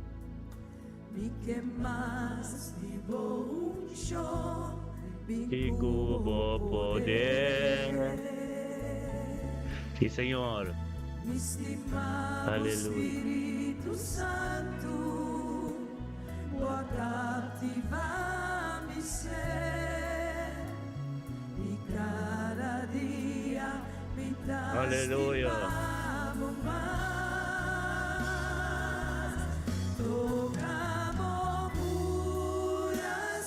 Mi ke mas di bo unshon, bin I ku ku bo bo poder. poder. Sí, Señor. Mi stima bo Aleluya. Spiritu Santu, bo a kaptivá mi ser, i kada dia mi ta Aleluya. stima bo mas. Toka bo kurason,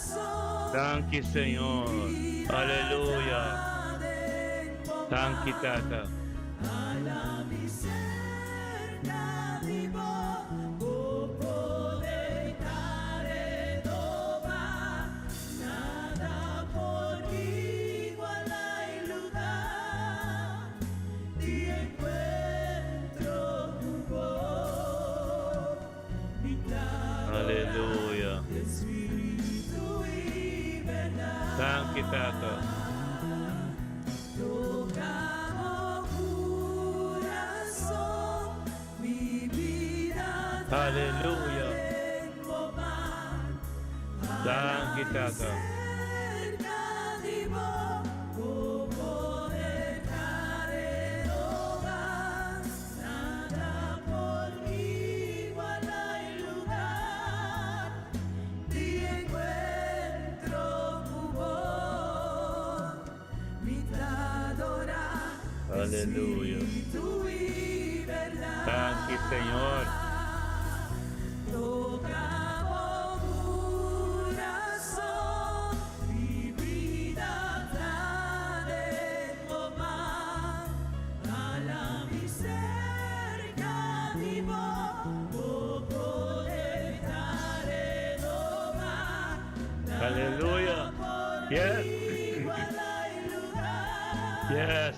Danki, mi Señor. bida Aleluya. ta den bo Danki, man. Tata. Hala mi serka di bo, bo poder ta renobá. Nada por igualá e lugá di enkuentro ku bo. Mi ta adorá Aleluya. den spiritu i bèrdat. Danki, Tata. Toka bo kurason, mi bida ta Aleluya. den bo man. Danki, Hala mi Tata. serka di bo, bo poder ta renobá. Nada por igualá e lugá di enkuentro ku bo. Mi ta adorá den Aleluya. spiritu i Danki, Señor. bèrdat. Toka. Aleluya. Yes. Yes.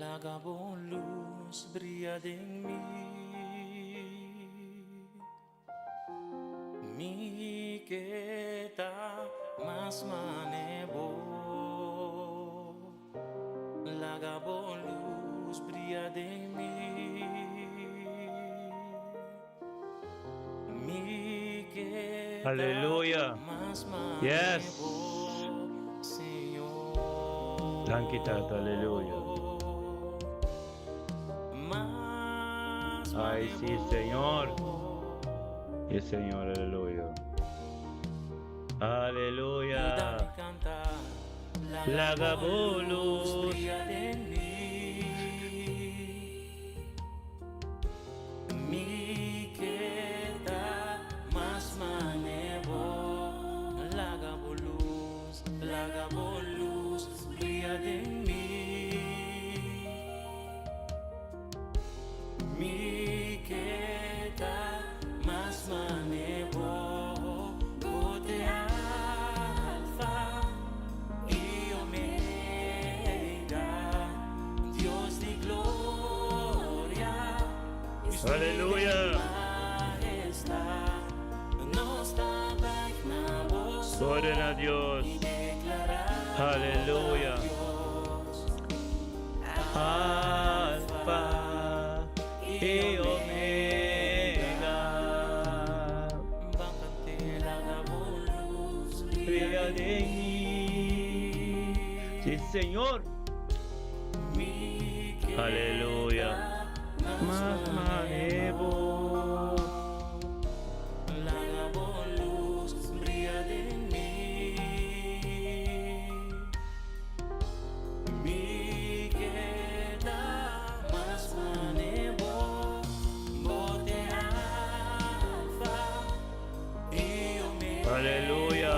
Laga bo lus bria den mi. Mi ke ta mas mane bo. Laga bo lus bria den mi. Mi ke ta Aleluya. mas mane Yes. bo, Señor. Danki Tata, aleluya. Mas Ay, mane sí, bo. Señor. Sí, Señor, aleluya. Aleluya. Dami canta. Laga bo lus. Bria den mi. Mi ke ta mas mane bo. Laga bo lus, laga bo lus, bria den mi. Mi ke ta mas mane bo. Bo ta Alfa i Omega, Dios di gloria. Aleluya. Majestad, nos ta buig na bo Gloria na Dios. i deklará Aleluya. Dios. Alfa i Omega. Ban kant'é, laga bo lus, Bria den mi. Sí, Señor. Mi Aleluya. Mas Mas mane bo. Laga bo lus, bria den mi. Mi ke ta mas mane bo, bo ta Alfa i Omega. Aleluya.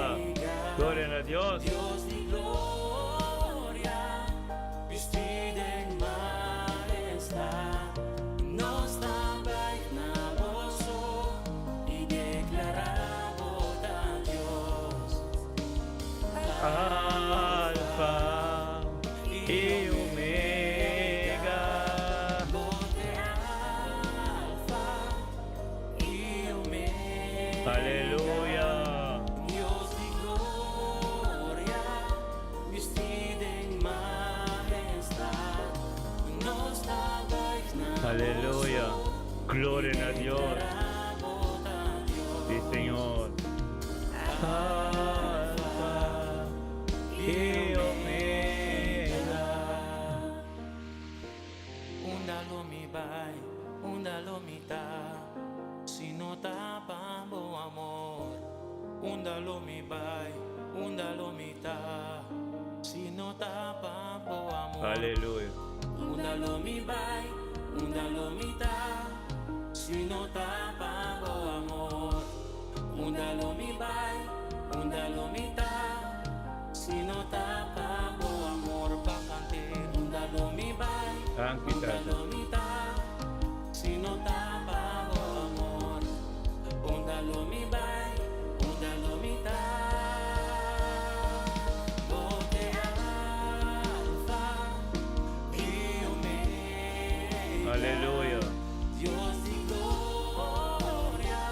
Gloria na Dios. Dios di gloria, bistí den majestad, nos ta buig na bo i deklará bo ta Dios. Alfa i Omega. Bo ta Alfa i Omega. Aleluya. Dios di gloria, bistí den majestad, nos ta buig na Aleluya. Gloria na Dios. Sí, Señor. Alfa i Omega. Unda lo mi bai, unda lo mi ta, si no ta pa bo amor. Unda lo mi bai, unda lo mi ta, si no ta pa bo amor. Aleluya. Unda lo mi bai, unda lo mi ta, si no ta pa bo amor. Unda lo mi bai, unda lo mi ta, si no ta pa bo amor. Ban kant'é, unda lo mi bai, Danki, unda Tata. lo mi ta, si no ta pa bo amor. Unda lo mi bai, unda lo mi ta. Bo ta Alfa i Omega. Aleluya. Dios di gloria,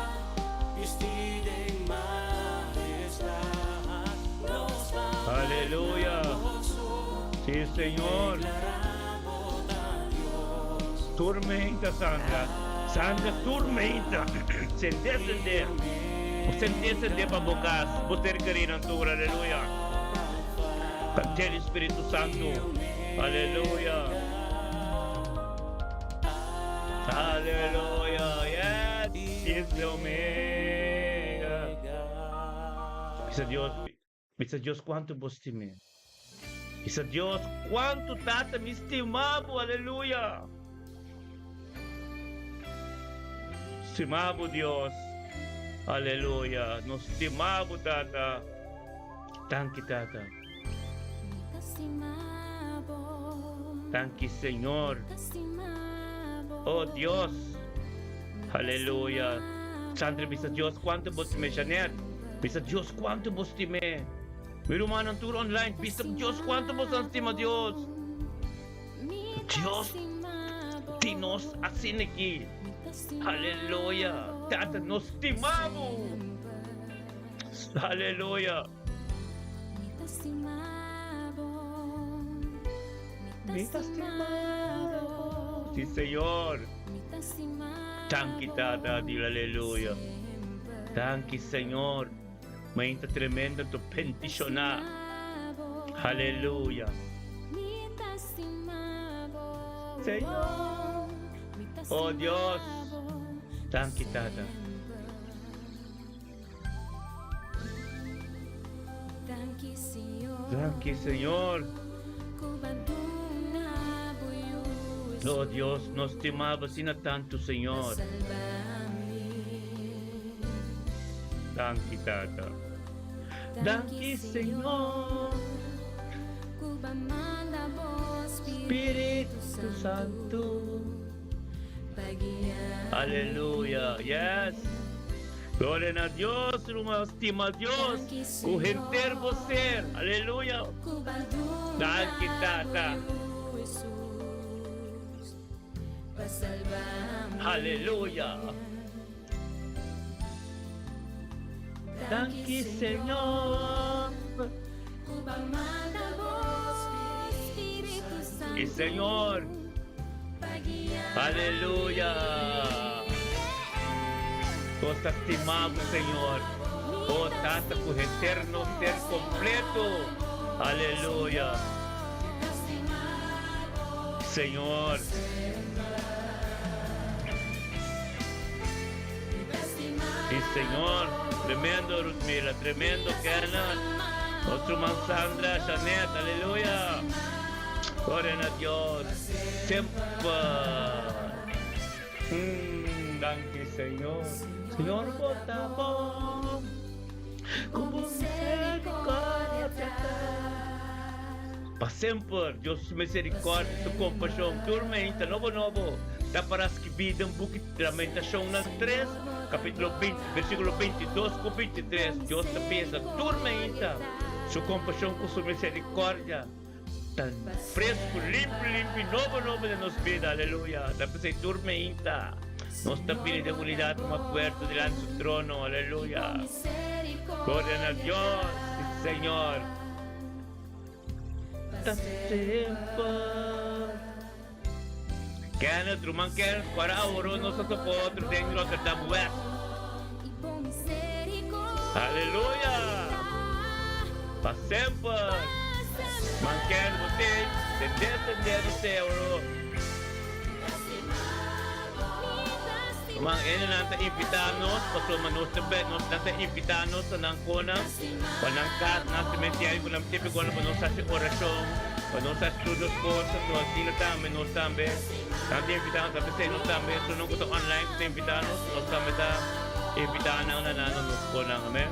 bistí den majestad. Nos Aleluya. Sí, Señor. Tormenta, Sandra. Sandra, tormenta. Sende, sende. Bo sent'é sent'é pa bo kas, bo ser kerinan tur, aleluya. Kant'é di Spiritu Santu, aleluya. Aleluya, yes, is the Omega. Bisa Dios, bisa Dios kuantu bo stim'é. Bisa Dios kuantu Tata mi stima bo, aleluya. Stima bo Dios, aleluya. Nos stima bo Tata. Danki Tata. Danki Señor. Oh Dios, aleluya. Sandra bisa Dios kuantu bo stim'é. Janet bisa Dios kuantu bo stim'é. Mi rumannan tur online, bisa Dios kuantu boso a stima Dios. Dios di nos asina aki. Aleluya. Tata, nos stima bo. Aleluya. Mi ta stima bo. Si, Señor. Danki, Tata, di aleluya. Danki, Señor. Mainta tremendo to bendicioná. Aleluya. Señor. Oh Dios. Danki Tata. Danki Señor. Oh Dios, nos stimabo asina tanto Señor. Danki Tata. Danki Señor. Spiritu Santu. Aleluya. Yes. Gloria na Dios, ruman stima Dios ku henter bo ser. Aleluya. Danki Tata. Aleluya. Danki Señor. Y Señor. Aleluya. Nos ta stima bo Señor. Oh Tata cu eterno ser completo. Aleluya. Señor. Sí Señor, tremendo Ruthmila, tremendo Kenneth, nos ruman Sandra, Janet, aleluya. Gloria na Dios, semper. Mm, danki Señor. Señor, bo ta bon, cu bo misericordia ta. Pa semper, Dios su misericordia i su kompashon tur meinta nobo nobo ta para skibí den buki di Lamentashonnan tres, kapítulo 20, versíkulo 22 ku 23. Dios ta pensa tur meinta su kompashon ku su misericordia ta fresku, limpi limpi, nobo nobo den nos bida. Aleluya! Ta p'esei tur meinta nos ta bini den unidat un akuerdo dilanti su trono. Aleluya! Gloria na Dios, Señor. Ta semper. Kenneth, ruman Kenneth, ku ara aworo nos ta topa otro den Rotterdam West. Aleluya! Pa semper! Man Kenneth, bo te tende tende nos te aworo. Ruman Ene nan ta invita nos pasobra nos ta be nos nan ta invita nos na nan kona pa nan kas nan sementerio ku nan tipikonan pa nos hasi orashon pa nos hasi tur nos kos anto asina tambe nos tambe nan ta invita nos a pesey nos tambe esunnan ku ta online ku ta invita nos nos tambe ta invita nan na nan na nos konan amen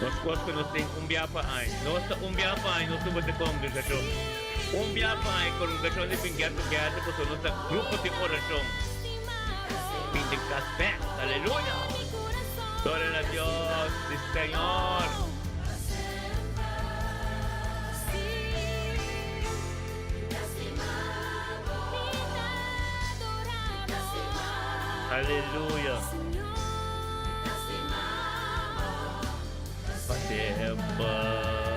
nos kos ku nos tin un bia pa aña nos ta un bia pa aña nos ta bota kongregashon un bia pa aña kongregashon di bin get together pasobra nos ta grupo di orashon. Bin den cas bek. Aleluya. Gloria na Dios. Si Señor. Aleluya. Pa semper.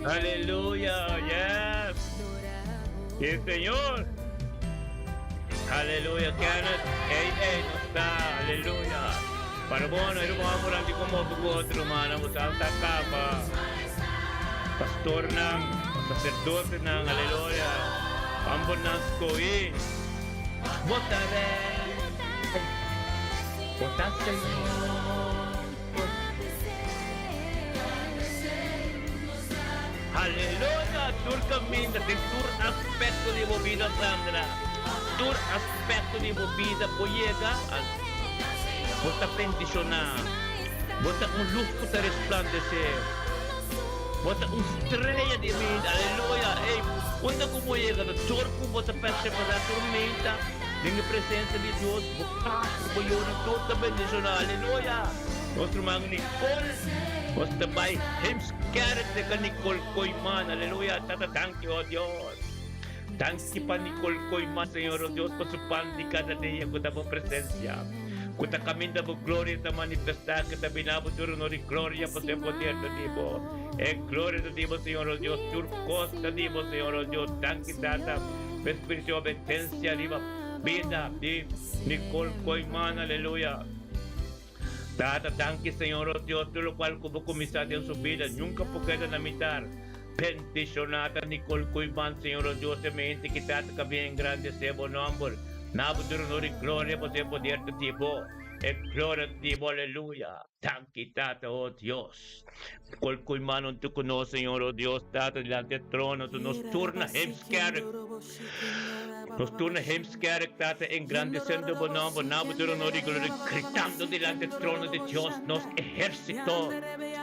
Aleluya, yes. Sí, Señor. Aleluya, Kenneth. Ey, ey, no está. Aleluya. Para bueno, eu vou por ali como o outro, mano. Você está capa. Pastor nang, sacerdote nang, aleluya. Ambon nang skoí. Botaré. Bota Señor. Aleluya! Tur caminda den tur aspecto di bo bida, Sandra. Tur aspecto di bo bida bo yega, bo ta bendiciona. Bo ta un luz cu ta resplandece. Bo ta un strea di bida. Aleluya! Ey, unda cu bo yega, ta tur cu bo ta persevera tur meta den e presencia di Dios, bo cas, bo yunan, tur ta bendiciona. Aleluya! Nos ruman Nicole, nos ta bai Heemskerk de ka Nicole Koeiman. Aleluya! Tata, danki, oh Dios. Danki pa Nicole Koeiman, Señor, oh Dios, pa su pan di kada dia ku ta bo presencia, ku ta kaminda bo gloria ta manifestá, ku ta bina bo tur honor i gloria pa su e poder ta di bo. E gloria ta di bo, Señor, oh Dios. Tur kos ta di bo, Señor, oh Dios. Danki, Tata, pa e spiritu di obedensia riba bida di Nicole Koeiman. Aleluya! Tata, danki Señor, oh Dios, tur locual cu Bo cuminsa den su bida nunca por keda na mitar. Bendiciona ta Nicole Koeiman, Señor, oh Dios, e mente ki Tata ka bien engrandece Bo nomber. Na Bo tur honor y gloria, pasobra e poder ta di Bo. E gloria ta di Bo, aleluya. Danki, Tata, oh Dios. Nicole Koeiman hunto cu nos, Señor, oh Dios, Tata, dilanti e trono, tu nos tur na Heemskerk. Nos tur na Heemskerk, Tata, engrandeciendo Bo nomber, na Bo tur honor y gloria, gritando dilanti e trono di Dios, nos ehercito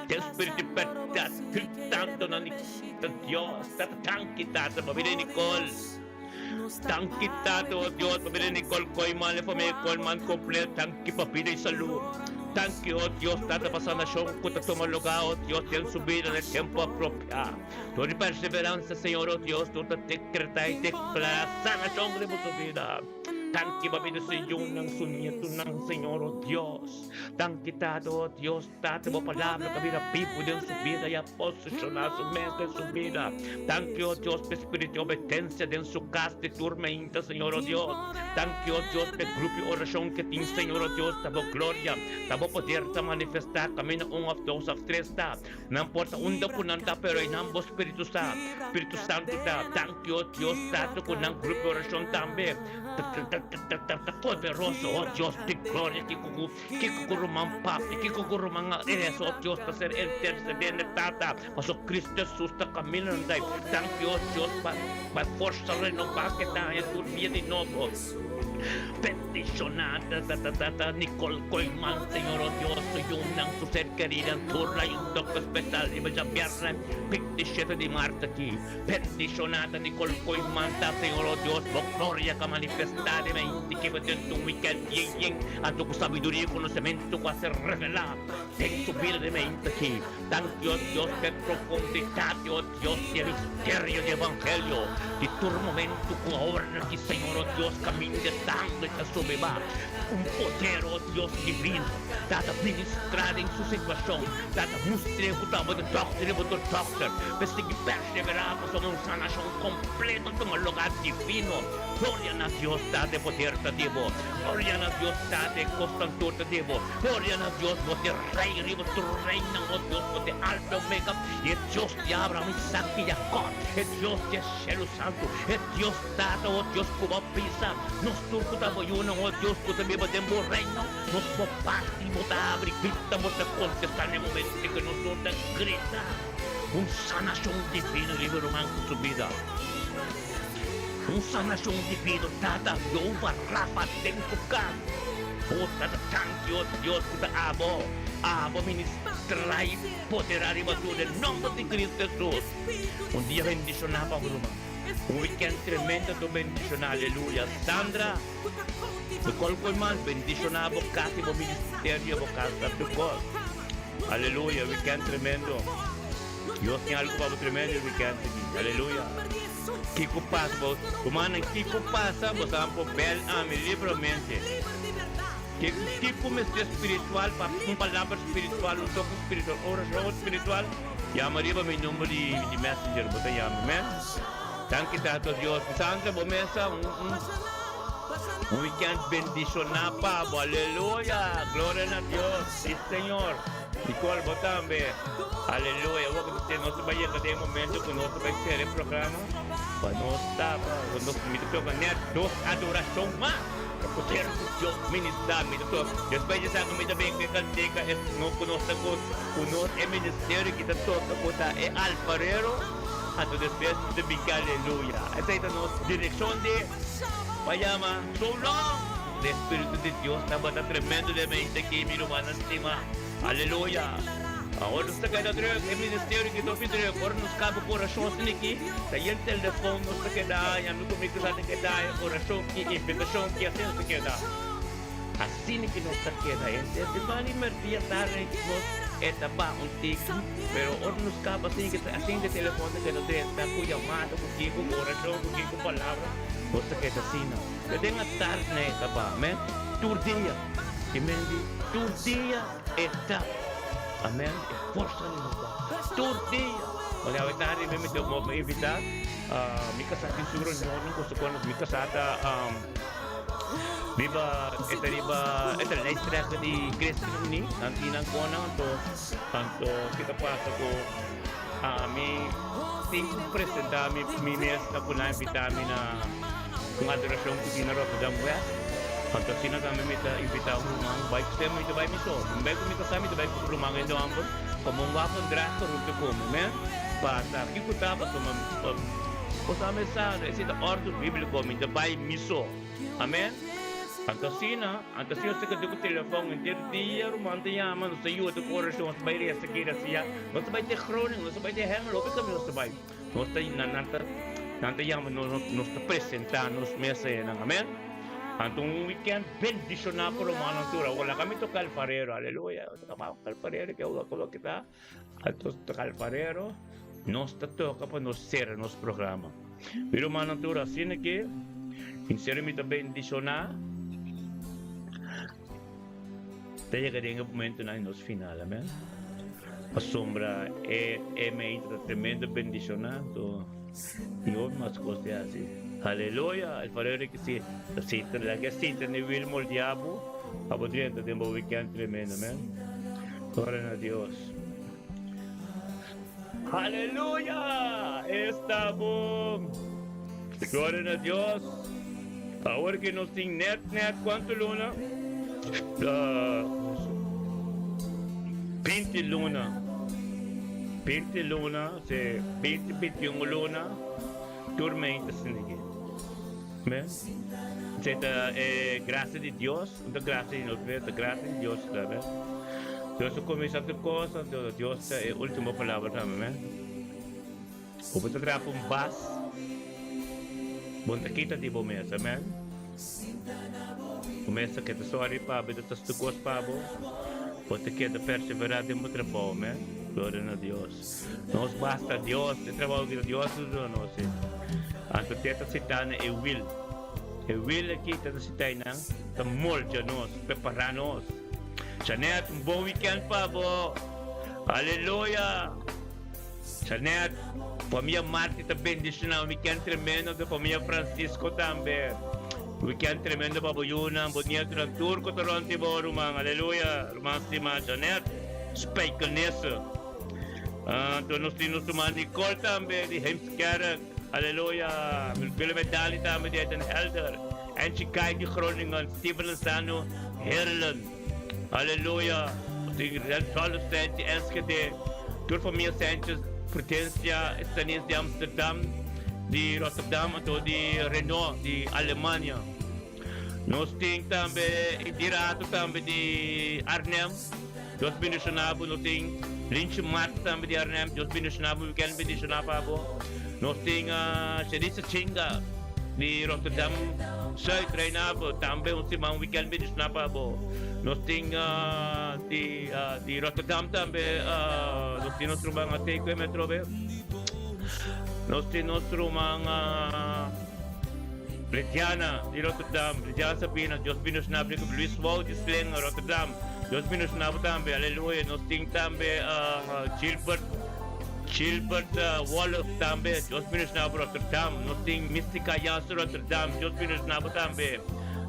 den spiritu di berdad, gritando na Dios. Tata, danki, Tata, pa bida di Nicole. Danki, Tata, oh Dios, pa bida di Nicole Koeiman, e familia Koeiman completo. Danki pa bida y salud. Danki, oh Dios, Tata, pa sanacion cu ta tuma lugar, oh Dios, den su bida na e tempo apropiado. Dor di perseveransa, Señor, oh Dios, tur ta decreta y declara sanacion riba su bida. Danki pa bida su yunan, su nietunan, Señor, oh Dios. Danki, Tata, oh Dios, Tata, bo palabra ta bira bibu den su bida y a posiciona su mes den su bida. Danki, oh Dios, pa e spiritu di obedencia den su cas di tur meinta, Señor, oh Dios. Danki, oh Dios, pa e grupo di oracion ke tin, Señor, oh Dios, ta bo gloria, ta bo poder ta manifesta caminda un of dos of tres ta. Nan por ta unda ku nan ta, pero einan bo Spiritu sa. Spiritu Santu ta. Danki, o Dios Tata, ku nan grupo di orashon tambe ta poderoso, o Dios di gloria. Kiko ku, kiko ku ruman papia, kiko ku ruman a resa, o Dios, ta ser intercedente, Tata, pasobra Cristo Jesus ta camino nan dai. Danki, o Dios, pa pa e forsa renobá ke ta haña tur dia di nobo. Bendiciona ta Nicole Koeiman, Señor oh Dios, su yunan, su ser kerinan, tur la un toque special riba djabièrnè 27 di mart aki. Bendiciona ta Nicole Koeiman ta, Señor oh Dios, bo gloria ka manifesta den e inti ke bo den un weekend yen yen, anto ku sabiduria i konosementu ku a ser revelá den su bida den e inti aki. Danki oh Dios p'e profundidad di oh Dios di e misterio di evangelio di tur momento cu awor aki Señor oh Dios caminda e sangre ta subi ba un poder oh Dios divino ta ta ministra den su situacion ta ta mustr'e cu ta bo ta dokter y bo ta dokter pe sigui persevera pasobra un sanacion completo tuma lugar divino. Gloria na Dios Tata e poder ta di bo. Gloria na Dios Tata e cosnan tur ta di bo. Gloria na Dios bo ta e Rey riba tur reynan, o Dios bo ta e Alfa y Omega y e Dios di Abraham, Isaac y Jacob, e Dios di e shelu santu, e Dios Tata, o Dios cu bo a bisa nos tur cu ta bo yunan, o Dios cu ta biba den bo reino, nos por parti, bo ta abri grita, bo ta contesta na e momento cu nos tur ta grita un sanacion divino riba e ruman cu su bida. Un sanacion divino, Tata Jehovah Rafa den su cas. Oh Tata, danki, oh Dios cu ta abo, abo ministra y podera riba tur den nomber di Cristo Jesus. Un dia bendiciona pa bo ruman. Un weekend tremendo tur bendiciona, aleluya. Sandra, Nicole Koeiman, bendiciona bo cas y bo ministerio, bo casa, tur cos. Aleluya, weekend tremendo. Dios tin algo pa bo tremendo e weekend aki. Aleluya. Kiko pasa bo? Rumannan, kiko pasa? Bo sa por bel ami libramente. Ke tipo mester spiritual pa un palabra spiritual, un toke spiritual, orashon spiritual, yama riba mi number di di messenger bo ta yama, amen. Danki Tata Dios. Sandra bo mesa un un un weekend bendishoná pa bo, aleluya, gloria na Dios, si Señor. Nicole bo tambe, aleluya. Awor ku nos ta bai yega den e momento ku nos ta bai sera e programa pa nos tapa, nos mi ta toka net dos adorashon mas. Ta ku sertu Dios ministrá mi ta toka. Despues di esaki mi ta bin ku e kantika es no ku nos ta ku ku nos e ministerio ki ta toka ku ta e alfarero, anto despues mi ta bin ku aleluya. Esei ta nos direkshon di pa yama So Long. E Spiritu di Dios tabata tremendo den mente aki mi rumannan stima. Aleluya! Awor nos ta keda druk, e ministerio ki ta hopi druk. Ora nos kaba ku orashon asina aki, ta yen telefon nos ta keda, yami ku mi kasa ta keda, e orashon ki, invitashon ki, asina nos ta keda. Asina ki nos ta keda. E e bali merdia tarde nos e ta baha un tiki, pero ora nos kaba asina ki asina e telefon ta keda drenta ku yamada, ku kiko, ku orashon, ku kiko palabra, nos ta keda asina. Te den atardi e ta baha, amen, tur dia. I men di, Tur dia e ta. Amen. E forsa di nos ta. Tur dia. Ora awe tardi mi mester mo invita mi kasá tin su reunionnan ku su konos. Mi kasá ta riba e ta riba e ta lijsttrekker di Christen Unie. Nan tin nan konan anto anto ke ta pasa ku ami tin ku presenta mi mi mes na ku nan invita mi na un adorashon ku tin na Rotterdam West. Anto asina tambe mi ta invitá un ruman bai ku stem, mi ta bai mi so. Mi bai ku mi kasá, mi ta bai ku ruman hende hòmber komo un wapendrager huntu ku mi. Amen. Pa sa kiko ta pasobra bo sa mi sa esei ta òrdu bíbliko, mi ta bai mi so. Amen. Anto asina, anto asina nos ta keda ku telefòn henter dia, ruman ta yama, nos ta yuda ku orashon, nos ta bai resa aki, resa allá. Nos ta bai te Groningen, nos ta bai te Hengelo, hopi kaminda nos ta bai. Nos ta nan ta nan ta yama nos nos ta presentá nos mes einan. Amèn. Anto un wikènt bendishoná pa rumannan tur. Awor laga mi toka alfarero. Aleluya. Toka alfarero ke awor ku ta. Anto toka alfarero nos ta toka pa nos sera nos programa. Mi rumannan tur asina ke sinsero mi ta bendishoná. Ta yega den e momentonan di nos final, amen. Pasobra e e meita ta tremendo bendiciona, anto tin hopi mas cos di haci. Aleluya! El farero di si ta sinta, laga e sinta n'e wiel moldia bo, pa bo drenta den bo weekend tremendo, amen. Gloria na Dios. Aleluya! Esta bon! Gloria na Dios! Awor ke nos tin net net kuantu luna? 20 luna. 20 luna, se 20, 21 luna, tur mei ta sinigi. Men? Se ta e gracia di Dios, no ta gracia di nos mes, ta gracia di Dios ta, men? Dios a kuminsá tur kos, anto Dios ta e último palabra tambe, men? Bo por ta trapa un bas, bo no ta kita di bo mes, amen. Bo mes ta keda sorry pa bo, ta ta kos pa bo, bo ta keda perseverá den bo trabou, amen. Gloria na Dios. Nos basta Dios, e trabou aki ta Dios ta duna nos e. Anto te ta sitá na e wil. E wil aki te ta sitá einan, ta moldia nos, prepará nos. Janet, un bon weekend pa bo. Aleluya! Janet, Famia Marti ta bendiciona un weekend tremendo den famia Francisco tambe. Weekend tremendo pa bo yunan, bo nietonan, tur cu ta rond di bo ruman. Aleluya, ruman stima Janet Spijkenisse. Anto nos tin nos ruman Nicole tambe di Heemskerk. Aleluya. Willem en Dali tambe di Den Helder. Angie Kai di Groningen, Steven Lozano, Heerlen. Aleluya! Tin Ralph Sanchez, Enschede, tur famia Sanchez, Prudencia, Stanis di Amsterdam, di Rotterdam, anto di Renault di Alemania. Nos tin tambe di rato tambe di Arnhem. Dios bendiciona bo. Nos tin Lintje Mart tambe di Arnhem. Dios bendiciona bo. Weekend bendiciona pa bo. Nos tin Sherissa Chinga di Rotterdam Zuid, Reinabo, tambe un siman weekend bendiciona pa bo. Nos tin di di Rotterdam tambe nos tin nos ruman Ateco me atrobe. Nos tin nos ruman. Britiana di Rotterdam, Britiana Sabina, Dios bendiciona bo, Luis Wout di Slinger, Rotterdam, Dios bendiciona bo tambe, aleluya, nos tin tambe Gilbert, Gilbert Wolf tambe, Dios bendiciona bo Rotterdam, nos tin Mystica Jansen Rotterdam, Dios bendiciona bo tambe,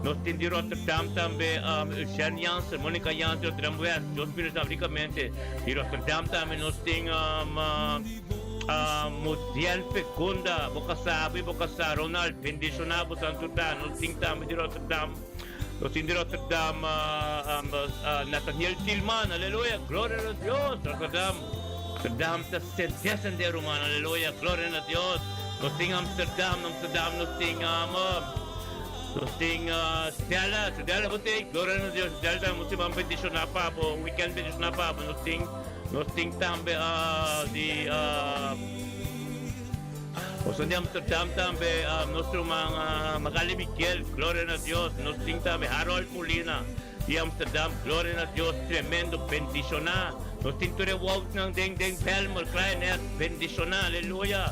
nos tin di Rotterdam tambe Eugene Jansen, Monica Jansen Rotterdam West, Dios bendiciona bo ricamente, di Rotterdam tambe nos tin Muriel Fecunda, bo casá bo y bo casá Ronald, bendiciona bo santo ta, nos tin tambe di Rotterdam, nos tin di Rotterdam Nathaniel Tilman, aleluya, gloria na Dios, Rotterdam, Rotterdam ta descende ruman, aleluya, gloria na Dios, nos tin Amsterdam, Amsterdam nos tin nos tin Stella, Stella bo tin, gloria na Dios, Stella tambe un siman bendiciona pa bo, un weekend bendiciona pa bo, nos tin. Nos tin tambe di Boso di Amsterdam tambe nos ruman Magali Miguel, gloria na Dios. Nos tin tambe Harold Molina di Amsterdam, gloria na Dios, tremendo, bendiciona. Nos tin tur e Woutnan den den Bijlmer, Kleinert, bendiciona, aleluya.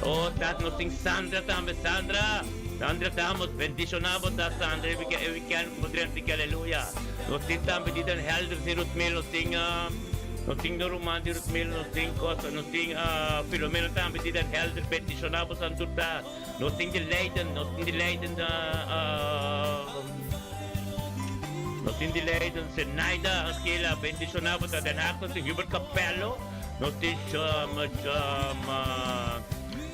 Oh Tata, nos tin Sandra tambe, Sandra, Sandra Damos, bendiciona bo ta Sandra e weekend cu bo drenta aki, aleluya. Nos tin tambe di Den Helder, si Ruthmil, nos tin. Nos tin nos ruman di Ruthmil, nos tin cosa, nos tin Filomena tambe di Den Helder, bendiciona bo san tur ta. Nos tin di Leiden, nos tin di Leiden, nos tin di Leiden, Zenaida Angela, bendiciona bo ta. Den Haag nos tin Hubert Capello, nos tin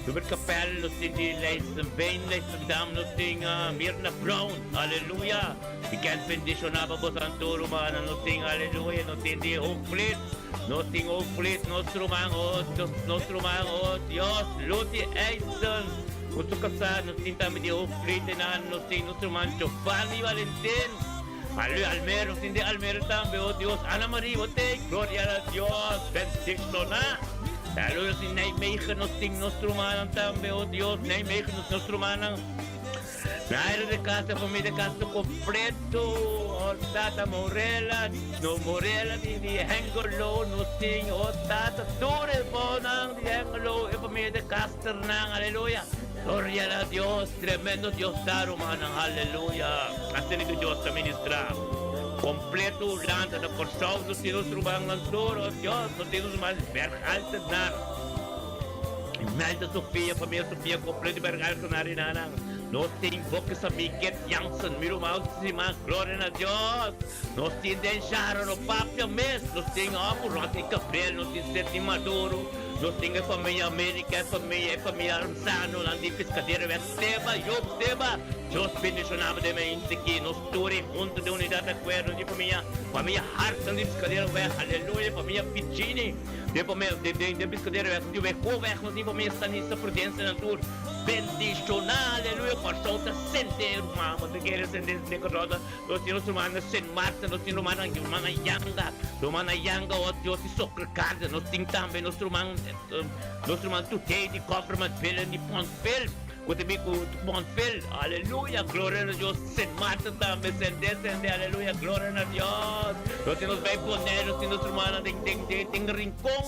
Hubert Capello, nos tin di Leidschenveen, Leidschendam, nos tin Mirna Brown, aleluya. I ken bendishoná pa boso tur rumannan. Nos tin, aleluya, nos tin di Hoogvliet, nos tin Hoogvliet, nos ruman, oh, nos ruman, oh, Dios, Lucy Eisen, ku su kasá, nos tin tambe di Hoogvliet einan, nos tin nos ruman Giovanni Valentin, aleluya, Almere, nos tin di Almere tambe, oh, Dios, Ana Marie, bo t'ei, gloria na Dios, bendishoná, aleluya, nos tin Nijmegen, nos tin nos rumannan tambe, oh, Dios, Nijmegen, nos rumannan. Nairo de Castro, familia Castro completo, oh tata Morela, no Morela di di Hengelo, nos tin, oh tata, tur e bonan di Hengelo, e familia de Castronan, aleluya. Gloria na Dios, tremendo Dios ta rumannan, aleluya. Asina ku Dios ta ministra. Completo Hulanda, na Kòrsou nos tin nos rumannan tur, oh Dios, nos tin nos ruman Bergaltenaar. Melda Sofia, familia Sofia completo di Bergaltenaar i nanan. Nos tin Bokke Samí, Get Jansen, mi ruman stima, gloria na Dios. Nos tin den Sharon, no papia mes. Nos tin amo Rodney Gabriel, nos tin Sidney Maduro, nos tin e familia America, e familia, e familia Armzano, nan di Piscadera West, Seba, Job, Seba. Dios bendiciona bo den mainta aki. Nos tur e hunto den unidad di acuerdo di familia, familia Hartson di Piscadera West, aleluya, familia Piccini. Den familia, den, den, den Piscadera West, di Wegho Weg, nos tin familia Stanista Prudencia nan tur. Bendishoná, aleluya, Kòrsou ta sende, ruman, bo ta kere sende, sende Kòrsou ta, nos tin nos ruman na Sint Maarten, nos tin rumannan, rumannan Yanga, rumannan Yanga, oh Dios, di Sokkerkaarten, nos tin tambe nos ruman, nos ruman Tutey di Government Building di Pontville, ku ta bin ku Pontville, aleluya, gloria na Dios, Sint Maarten tambe, sende, sende, aleluya, gloria na Dios, nos tin nos bai Bonaire, nos tin nos rumannan den, den, den, den Rincon,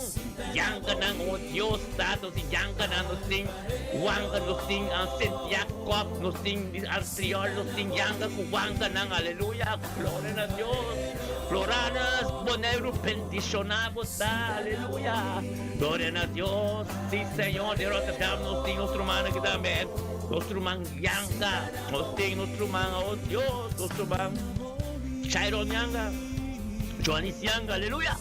Yanganan, oh Dios, Tata, nos tin Yanganan, nos tin. Wanga nos tin Sint Jacob, nos tin Artriol, nos tin Yanga ku wanganan, aleluya, gloria na Dios. Floranas, Boneiru bendishoná bo ta, aleluya, gloria na Dios. Si Señor, di Rotterdam nos tin nos rumannan aki tambe, nos ruman Yanga, nos tin nos ruman, oh Dios, nos ruman Shairon Yanga, Joanis Yanga, aleluya.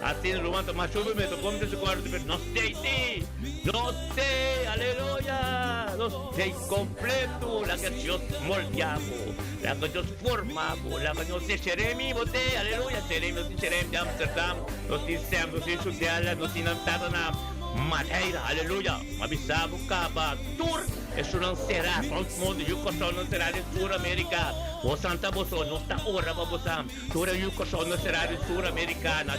Asina ruman ta mas shubi mester come den su cuarto pero nos tey si! Nos tey! Aleluya! Nos tey completo! Laga Dios moldia bo, laga Dios forma bo, laga nos tin Jeremy bo tey! Aleluya! Jeremy nos tin Jeremy di Amsterdam, nos tin Sam, nos tin Sudella, nos tin nan tata na Madeira! Aleluya! Ma bisa bo caba tur esunnan cera rond mundo, yu Corsounan cera den Sur America, bo santa boso, nos ta ora pa bosan. Tur e yu Kòrsou na será di Sur Amerika, na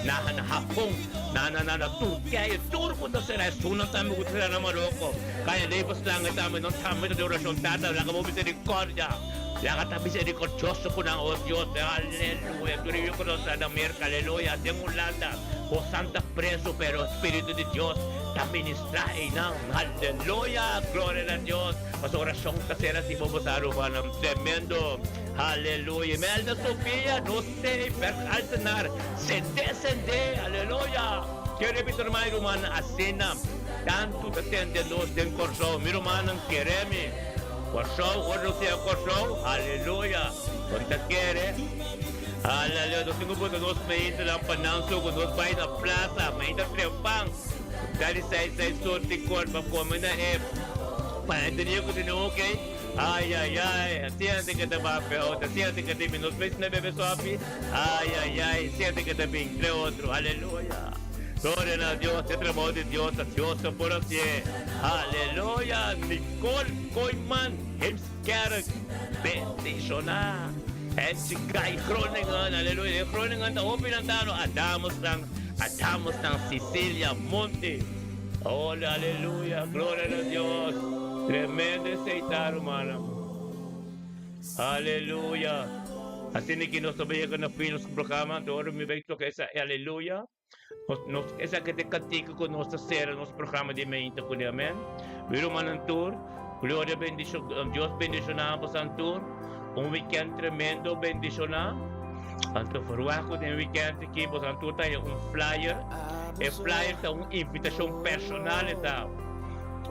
na na Hapon, na na na na Turkije, tur ku ta será, esunnan tambe ku ta será na Maroko. Kaya levenslange tambe, nan tambe ta den orashon. Tata, laga bo miserikòrdia, laga ta miserikòrdioso ku nan, o Dios. Aleluya! Tur e yu Kòrsou ta na Merka, aleluya, den Hulanda, bosan ta preso, pero Spiritu di Dios ta ministrá einan. Aleluya! Gloria na Dios! Pasobra orashon ta ser hasi bo boso arubanan. Tremendo! Aleluya! Imelda Sofia, nos tei Bert Altenaar, sende sende! Aleluya! Kere mi ta ruman i rumannan asina tantu ta tende nos den Kòrsou. Mi rumannan kere mi. Kòrsou, ora nos yega Kòrsou, aleluya! Nos ta kere. Aleluya! Nos tin ku buta nos meintenan pa nan so ku nos bai na plasa, meinta trempan. Dali sai sai sorti kort pa kome na e panaderia ku tene ok. Ay ay ay, siente ke ta papia ota, siente ke ta bin nos mes na bebe sopi. Ay ay ay, siente ke ta bin tre otro. Aleluya. Gloria na Dios, e trabou di Dios ta Dios ta por hacié. Aleluya. Nicole Kooijman, Heemskerk, bendiciona. Hensie Guy, Groningen, aleluya. Den Groningen ta hopi nan ta no Adamsnan. Atamos na Sicilia Monte. Hola, aleluya, gloria na Dios. Tremendo esei ta, rumannan. Aleluya. Asina ki nos ta bai yega na fin nos programa, anto ora mi bai toka esa aleluya. Nos, nos, esaki ta e kantika ku nos ta sera nos programa di meinta kuné, amen. Mi rumannan tur, gloria bendishon, Dios bendishoná bosan tur. Un weekend tremendo bendishoná. Anto verwacht ku den weekend aki boso tur ta haya un flyer. E flyer ta un invitashon personal e ta.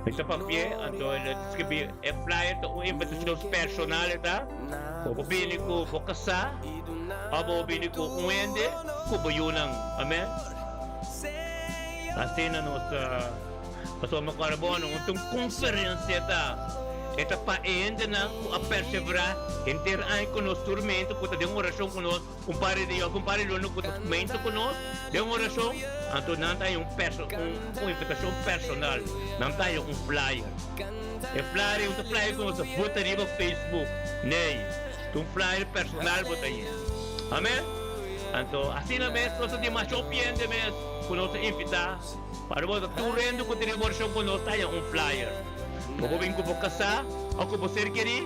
Mi ta papia anto el a skibi e flyer ta un invitashon personal e ta. Bo por bini ku bo kasá òf bo por bini ku un hende ku bo yunan. Amen. Asina nos ta. Pasobra mi kòrda bo, no ta un konferensia ta. E ta pa e hendenan ku a perseverá henter aña ku nos tur mento ku ta den orashon ku nos, un par di dia òf un par di luna ku ta mento ku nos den orashon, anto nan ta haña un perso un un invitashon personal, nan ta haña un flyer. E flyer ei no ta flyer ku nos ta bota riba Facebook, nee, ta un flyer personal bo ta haña. Amen? Anto asina mes nos ta dimasha hopi hende mes ku nos ta invitá. Para bo ta tur hende ku tene orashon ku nos ta haña un flyer. Bo por bin ku bo kasá òf ku bo ser kerí.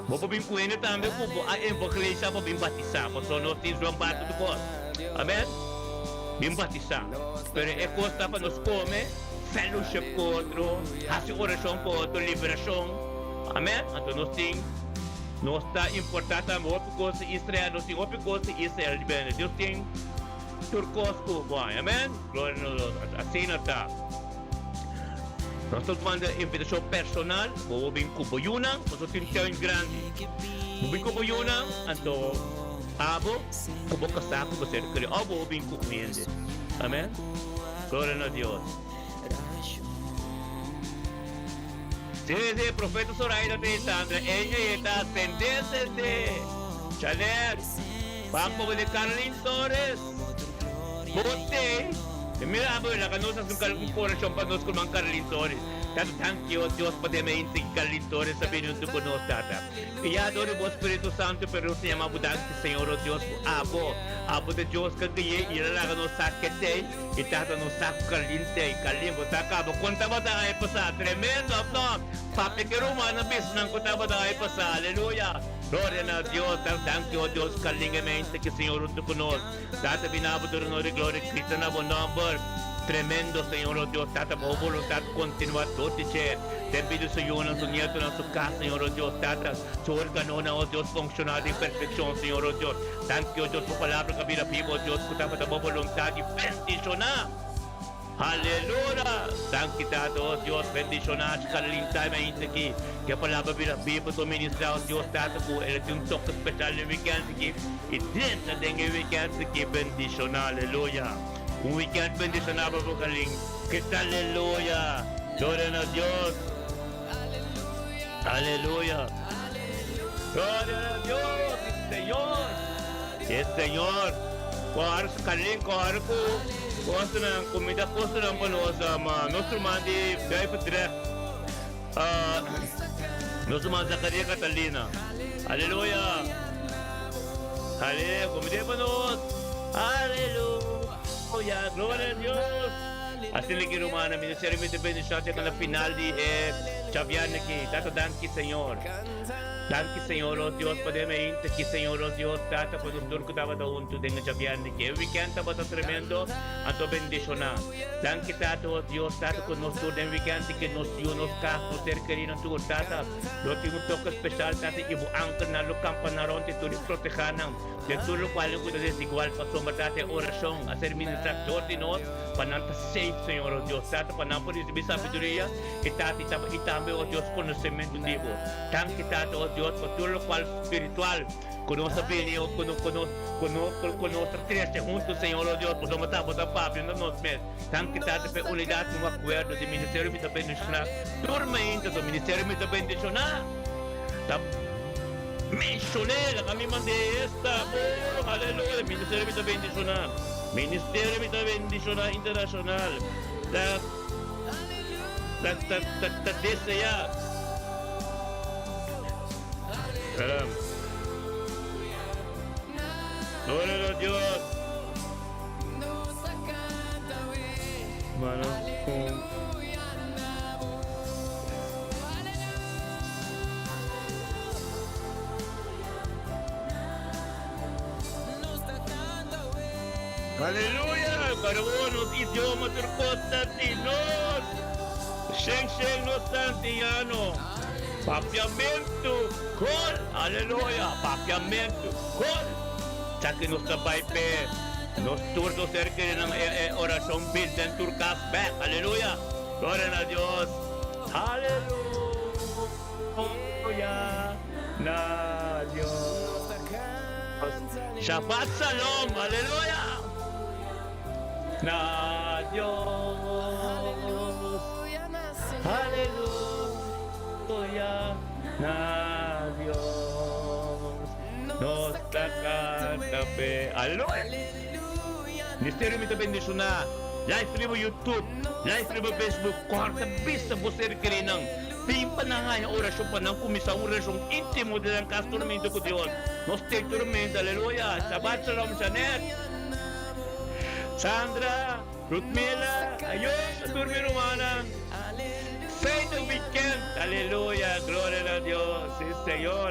Bo por bin ku hende tambe ku bo a evangelisá pa bin batisá, pasobra nos tin Juan Bato tur kos. Amèn. Bin batisá. Pero e kos ta pa nos kome, fellowship ku otro, hasi orashon pa otro, liberashon. Amèn. Anto nos tin, nos ta importá tambe hopi kos di Israel, nos tin hopi kos di Israel di bende. Dios tin. Tur kos ku bo haña. Amen. Gloria na Dios. Asina ta. Nos ta manda invitashon personal. Bo bo bin ku bo yunan, pasobra tin tuin grandi. Bo bin ku bo yunan, anto abo ku bo kasá ku bo ser kere òf bo bo bin ku un hende. Amen. Gloria na Dios. Sí, sí, profeta Zoraida ta Sandra, ella e ta sende, sende. Chanel. Ban poco di Carolyn Torres. Bote. E mira abo laga nos haci un cal un oracion pa nos ruman Carolyn Torres. Tata danki o Dios pa den mente ki Carolyn Torres a bini hunto cu nos Tata. Y ya dor di bo Spiritu Santo pero nos ta yama bo danki Señor o Dios cu abo abo ta Dios ca gui'e y el a laga nos sa ketey y Tata nos sa cu Carolyn tey. Carolyn bo ta caba con tabata aña pasa tremendo of no? Papia ki ruman a bisa nan cu tabata aña pasa aleluya. Gloria na Dios, dan danki o Dios kalingamente ki Señor hunto ku nos. Tata bina bo duna nos di gloria grita na bo nomber. Tremendo Señor o Dios, Tata bo voluntad continua tur di dje. Den bida su yunan, su nietonan, su cas Señor o Dios, Tata, su organonan o Dios funciona den perfeccion Señor o Dios. Danki o Dios bo palabra ka bira biba o Dios ku tabata bo voluntad y bendiciona. Aleluya! Danki Tata, oh Dios, bendiciona Carlin Time ainda aki. Ke palabra bira biba tur ministra, oh Dios Tata, cu el a tin un toke special den weekend aki y drenta den e weekend aki bendiciona. Aleluya! Un weekend bendiciona pa bo Carlin. Grita aleluya! Gloria na Dios! Aleluya! Gloria na Dios! Si Señor! Si Señor! Kòrda su Carlin, kòrda ku kosanan, kumida kosanan pa nos, ma nos ruman di Duivendrecht, nos ruman Zacaria Catalina. Aleluya! Aleluya! Kumida pa nos! Aleluya! Gloria na Dios! Asina ki rumannan, mi ta sera mi ta bendishon te na final di e. Djabièrnè aki. Tata danki Señor. Danki Señor oh Dios pa den mainta aki Señor oh Dios Tata pa nos tur ku tabata huntu den e djabièrnè aki. E wikènt tabata tremendo anto bendishoná. Danki Tata oh Dios Tata ku nos tur den wikènt aki nos yu nos kas nos ser kerinan tur Tata lo tin un toke speshal Tata i bo angelnan lo kampa nan rònt i tur i protehá nan den tur lokual ku ta desigual pasobra Tata e orashon a ser ministrá dor di nos pa nan ta safe Señor oh Dios Tata pa nan por risibí sabiduria i Tata i taba i tambe oh Dios konosementu di bo. Danki Tata oh Dios pa tur lokual spiritual ku nos a bini oh ku ku nos ku nos ku nos ta trese huntu Señor oh Dios pasobra ta bo ta papia na nos mes. Danki Tata pa e unidat un akuerdo di ministerio mi ta bendishoná tur mainta so ministerio mi ta bendishoná ta menshoné laga mi mand'é esta oh aleluya ministerio mi ta bendishoná ministerio mi ta bendishoná internashonal ta ta ta ta ta deseá Gloria na Dios. Mano, Aleluya! Para bo nos idioma tur kos ta di nos. Shen shen nos ta antiano. Papiamentu kol. Aleluya! Papiamentu kol. Sa ki nos ta bai p'e nos tur nos ser kere nan e e orashon bin den tur kas bek. Aleluya! Gloria na Dios. Aleluya na Dios. Shabbat Shalom. Aleluya na Dios. Aleluya na Dios. Nos ta canta p'e. Aleluya. Misterio mi ta bendiciona. Live riba YouTube, live riba Facebook. Corta bisa bo ser kerinan. Bin pa nan haña orashon pa nan kuminsá un relashon íntimo den nan kas turmintu ku Dios. Nos te turmintu, aleluya. Shabbat shalom Janet, Sandra, Rutmila, ayos a tur mi rumannan. Fijne weekend, aleluya, gloria na Dios, si Señor.